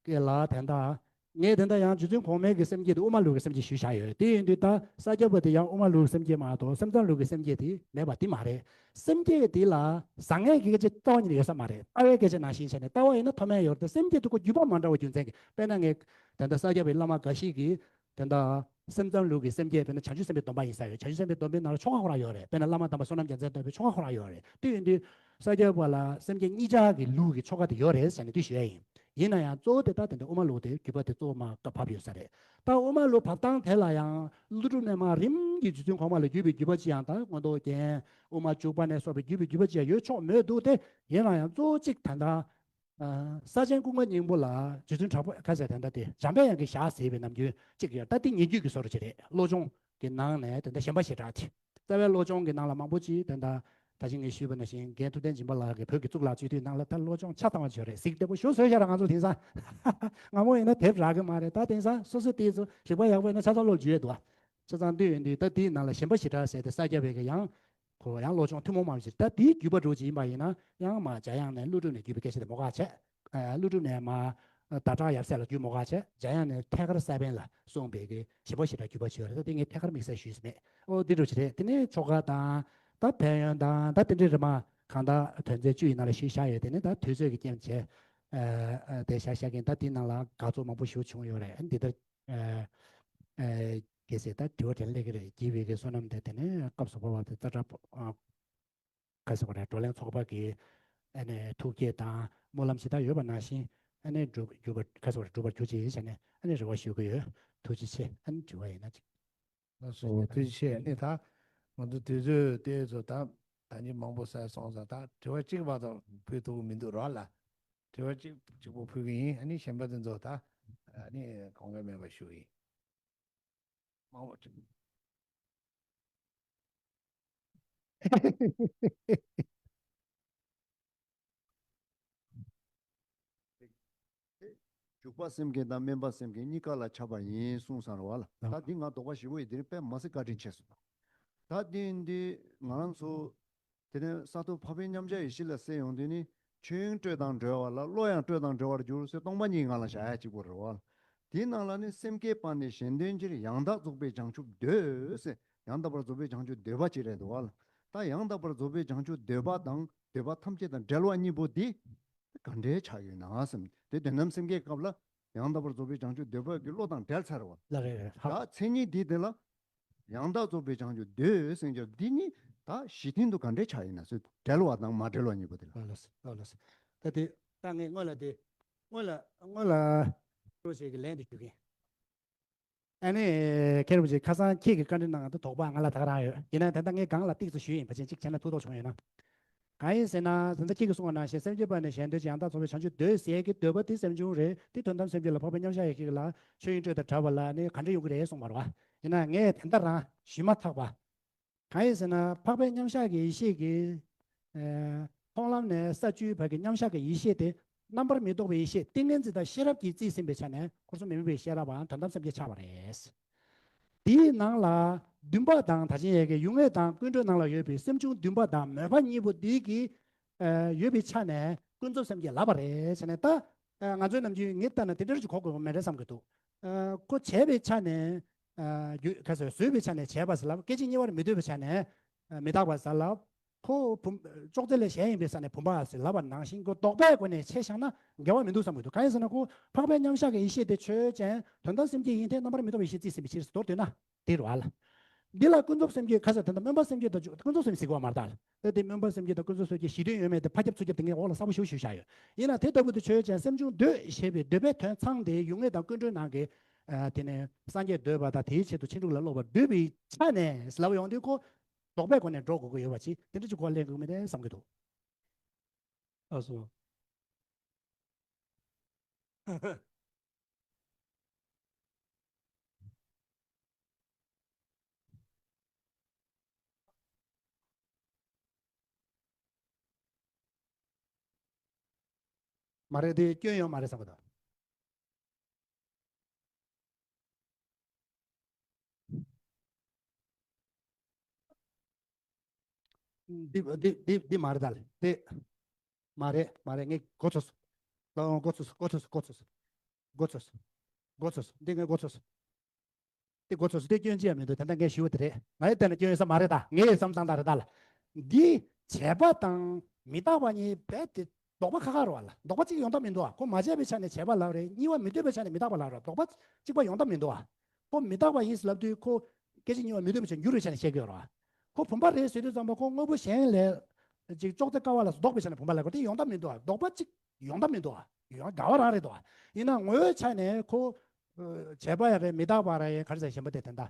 གི་ལ་དེ་འདྲ། ངས་དེ་འདྲ་ཡང་རྗེ་བཙུན་གོང་མའི་གི་སེམས་བསྐྱེད་དེ་དབུ་མ་ལུགས་ཀྱི་སེམས་བསྐྱེད་ཞུས་བཞག་ཡོད། དེ་ཡིན་དུས་ད་ས་སྐྱ་པ་དེ་ཡང་དབུ་མ་ལུགས་ཀྱི་སེམས་བསྐྱེད་མ་གཏོགས་སེམས་ཙམ་ལུགས་ཀྱི་སེམས་བསྐྱེད་དེ་མེད་པ་དེ་མ་རེད། སེམས་བསྐྱེད་དེ་ལ་བཟང་ངན་གྱི་སྐད་ཆ་རྩ་བ་ཉིད་ནས་ཡོད་ས་མ་རེད། ལྟ་བའི་སྐད་ཆ་ནང་བཞིན་བྱས་ནས་ལྟ་བ་ཡིན་ན་མཐོ་དམན་ཡོད་རེད་དེ། སེམས་བསྐྱེད་དེ་ཁོ་བརྒྱུད་པ་མ་འདྲ་བ་རྒྱུ་མཚན་གྱིས། དཔེར་ན་ངས་ད་ལྟ་ས་སྐྱ་པའི་བླ་མ་འགའ་ཞིག་གིས་དེ་འདྲ་སེམས་ཙམ་ལུགས་ཀྱི་སེམས་བསྐྱེད་དཔེར་ན་བྱང་ཆུབ་སེམས་དཔའི་སྡོམ་པ་ཡིན་ས་ཡོད། བྱང་ཆུབ་སེམས་དཔའི་སྡོམ་པའི་ནང་ལ་ཆོ་ག་ཁོ་རང་ཡོད་རེད། དཔེར་ན་བླ་མ་དམ་པ་བསོད་ནམས་རྒྱལ་མཚན་སྟོན་པའི་ཆོ་ག་ཁོ་རང་ཡོད་རེད། དེ་ཡིན་དུས་ས་སྐྱ་པ་ལ་སེམས་བསྐྱེད་གཉིས་ཆར་གྱི་ལུགས་ཀྱི་ཆོ་ག་དེ་ཡོད་རེད་ཟེར་ནས་དེ་ཞུ་ཡ་ཡིན། ཡིན་ན་ཡང་གཙོ་བོ་དེ་ད་དེ་འདྲ་དབུ་མ་ལུགས་དེ་བརྒྱུད་པ་དེ་གཙོ་བོ་མར་བབས་ཡོད་ས་རེད། ད་དབུ་མ་ལུགས་བབས་སྟངས་དེ་ལ་ཡང་ཀླུ་སྒྲུབ་ནས་མར་རིམ་གྱིས་རྗེ་བཙུན་གོང་མ་ལ་བརྒྱུད་པའི་བརྒྱུད་པ་ཅིག་ཡང་ད་མངོན་རྟོགས་རྒྱན་དབུ་མ་འཇུག་པ་ནས་སོགས་པའི་བརྒྱུད་པའི་བརྒྱུད་པ་ཅིག་ཡང་ཡོད་ཆོག་མོད་འདུག་སྟེ། ཡིན་ན་ཡང་གཙོ་བོ་གཅིག་ད་ལྟ། ཨ། ས་ཆེན་ཀུན་དགའ་སྙིང་པོ་ལ་རྗེ་བཙུན་དྲག་པོ་ཁ་ཟེར་དེ་འདྲ་དེ་འཇམ་དཔལ་དབྱངས་ཀྱིས་ཞལ་གཟིགས་པའི་ནམ་རྒྱུན་གཅིག་ཡོད། ད་དེ་ཉེ་བརྒྱུད་ཀྱི་བཟོ་འདྲ་ཅིག་རེད། བློ་སྦྱོང་གི་ནང་ནས་དེ་འདྲ་ཞེན་པ་ཞེ་དྲག་དེ། རྩ་བའི་བློ་སྦྱོང་གི་ནང་ལ་མང་པོ་ཅིག་དེ་འདྲ་ད་གིན་ངས་ཞུས་པ་ནང་བཞིན་རྒན་ཐུབ་བསྟན་སྦྱིན་པ་ལགས་ཀྱིས་བོད་ཀྱི་གཙུག་ལག་སྤྱི་འཐུས་ནང་ལ་ད་བློ་སྦྱོང་ཆ་ཚང་བ་བྱོས་རེད། གཟིགས་བདེ་པོ་ཞེ་པོ་བཟོས་ཤག་ར། ང་ཚོ་དེང་སང་སྔ་མོ་ཡིན་ན་དེབ་རག་གི་མ་རེད། ད་དེང་སང་སོ་སོ་དེ་ཚོ་རིག་པ་ཡག་པོ་ཡིན་ན་ཆ་ཚང་བློར་འཇུ་ཡས་འདུག་ཨ། ཆ་ཚང་འདུས་ཡོད་འདུག་ད་དེའི་ནང་ལ་ཞེན་པ་ཞེ་དྲག་ཟེར་ཏེ་ས་སྐྱ་པའི་གི་ཡང་ཁོ་ཡང་བློ་སྦྱོང་ཐུན་མོང་མ་ཡིན་ཞིག་ད་དེའི་བརྒྱུད་པ་འདྲ་ཅིག་ཡིན་པ་ཡིན་ན་ཡང་མ་འཇམ་དབྱངས་ནས་ཀླུ་སྒྲུབ་ནས་བརྒྱུད་པའི་སྐད་ཆ་དེ་མོ་ཁ་བྱས། ཨ། ཀླུ་སྒྲུབ་ནས་མ་ཟླ་གྲགས་ཡབ་སྲས་ལ་བརྒྱུད་མོ་ཁ་བྱས། འཇམ་དབྱངས་ནས་ཐད་ཀར་ས་པཎ་ལ་གསུངས་པའི་གི་ཞེན་པ་ཞེ་དྲག་བརྒྱུད་པ་བྱས་ཡོད་རེད། ད་དེ་ངས་ཐད་ཀར་དམིགས་བསལ་ཞུས་སུ་མེད། ཨོ་འདི་འདྲ་ཅིག་རེད། དེ་ནས་ཆོ་ག་དང་ད་ཕན་ཡོན་དང་ད་དེ་འདྲའི་རེད་མ་གང་ལྟར་དོན་ཚན་བཅུ་ཡི་ནང་ལ་ཞུས་བཞག་ཡོད། དེ་ནས་ད་དུས་ཚོད་ཀྱི་རྐྱེན་བྱས། ཨ། ཨ། དེ་བཞག་བཞག་གིན་ད་དེའི་ནང་ལ་དགག་ཚོགས་མང་པོ་ཞིག་བྱུང་ཡོད་རེད། འདི་ལྟར། ཨ། ཨ། གལ་སྲིད་ད་དྲི་བ་དྲིས་ལན་སླེབས་ཀྱི་རེད། བགྱིས་པའི་གི་བསོད་ནམས་དེ་དེ་ནས་སྐབས་སུ་བབས་པ་དེ་ཙ་དྲག་ཨ། ག་ཟེར་བ་རེད། བགྲོ་གླེང་ཚོགས་པ་གི་ཨ་ནི་ཐུགས་བསྐྱེད་དང་སྨོན་ལམ་ཞིག་ད་ཡོད་པ་ནང་བཞིན་ཨ་ནི་འགྲུབ་འགྲུབ་པ་ག་ཟེར་བ་རེད། འགྲུབ་པར་གྱུར་ཅིག་ཟེར་ནས་ཨ་ནི་རེ་བ་ཞུ་གི་ཡོད། ཐུགས་རྗེ་ཆེ། ཨ་ནི་དྲི་བ་ཡིན་ན་ཅིག་ལགས་སོ། ཐུགས་རྗེ་ཆེ། ཨ་ནི་ད་ང་ཚོ་དུས་ཚོད་དེ་ཚོ་ད་ད་ནི་མང་པོ་ཟ་སོང་ཙང་ད་དྲི་བ་གཅིག་བར་དུ་ཕུལ་ཐུབ་ཀྱི་མི་འདུག་རོགས་ལ། དྲི་བ་གཅིག་གཅིག་པོ་ཕུལ་གྱི་ཡིན། ཨ་ནི་གཞན་པ་དེ་ཚོ་ད་ཨ་ནི་དགོངས་འགལ་མེད་པ་ཞུ་ཡིན། མང་པོ་ཅིག་འཇུག་པ་སེམས་བསྐྱེད་དང་སྨོན་པ་སེམས་བསྐྱེད་གཉིས་ཀ་ལ་ཁྱབ་པ་ཡིན་གསུངས་ས་རེད་བ་ལ། ད་འདི་ང་དོགས་པ་ཞེ་པོ་ཡོད། དེ་རིང་དཔེ་མ་སྲིད་བཀའ་དྲིན་ཆེ་སོང་། ད་འདི་འདི་ང་རང་ཚོ་དེ་ནས་ས་ཐོབ་འཕགས་པའི་མཉམ་གཞག་ཡེ་ཤེས་ལ་གསལ་ཡོང་དུས་ནི། ཆོས་དབྱིངས་སྤྲོས་དང་བྲལ་བ་ལ། བློ་ཡང་སྤྲོས་དང་བྲལ་བར་འགྱུར་ཟེར་སྟོང་པ་ཉིད་ཀྱི་ངང་ལ་བཞག་ཡ་གཅིག་པོ་རེད་བ། དེའི་ནང་ལ་ནི་སེམས་བསྐྱེད་པ་ནི་གཞན་དོན་ཕྱིར། ཡང་དག་རྫོགས་པའི་བྱང་ཆུབ་འདོད་ཟེར། ཡང་དག་པར་རྫོགས་པའི་བྱང་ཆུབ་འདོད་པ་ཅིག་རེད་འདུག་བ་ལ། ད་ཡང་དག་པར་རྫོགས་པའི་བྱང་ཆུབ་འདོད་པ་དང་འདོད་པ་ཐམས་ཅད་དང་བྲལ་བ་གཉིས་པོ་འདི་ག་འདྲའི་ཆགས་ཡོད་ན་བསམ། དེ་དོན་དམ་སེམས་བསྐྱེད་སྐབས་ལ་ཡང་དག་པར་རྫོགས་པའི་བྱང་ཆུབ་འདོད་པ་གི་བློ་དང་བྲལ་ཚར་བ། ལ་རེད་རེད། ད་མཚན་ཉིད་འདི་དེ་ལ་ཡང་དག་རྫོགས་པའི་བྱང་ཆུབ་འདོད་ཟེར་རྒྱུ་འདི་ནི་ད་གཞི་རྟེན་དུ་ག་འདྲའི་ཆགས་ཡིན་ན་ཟེར། བྲལ་བ་དང་མ་བྲལ་བ་གཉིས་པོ་དེ་ལ། ལགས་སོ་ལགས་སོ། ད་དེ་ད་ངས་སྔོན་ལ་དེ་སྔོན་ལ་སྔོན་ལ་ཁྱེད་རང་ཞིག་གི་ལན་དེ་ཞུ་གིན། ཨ་ནི་མཁན་རིན་པོ་ཆེ་ཁ་སང་ཁྱེད་ཀྱི་བཀའ་འདྲི་གནང་ད་དོགས་པ་ང་ལ་ད་ག་རང་ཡོད། ཡིན་ན་ད་ལྟ་ངས་སྒང་ལ་ཏིག་ཙམ་ཞུས་ཡིན། ཕལ་ཆེར་གཅིག་བྱས་ན་ཐུགས་དོགས་བྱུང་ཡོད་ན། གང་ཡིན་ཟེར་ན་ད་ལྟ་ཁྱེད་ཀྱིས་གསུངས་པ་ནང་བཞིན་སེམས་བསྐྱེད་པ་ནི་གཞན་དོན་ཕྱིར། ཡང་དག་རྫོགས་པའི་བྱང་ཆུབ་འདོད་ཟེར་གྱི་འདོད་པ་དེ་སེམས་བྱུང་རེད། དེ་དོན་དམ་སེམས་བསྐྱེད་ལ་འཕགས་པའི་མཉམ་གཞག་ཡེ་ཤེས་ལ་ཆོས་དབྱིངས་སྤྲོས་དང་བྲལ་བ་ལ་ནི་ག་འདྲ་ཡོང་གི་རེད་གསུངས་པ་རེད་བ། ཡིན་ན་ངས་དེ་འདྲ་རང་ཞུས་མ་ཐག་པ། གང་ཡིན་ཟེར་ན་འཕགས་པའི་མཉམ་གཞག་གི་ཡེ་ཤེས་ཀྱི་ཨ་མཐོང་ལམ་ནས་ས་བཅུའི་བར་གྱི་མཉམ་གཞག་གི་ཡེ་ཤེས་དེ་རྣམ་པར་མི་རྟོག་པའི་ཡེ་ཤེས་ཏིང་ངེ་འཛིན་དང་ཤེས་རབ་ཀྱིས་རྩིས་ཟིན་པའི་ཆ་ནས་འཁོར་གསུམ་མི་དམིགས་པའི་ཤེས་རབ་པའམ་དོན་དམ་སེམས་བསྐྱེད་ཆགས་པ་རེད། དེའི་ནང་ལ་འདུན་པ་དང་ད་ཅི་ཡས་ཀྱི་ཡུལ་ངེས་དང་ཀུན་གྲོལ་ནང་ལ་ཡོད་པའི་སེམས་བྱུང་འདུན་པ་དང་མོས་པ་གཉིས་པོ་འདི་གི་ཨ་ཡོད་པའི་ཆ་ནས་ཀུན་རྫོབ་སེམས་བསྐྱེད་ལབ་པ་རེད་ཟེར་ནས། ད་ཨ་ང་ཚོའི་ནམ་རྒྱུན་ངས་ལྟ་ན་དེ་འདྲ་ཞིག་གོ་དགོས་པ་མེད་རེད་བསམ་གྱི་འདུག་ཨ་ཁོ་བྱས་པའི་ཆ་ནས་ཨ་རྒྱུ་ག་ཟེར་བཟོས་པའི་ཆ་ནས་བྱས་པ་ཟེར་ལབ། སྐད་ཅིག་གཉིས་པར་མི་སྡོད་པའི་ཆ་ནས་ཨ་མི་རྟག་པ་ཟེར་ལབ། ཁོ་བུམ་ཅོག་ཙེ་ལས་གཞན་ཡིན་པའི་ས་ནས་བུམ་པ་ཟེར་ལབ་པ་ནང་བཞིན་ཁོ་ལྡོག་པའི་སྒོ་ནས་ཕྱེ་བཞག་ན་འགལ་བ་མི་འདུག་བསམ་གྱི་འདུག་གང་ཡིན་ཟེར་ན་ཁོ་འཕགས་པའི་མཉམ་གཞག་གི་ཡེ་ཤེས་དེ་ཆོས་ཅན་དོན་དམ་སེམས་བསྐྱེད་ཡིན་ཏེ་རྣམ་པར་མི་རྟོག་པའི་ཡེ་ཤེས་རྩིས་ཟིན་པའི་ཕྱིར་མདོར་བསྡུས་ན་དེ་རེད་བ་ལ། འདི་ལ་ཀུན་རྫོབ་སེམས་བསྐྱེད་ཁ་ཟེར་དེ་འདྲ་སྨོན་པ་སེམས་བསྐྱེད་དང་ཀུན་རྫོབ་སེམས་ཟེར་གྱི་ཡོད་མ་རེད་ད། ད་དེ་སྨོན་པ་སེམས་བསྐྱེད་དང་ཀུན་རྫོབ་སེམས་བསྐྱེད་གཞི་མཐུན་ཡོད་མེད་དེ་ཕར་ཁྱབ་ཚུར་ཁྱབ་དེ་ངས་འོག་ལ་གསལ་པོ་ཞིག་ཞུས་བཞག་ཡོད། ཡིན་ན་དེ་ལྟ་བུ་དེ་ཆོས་ཅན་སེམས་བྱུང་འདོད་ཞེས་པའི་འདོད་པའི་དོན་ཚང་སྟེ་ཡུལ་ངེས་དང་ཀུན་གྲོལ་ནང་གི་ཨ་དེ་ནས་སངས་རྒྱས་འདོད་པ་དང་དེའི་ཆེད་དུ་ཕྱིན་དྲུག་ལ་སློབ་པར་འདོད་པའི་ཆ་ནས་ལབ་ཡོང་དུས་ཁོ་ལྡོག་པའི་སྒོ་ནས་འགྲོ་དགོས་ཀྱི་ཡོད་པ་ཅིག་དེ་འདྲ་ཅིག་གོ་ལེན་དགོས་མི་རེད་བསམ་གྱི་འདུག་ཨ་སོ། ཨ་ཧ། མ་རེད་དེ་སྐྱོན་ཡོད་མ་རེད་བསམ་གི་འདུག་འདི་འདི་འདི་འདི་མ་རེད་ད་ལེ། དེ་མ་རེད་མ་རེད། ངས་གོ་ཚོད་སོང་། གོ་ཚོད་སོང་། གོ་ཚོད་སོང་། གོ་ཚོད་སོང་། གོ་ཚོད་སོང་། འདི་ངས་གོ་ཚོད་སོང་། དེ་གོ་ཚོད་སོང་། དེ་སྐྱོན་ཅི་ཡང་མི་འདུག་དེ་འདྲ་ངས་ཞུས་པ་དེ་རེད། ང་ཡི་ལྟ་ན་སྐྱོན་ཡོད་ས་མ་རེད་ད། ངས་བསམ་སྟངས་ད་རེད་ད་ལ། འདི་བྱས་པ་དང་མི་རྟག་པ་གཉིས་རྦད་དེ་ལྡོག་པ་ཁག་ཁག་རེད་བ་ལ། ལྡོག་པ་གཅིག་ཡོང་ཐབས་མི་འདུག་བ། ཁོ་མ་བྱས་པའི་ཆ་ནས་བྱས་པ་ལབ་རེད། གཉིས་པ་མི་ལྡོག་པའི་ཆ་ནས་མི་རྟག་པ་ལབ་རེད། ལྡོག་པ་གཅིག་པ་ཡོང་ཐབས་མི་འདུག་བ། ཁོ་མི་རྟག་པ་ཡིན་ཟེར་ལབ་དུས་ཁོ་སྐད་ཆ་གཉིས་པ་མི་ལྡོག་པའི་ཆ་ནས་འགྱུར་བའི་ཆ་ནས་བཤད་ཀྱི་ཡོད་རེད་བ། ཁོ་བུམ་པ་རེད་ཟེར་དུས་ཙམ་པ་ཁོ་དངོས་པོ་གཞན་ལས་ཅིག་ཅོག་ཙེ་ཀ་བ་ལ་ལྡོག་པའི་ཆ་ནས་བུམ་པ་ལབ་དགོས། དེ་ཡོང་ཐབས་མི་འདུག་བ། ལྡོག་པ་གཅིག་ཡོང་ཐབས་མི་འདུག་བ། ཡོང་འགལ་བ་རང་རེད་འདུག་བ། ཡིན་ན་ངོ་བོའི་ཆ་ནས་ཁོ་བྱས་པ་ཡང་རེད། མི་རྟག་པ་རང་ཡིན། ག་རེ་ཟེར་གཞན་པ་དེ་དེ་འདྲ།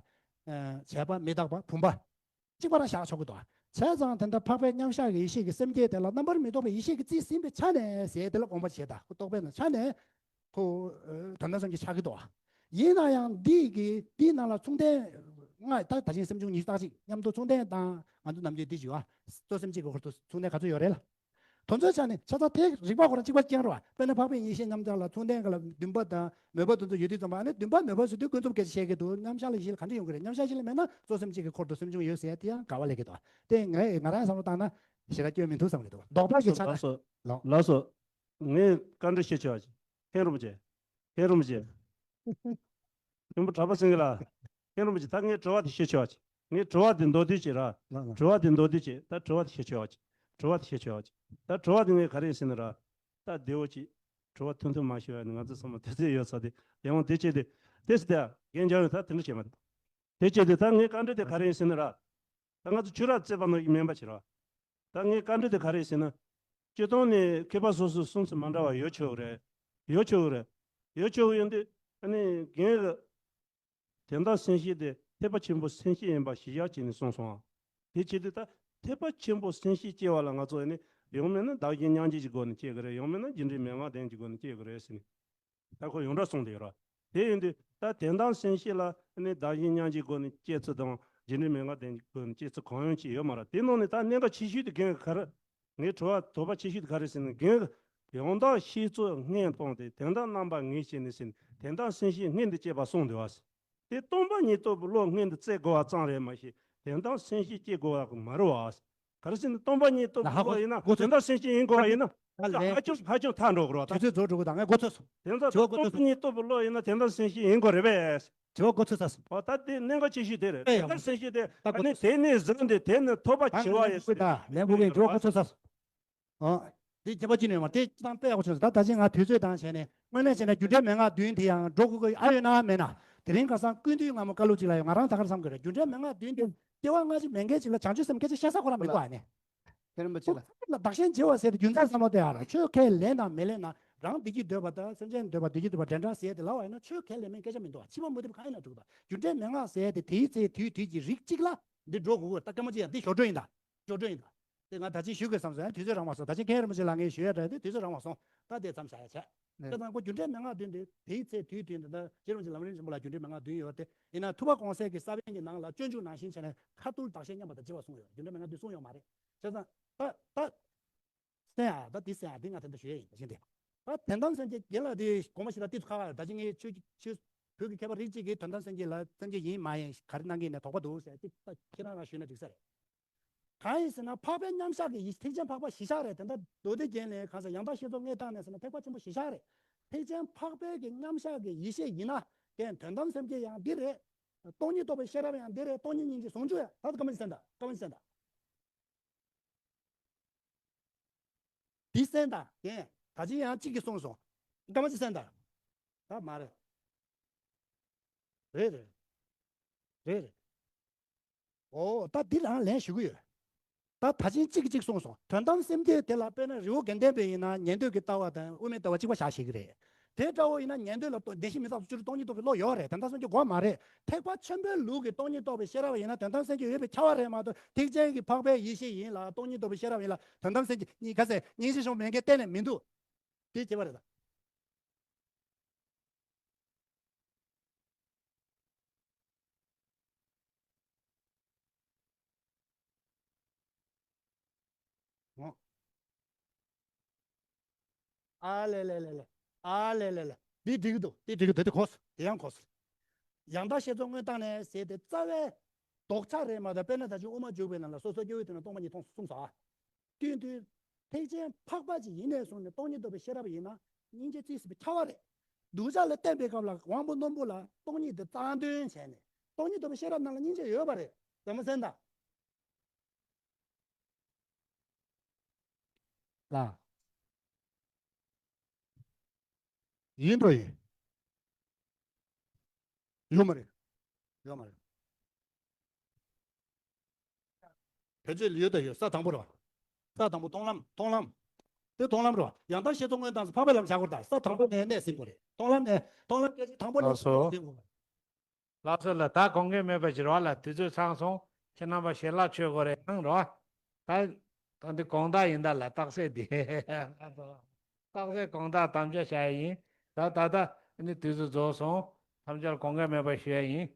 བྱས་པ་མི་རྟག་པ་བུམ་པ། གཅིག་པ་རང་བཞག་ཆོག་གི་འདུག་བྱས་ཙང་དེ་འདྲ་འཕགས་པའི་མཉམ་གཞག་གི་ཡེ་ཤེས་ཀྱི་སེམས་བསྐྱེད་དེ་ལ་རྣམ་པར་མི་རྟོག་པའི་ཡེ་ཤེས་ཀྱིས་རྩིས་ཟིན་པའི་ཆ་ནས་ཟེར་དེ་ལ་དགོངས་པ་བཞེས། ད་ཁོ་རྟོག་པའི་ནང་ཆ་ནས་ཁོ་དོན་དམ་སེམས་བསྐྱེད་ཆགས་ཀྱི་འདུག་ཡིན་ན་ཡང་འདི་གི་འདིའི་ནང་ལ་མཚུངས་ལྡན་ལྔ་ད་ད་ཕྱིན་སེམས་བྱུང་ཉི་ཤུ་རྩ་གཅིག་མཉམ་དུ་མཚུངས་ལྡན་དང་ང་ཚོ་ནམ་རྒྱུན་འདི་བྱེད་བ། གཙོ་སེམས་བསྐྱེད་ཀྱི་ཧོར་དུ་མཚུངས་ལྡན་ག་ཚོད་ཡོད་རེད་ལ། དོན་ཚོད་ཆ་ནས་ཆ་ཚང་དེ་རིགས་པ་ཁོ་རང་གཅིག་པ་རྐྱང་རེད་བ། དཔེར་ན་འཕགས་པའི་ཡེ་ཤེས་མཉམ་གཞག་ལ་མཚུངས་ལྡན་ག་ལ་འདུན་པ་དང་མོས་པ་དེ་ཚོ་ཡོད་དུས་ཙམ་པ། ཨ་ནི་འདུན་པ་མོས་པ་ཟེར་དུས་ཀུན་རྫོབ་སྐད་ཆ་བཤད་ཀྱི་འདུག་མཉམ་གཞག་ལ་ཡེ་ཤེས་ལ་ག་འདྲ་ཡོང་གི་རེད། མཉམ་གཞག་ཡེ་ཤེས་ལ་མེད་ན་གཙོ་སེམས་བསྐྱེད་ཀྱི་ཁོར་དུ་སེམས་བྱུང་ཡོད་ཟེར་ཡ་དེ་ཡང་འགལ་བ་ལས་ཀྱི་འདུག་དེ་ངས་ང་རང་བསམ་བློ་བཏང་ན་ཞེ་དྲག་སྐྱོན་མི་འདུག་བསམ་གྱི་འདུག་ལྡོག་པ་གི་ཆ་ལགས་ནས། སོ། ལགས་སོ། ལགས་སོ། ངས་བཀའ་འདྲི་ཞུ་ཆོག་ཅིག་མཁན་རིན་པོ་ཆེ། མཁན་རིན་པོ་ཆེ། མཁན་པོ་གྲགས་པ་སེང་གེ་ལགས། མཁན་རིན་པོ་ཆེ། ད་ངས་དྲི་བ་དེ་ཞུ་ཆོག་ཅིག་ངས་དྲི་བ་དེ་མདོར་བསྡུས་བྱེད་ར། ལགས་ལགས། དྲི་བ་དེ་མདོར་བསྡུས་བྱེད། ད་དྲི་བ་དེ་ཞུ་ཆོག་ཅིག་དྲི་བ་དེ་ཞུ་ཆོག་ཅིག་ད་དྲི་བ་དེ་ངས་ག་རེ་ཡིན་ཟེར་ན་ར། ད་བདེ་བོ་ཅིག་དྲི་བ་ཐུང་ཐུང་མ་ཞུ་བ་ནི་ང་ཚོ་ཚང་མ་དུས་ཚོད་ཡོད་ས་དེ། ཡང་དེ་བྱས་ཏེ། དེ་སི་ཏེ་རྒན་འཇམ་ཡོད་ད་དེ་འདྲ་བྱས་མ་ཐུབ། དེ་བྱས་ཏེ་ད་ངའི་བཀའ་འདྲི་དེ་ག་རེ་ཡིན་ཟེར་ན་ར། ད་ང་ཚོ་ཆོས་ར་རྩེ་པ་ནང་གི་མིན་པ་བྱེད་ར། ད་ངའི་བཀའ་འདྲི་དེ་ག་རེ་ཟེར་ན། སྤྱིར་བཏང་ནས་མཁས་པ་སོ་སོའི་གསུང་ཚུལ་མ་འདྲ་བ་ཡོད་ཆོག་གི་རེད། ཡོད་ཆོག་གི་རེད། ཡོད་ཆོག་གི་ཡོད་དུས་ཨ་ནི་རྒན་གྱིས་དོན་དམ་སེམས་བསྐྱེད་དེ་ཐེག་པ་ཆེན་པོའི་སེམས་བསྐྱེད་ཡིན་པ་གཞི་བཞག་བྱས་ནས་གསུངས་སོང་ཨ། དེ་བྱེད་དུས་ད་ཐེག་པ་ཆེན་པོའི་སེམས་བསྐྱེད་སྐྱེ་བ་ལ་ང་ཚོ་ཨ་ནི་ཡང་མིན་ན་བདག་གཞན་མཉམ་བརྗེ་གི་སྒོ་ནས་སྐྱེ་གི་རེད། ཡང་མིན་ན་རྒྱུ་འབྲས་མན་ངག་ལྡན་གྱི་སྒོ་ནས་སྐྱེ་གི་རེད་ཟེར་ནས། ད་ཁོ་ཡོངས་གྲགས་གསུངས་བསྡད་ཡོད་ར། དེ་ཡིན་དུས་ད་དོན་དམ་སེམས་བསྐྱེད་ལ་ནི་བདག་གཞན་མཉམ་བརྗེའི་སྒོ་ནས་སྐྱེ་ཚུལ་དང་རྒྱུ་འབྲས་མན་ངག་ལྡན་གྱི་སྒོ་ནས་སྐྱེ་ཚུལ་གང་ཡོང་ཅིག་ཡོད་མ་རེད། དེ་ནང་ནས་ད་གནད་འགག་ཆེ་ཤོས་དེ་རྒན་གྱིས་ག་རེ། ངའི་དྲི་བ་དོགས་པ་ཆེ་ཤོས་དེ་ག་རེ་ཟེར་ན། རྒན་གྱིས་ཡང་དག་ཤེས་ཚོལ་སྔོན་བཏང་སྟེ་དོན་དམ་རྣམ་པ་ངེས་བྱས་ནས་ཟེར་ནས་དོན་དམ་སེམས་བསྐྱེད་སྔོན་དུ་སྐྱེས་པ་གསུངས་འདུག་བ། དེ་སྟོང་པ་ཉིད་རྟོགས་པའི་བློ་སྔོན་དུ་བཙལ་དགོས་པ་ཙམ་རེད་མ་གཞི་དོན་དམ་སེམས་བསྐྱེད་སྐྱེ་དགོས་པ་མ་རེད་བ། ག་རེ་ཟེར་ན་སྟོང་པ་ཉིད་རྟོགས་པའི་བློ་ཡིན་ན་དོན་དམ་སེམས་བསྐྱེད་ཡིན་དགོས་པ་ཡིན་ན། ད་ལན་ཧ་ཅང་ཧ་ཅང་ཐག་འགྲོ་དགོས་རེད་བ། དུས་ཚོད་རྫོགས་འགྲོ་གི་ད་ངས་གོ་ཚོད་སོང་། དེ་ཚོ་དེ་ཚོ་གོ་ཚོད་སོང་། སྟོང་པ་ཉིད་རྟོགས་པའི་བློ་ཡིན་ན་དོན་དམ་སེམས་བསྐྱེད་ཡིན་དགོས་རེད་པས། དྲི་བ་གོ་ཚོད་ཚར་སོང་། འོ་ད་དེ་གནད་འགག་ཆེ་ཤོས་དེ་རེད། དེ་ཡང་དོན་དམ་སེམས་བསྐྱེད་དེ་ད་གོ་ཨ་ནི་ཚོད་སོང་། དེ་ནས་བཟུང་སྟེ་དེ་ནི་ཐོབ་པ་ད་ཆེ་བ་ཡིན་ངས་ལན་ལན་གོ་གི་དྲི་བ་གོ་ཚོད་ཚར་སོང་། ཨོ། དེ་ཁྱད་པར་ཅི་ནས་མ་དེ་ཅི་དང་དཔེ་ཡག་པོ་བྱུང་སོང་། ད་ད་ཅི་ང་དུས་ཚོད་དང་བྱས་ནས་དངོས་གནས་བྱས་ན་རྒྱུ་འབྲས་མན་ངག་བདུན་དེ་ཡང་འགྲོ་དགོས་ཀྱི་ཨ་ཡོད་ན་མེད་ན། དེ་རིང་ཁ་སང་སྐུ་མདུན་སྔ་མོ་བཀའ་སློབ་ཅིག་ལ་ཡང་ང་རང་ད་གར་བསམ་དགོས་རེད། རྒྱུ་འབྲས་མན་ངག་བདུན་དེ་སྐྱེ་བ་སྔ་ཕྱི་མེད་མཁན་ཅིག་ལ་བྱང་ཆུབ་སེམས་སྐད་ཆ་བཤད་ས་ཁོ་རང་མི་འདུག་ཨ་ནི། མཁན་རིན་པོ་ཆེ་ལགས། ཁོ་ལ་བདག་གཞན་བརྗེ་བ་ཟེར་ཏེ་རྒྱུ་མཚན་བསམ་བློ་བཏང་ཡ་ར། ཆོས་ཁས་ལེན་དང་མི་ལེན་ན་རང་བདེ་སྐྱིད་འདོད་པ་དང་སེམས་ཅན་འདོད་པ་བདེ་སྐྱིད་འདོད་པ་འདྲ་འདྲ་ཟེར་ཏེ་ལབ་པ་ཡིན་ན་ཆོས་ཁས་ལེན་མིན་སྐད་ཆ་མི་འདུག་བ། ཕྱི་མ་མུ་མཐུད་གང་ཡིན་ན་འགྲིག་གི་འདུག་རྒྱུ་འབྲས་མན་ངག་ཟེར་ཏེ་དེའི་ཚེ་དུས་དུས་ཀྱི་རིགས་གཅིག་ལ་འདི་འགྲོ་དགོས་ཀྱི་ད་སྐད་མ་ཅི་ཡང་འདི་ཞོར་འཕྲོས་ཡིན་ད། ཞོར་འཕྲོས་ཡིན་ད། དེ་ང་ད་ཅི་ཞུ་དགོས་བསམ་སོང་། ཡང་དུས་ཚོད་རང་མ་སོང་། ད་ཅི་མཁན་རིན་པོ་ཆེ་ལགས་ངས་ཞུ་ཡ་འདྲ་དེ་དུས་ཚོད་རང་མ་སོང་། ད་དེ་ཙམ་བྱ་ཡ་བྱས། ནས། ད་དང་པོ་རྒྱུ་འབྲས་མན་ངག་བདུན་དེ་དེའི་ཚེ་དུས་དུས་འདི་ལྟར་རྗེ་རིན་པོ་ཆེ་ལམ་རིམ་ཆེན་པོ་ལ་རྒྱུ་འབྲས་མན་ངག་བདུན་ཡོད་དེ། ཡིན་ན་ཐུབ་པ་གོང་གསལ་གྱི་ས་བོན་གྱི་ནང་ལ་སྤྱོད་འཇུག་ནང་བཞིན་བྱས་ནས་ཁ་ཐུག་བདག་གཞན་མཉམ་པ་དང་བརྗེ་བ་གསུངས་ཡོད། རྒྱུ་འབྲས་མན་ངག་བདུན་གསུངས་ཡོད་མ་རེད། བྱས་ཙང་ད་ད། གསན་ཨ། ད་འདི་གསན་ཨ། འདི་ང་ད་ལྟ་ཞུ་ཡས་ཡིན་ད་བཞིན་ཏེ། ད་དོན་དམ་སེམས་བསྐྱེད་རྒན་ལགས་དེ་དགོངས་པ་ཞིག་ལ་ཏིས་ཁ་ཁ་ད་ཅི་ངས་ཆོས་ཆོས་བོད་ཀྱི་མཁས་པ་རིགས་གཅིག་གིས་དོན་དམ་སེམས་བསྐྱེད་ལ་སེམས་བསྐྱེད་ཡིན་མ་ཡིན་ག་རེ་གནང་གི་ཡིན་ན་དོགས་པ་འདུག་ཟེར་ཏེ་ད་ཁྱེད་རང་རང་ཞུས་ན་འགྲིག་ས་རེད། གང་ཡིན་ཟེར་ན་འཕགས་པའི་མཉམ་གཞག་གི་ཡེ་ཐེག་ཆེན་འཕགས་པ་གཞི་བཞག་རེད། དེ་འདྲ་མདོ་སྡེ་རྒྱན་ལས་གང་ཟེར་ཡང་དག་ཤེས་ཚོལ་དངོས་བཏང་ནས་ཟེར་ན་ཐེག་པ་ཆེན་པོ་གཞི་བཞག་རེད། ཐེག་ཆེན་འཕགས་པའི་གི་མཉམ་གཞག་གི་ཡེ་ཤེས་ཡིན་ན་རྒན་དོན་དམ་སེམས་བསྐྱེད་ཡང་འདི་རེད། སྟོང་ཉིད་རྟོགས་པའི་ཤེས་རབ་ཡང་འདི་རེད། སྟོང་ཉིད་སྙིང་རྗེ་ཟུང་འཇུག་ཡང་ད་ལྟ་སྐར་མ་གཅིག་གསན་དང་སྐར་མ་གཅིག་གསན་དང་། འདི་གསན་དང་རྒན། ད་ཅི་ཡང་གཅིག་གིས་གསུངས་སོང་། སྐར་མ་གཅིག་གསན་དང་། ད་མ་རེད། རེད་རེད། རེད་རེད། ཨོ་ད་འདི་རང་ལན་ཞུ་གི་ཡོད། ད་ད་ཅི་གཅིག་གིས་གཅིག་གསུངས་སོང་། དོན་དམ་སེམས་བསྐྱེད་དེ་ལ་དཔེར་ན་རི་བོ་དགེ་ལྡན་པའི་ཡིན་ན་ཉན་ཐོས་ཀྱི་ལྟ་བ་དང་དབུ་མའི་ལྟ་བ་གཅིག་པ་བཞག་ཤེས་ཀྱི་རེད། དེ་འདྲ་བོ་ཡིན་ན་ཉན་ཐོས་ལ་བདེན་བཞི་མི་རྟག་ཏུ་བཅུ་དྲུག་སྟོང་ཉིད་རྟོགས་པའི་བློ་ཡོད་རེད། དོན་དམ་སེམས་བསྐྱེད་དགོས་མ་རེད། ཐེག་པ་ཆེན་པོའི་ལུགས་ཀྱི་སྟོང་ཉིད་རྟོགས་པའི་ཤེས་རབ་ཡིན་ན་དོན་དམ་སེམས་བསྐྱེད་ཡོད་པའི་ཁྱབ་པ་རེད་མ་གཏོགས་ཐེག་ཆེན་གྱི་འཕགས་པའི་ཡེ་ཤེས་ཡིན་ལ་སྟོང་ཉིད་རྟོགས་པའི་ཤེས་རབ་ཡིན་ལ་དོན་དམ་སེམས་བསྐྱེད་གཉིས་ཀ་ཟེར་སྙིང་རྗེ་ཆེན་པོ་མེད་མཁན་གཏན་ནས་མི་འདུག་དེ་བྱེད་པ་རེད་ད། འོ། ཨ་ལེ་ལེ་ལེ་ལེ། ཨ་ལེ་ལེ་ལེ། འདི་འགྲིག་གི་འདུག་འདི་འགྲིག་གི་འདུག་འདི་གོ་སོང་། དེ་ཡང་གོ་སོང་། ཡང་དག་བཤད་རྫོགས་མངོན་བཏང་ནས་ཟེར་དེ་རྩ་བའི་ལྡོག་ཆ་རེད་མ་གཏོགས། དཔེར་ན་ད་ཅིག་དབུ་མ་འཇུག་པའི་ནང་ལ་སོ་སོ་སྐྱེ་བོའི་དུས་ན་སྟོང་པ་ཉིད་མཐོང་གསུངས་སོ། ཨ། དུས་འདིར་ཐེག་ཆེན་འཕགས་པ་ཅིག་ཡིན་ནས་བཟུང་ནས་སྟོང་ཉིད་རྟོགས་པའི་ཤེས་རབ་ཡིན་ན་སྙིང་རྗེ་རྩིས་ཟིན་པའི་ཁྱབ་པ་རེད། གདུལ་བྱ་ལ་བསྟན་པའི་སྐབས་ལ་དབང་པོ་རྣོན་པོ་ལ་སྟོང་ཉིད་དེ་རྩ་འདོན་བྱས་ནས། སྟོང་ཉིད་རྟོགས་པའི་ཤེས་རབ་ནང་ལ་སྙིང་རྗེ་ཡོད་པ་རེད། རེད་མ་ཟེར་ན། ལ། ཡིན་འགྲོ་ཡིན། ཡོད་མ་རེད། ཡོད་མ་རེད། བེད་སྤྱོད་ཡོད་དང་ཡོད། ས་དང་པོ་རེད་བ། ས་དང་པོ་མཐོང་ལམ། མཐོང་ལམ། དེ་མཐོང་ལམ་རེད་བ། ཡང་དག་བཤད་རྫོགས་མངོན་བཏང་ཚེ་འཕགས་པའི་ལམ་བཞག་དགོས་རེད་ད། ས་དང་པོ་ནས་གནས་ཟིན་དགོས་རེད། མཐོང་ལམ་ནས། མཐོང་ལམ་སྐད་ཅིག་དང་པོ་ནས་ལགས་སོ། ཟིན་དགོས་རེད། ལགས་སོ་ལགས། ད་དགོངས་འགལ་མེད་པ་ཞིག་རེད་བ་ལགས། དུས་ཚོད་ཚང་སོང་། ཁྱེད་རྣམ་པ་ཞལ་ལག་མཆོད་དགོས་རེད་ཨང་རེད་བ། ད་ད་འདི་དགོངས་དག་ཡིན་ད་ལགས། རྟགས་གསལ་འདི། རྟགས་གསལ་དགོངས་དག་དམ་བཅའ་བྱ་ཡ་ཡིན། ད་ད་ད་ནི་དུས་ཚོད་རྫོགས་སོང་། ཐམས་ཅད་དགོངས་འགལ་མེད་པ་ཞུ་ཡ་ཡིན།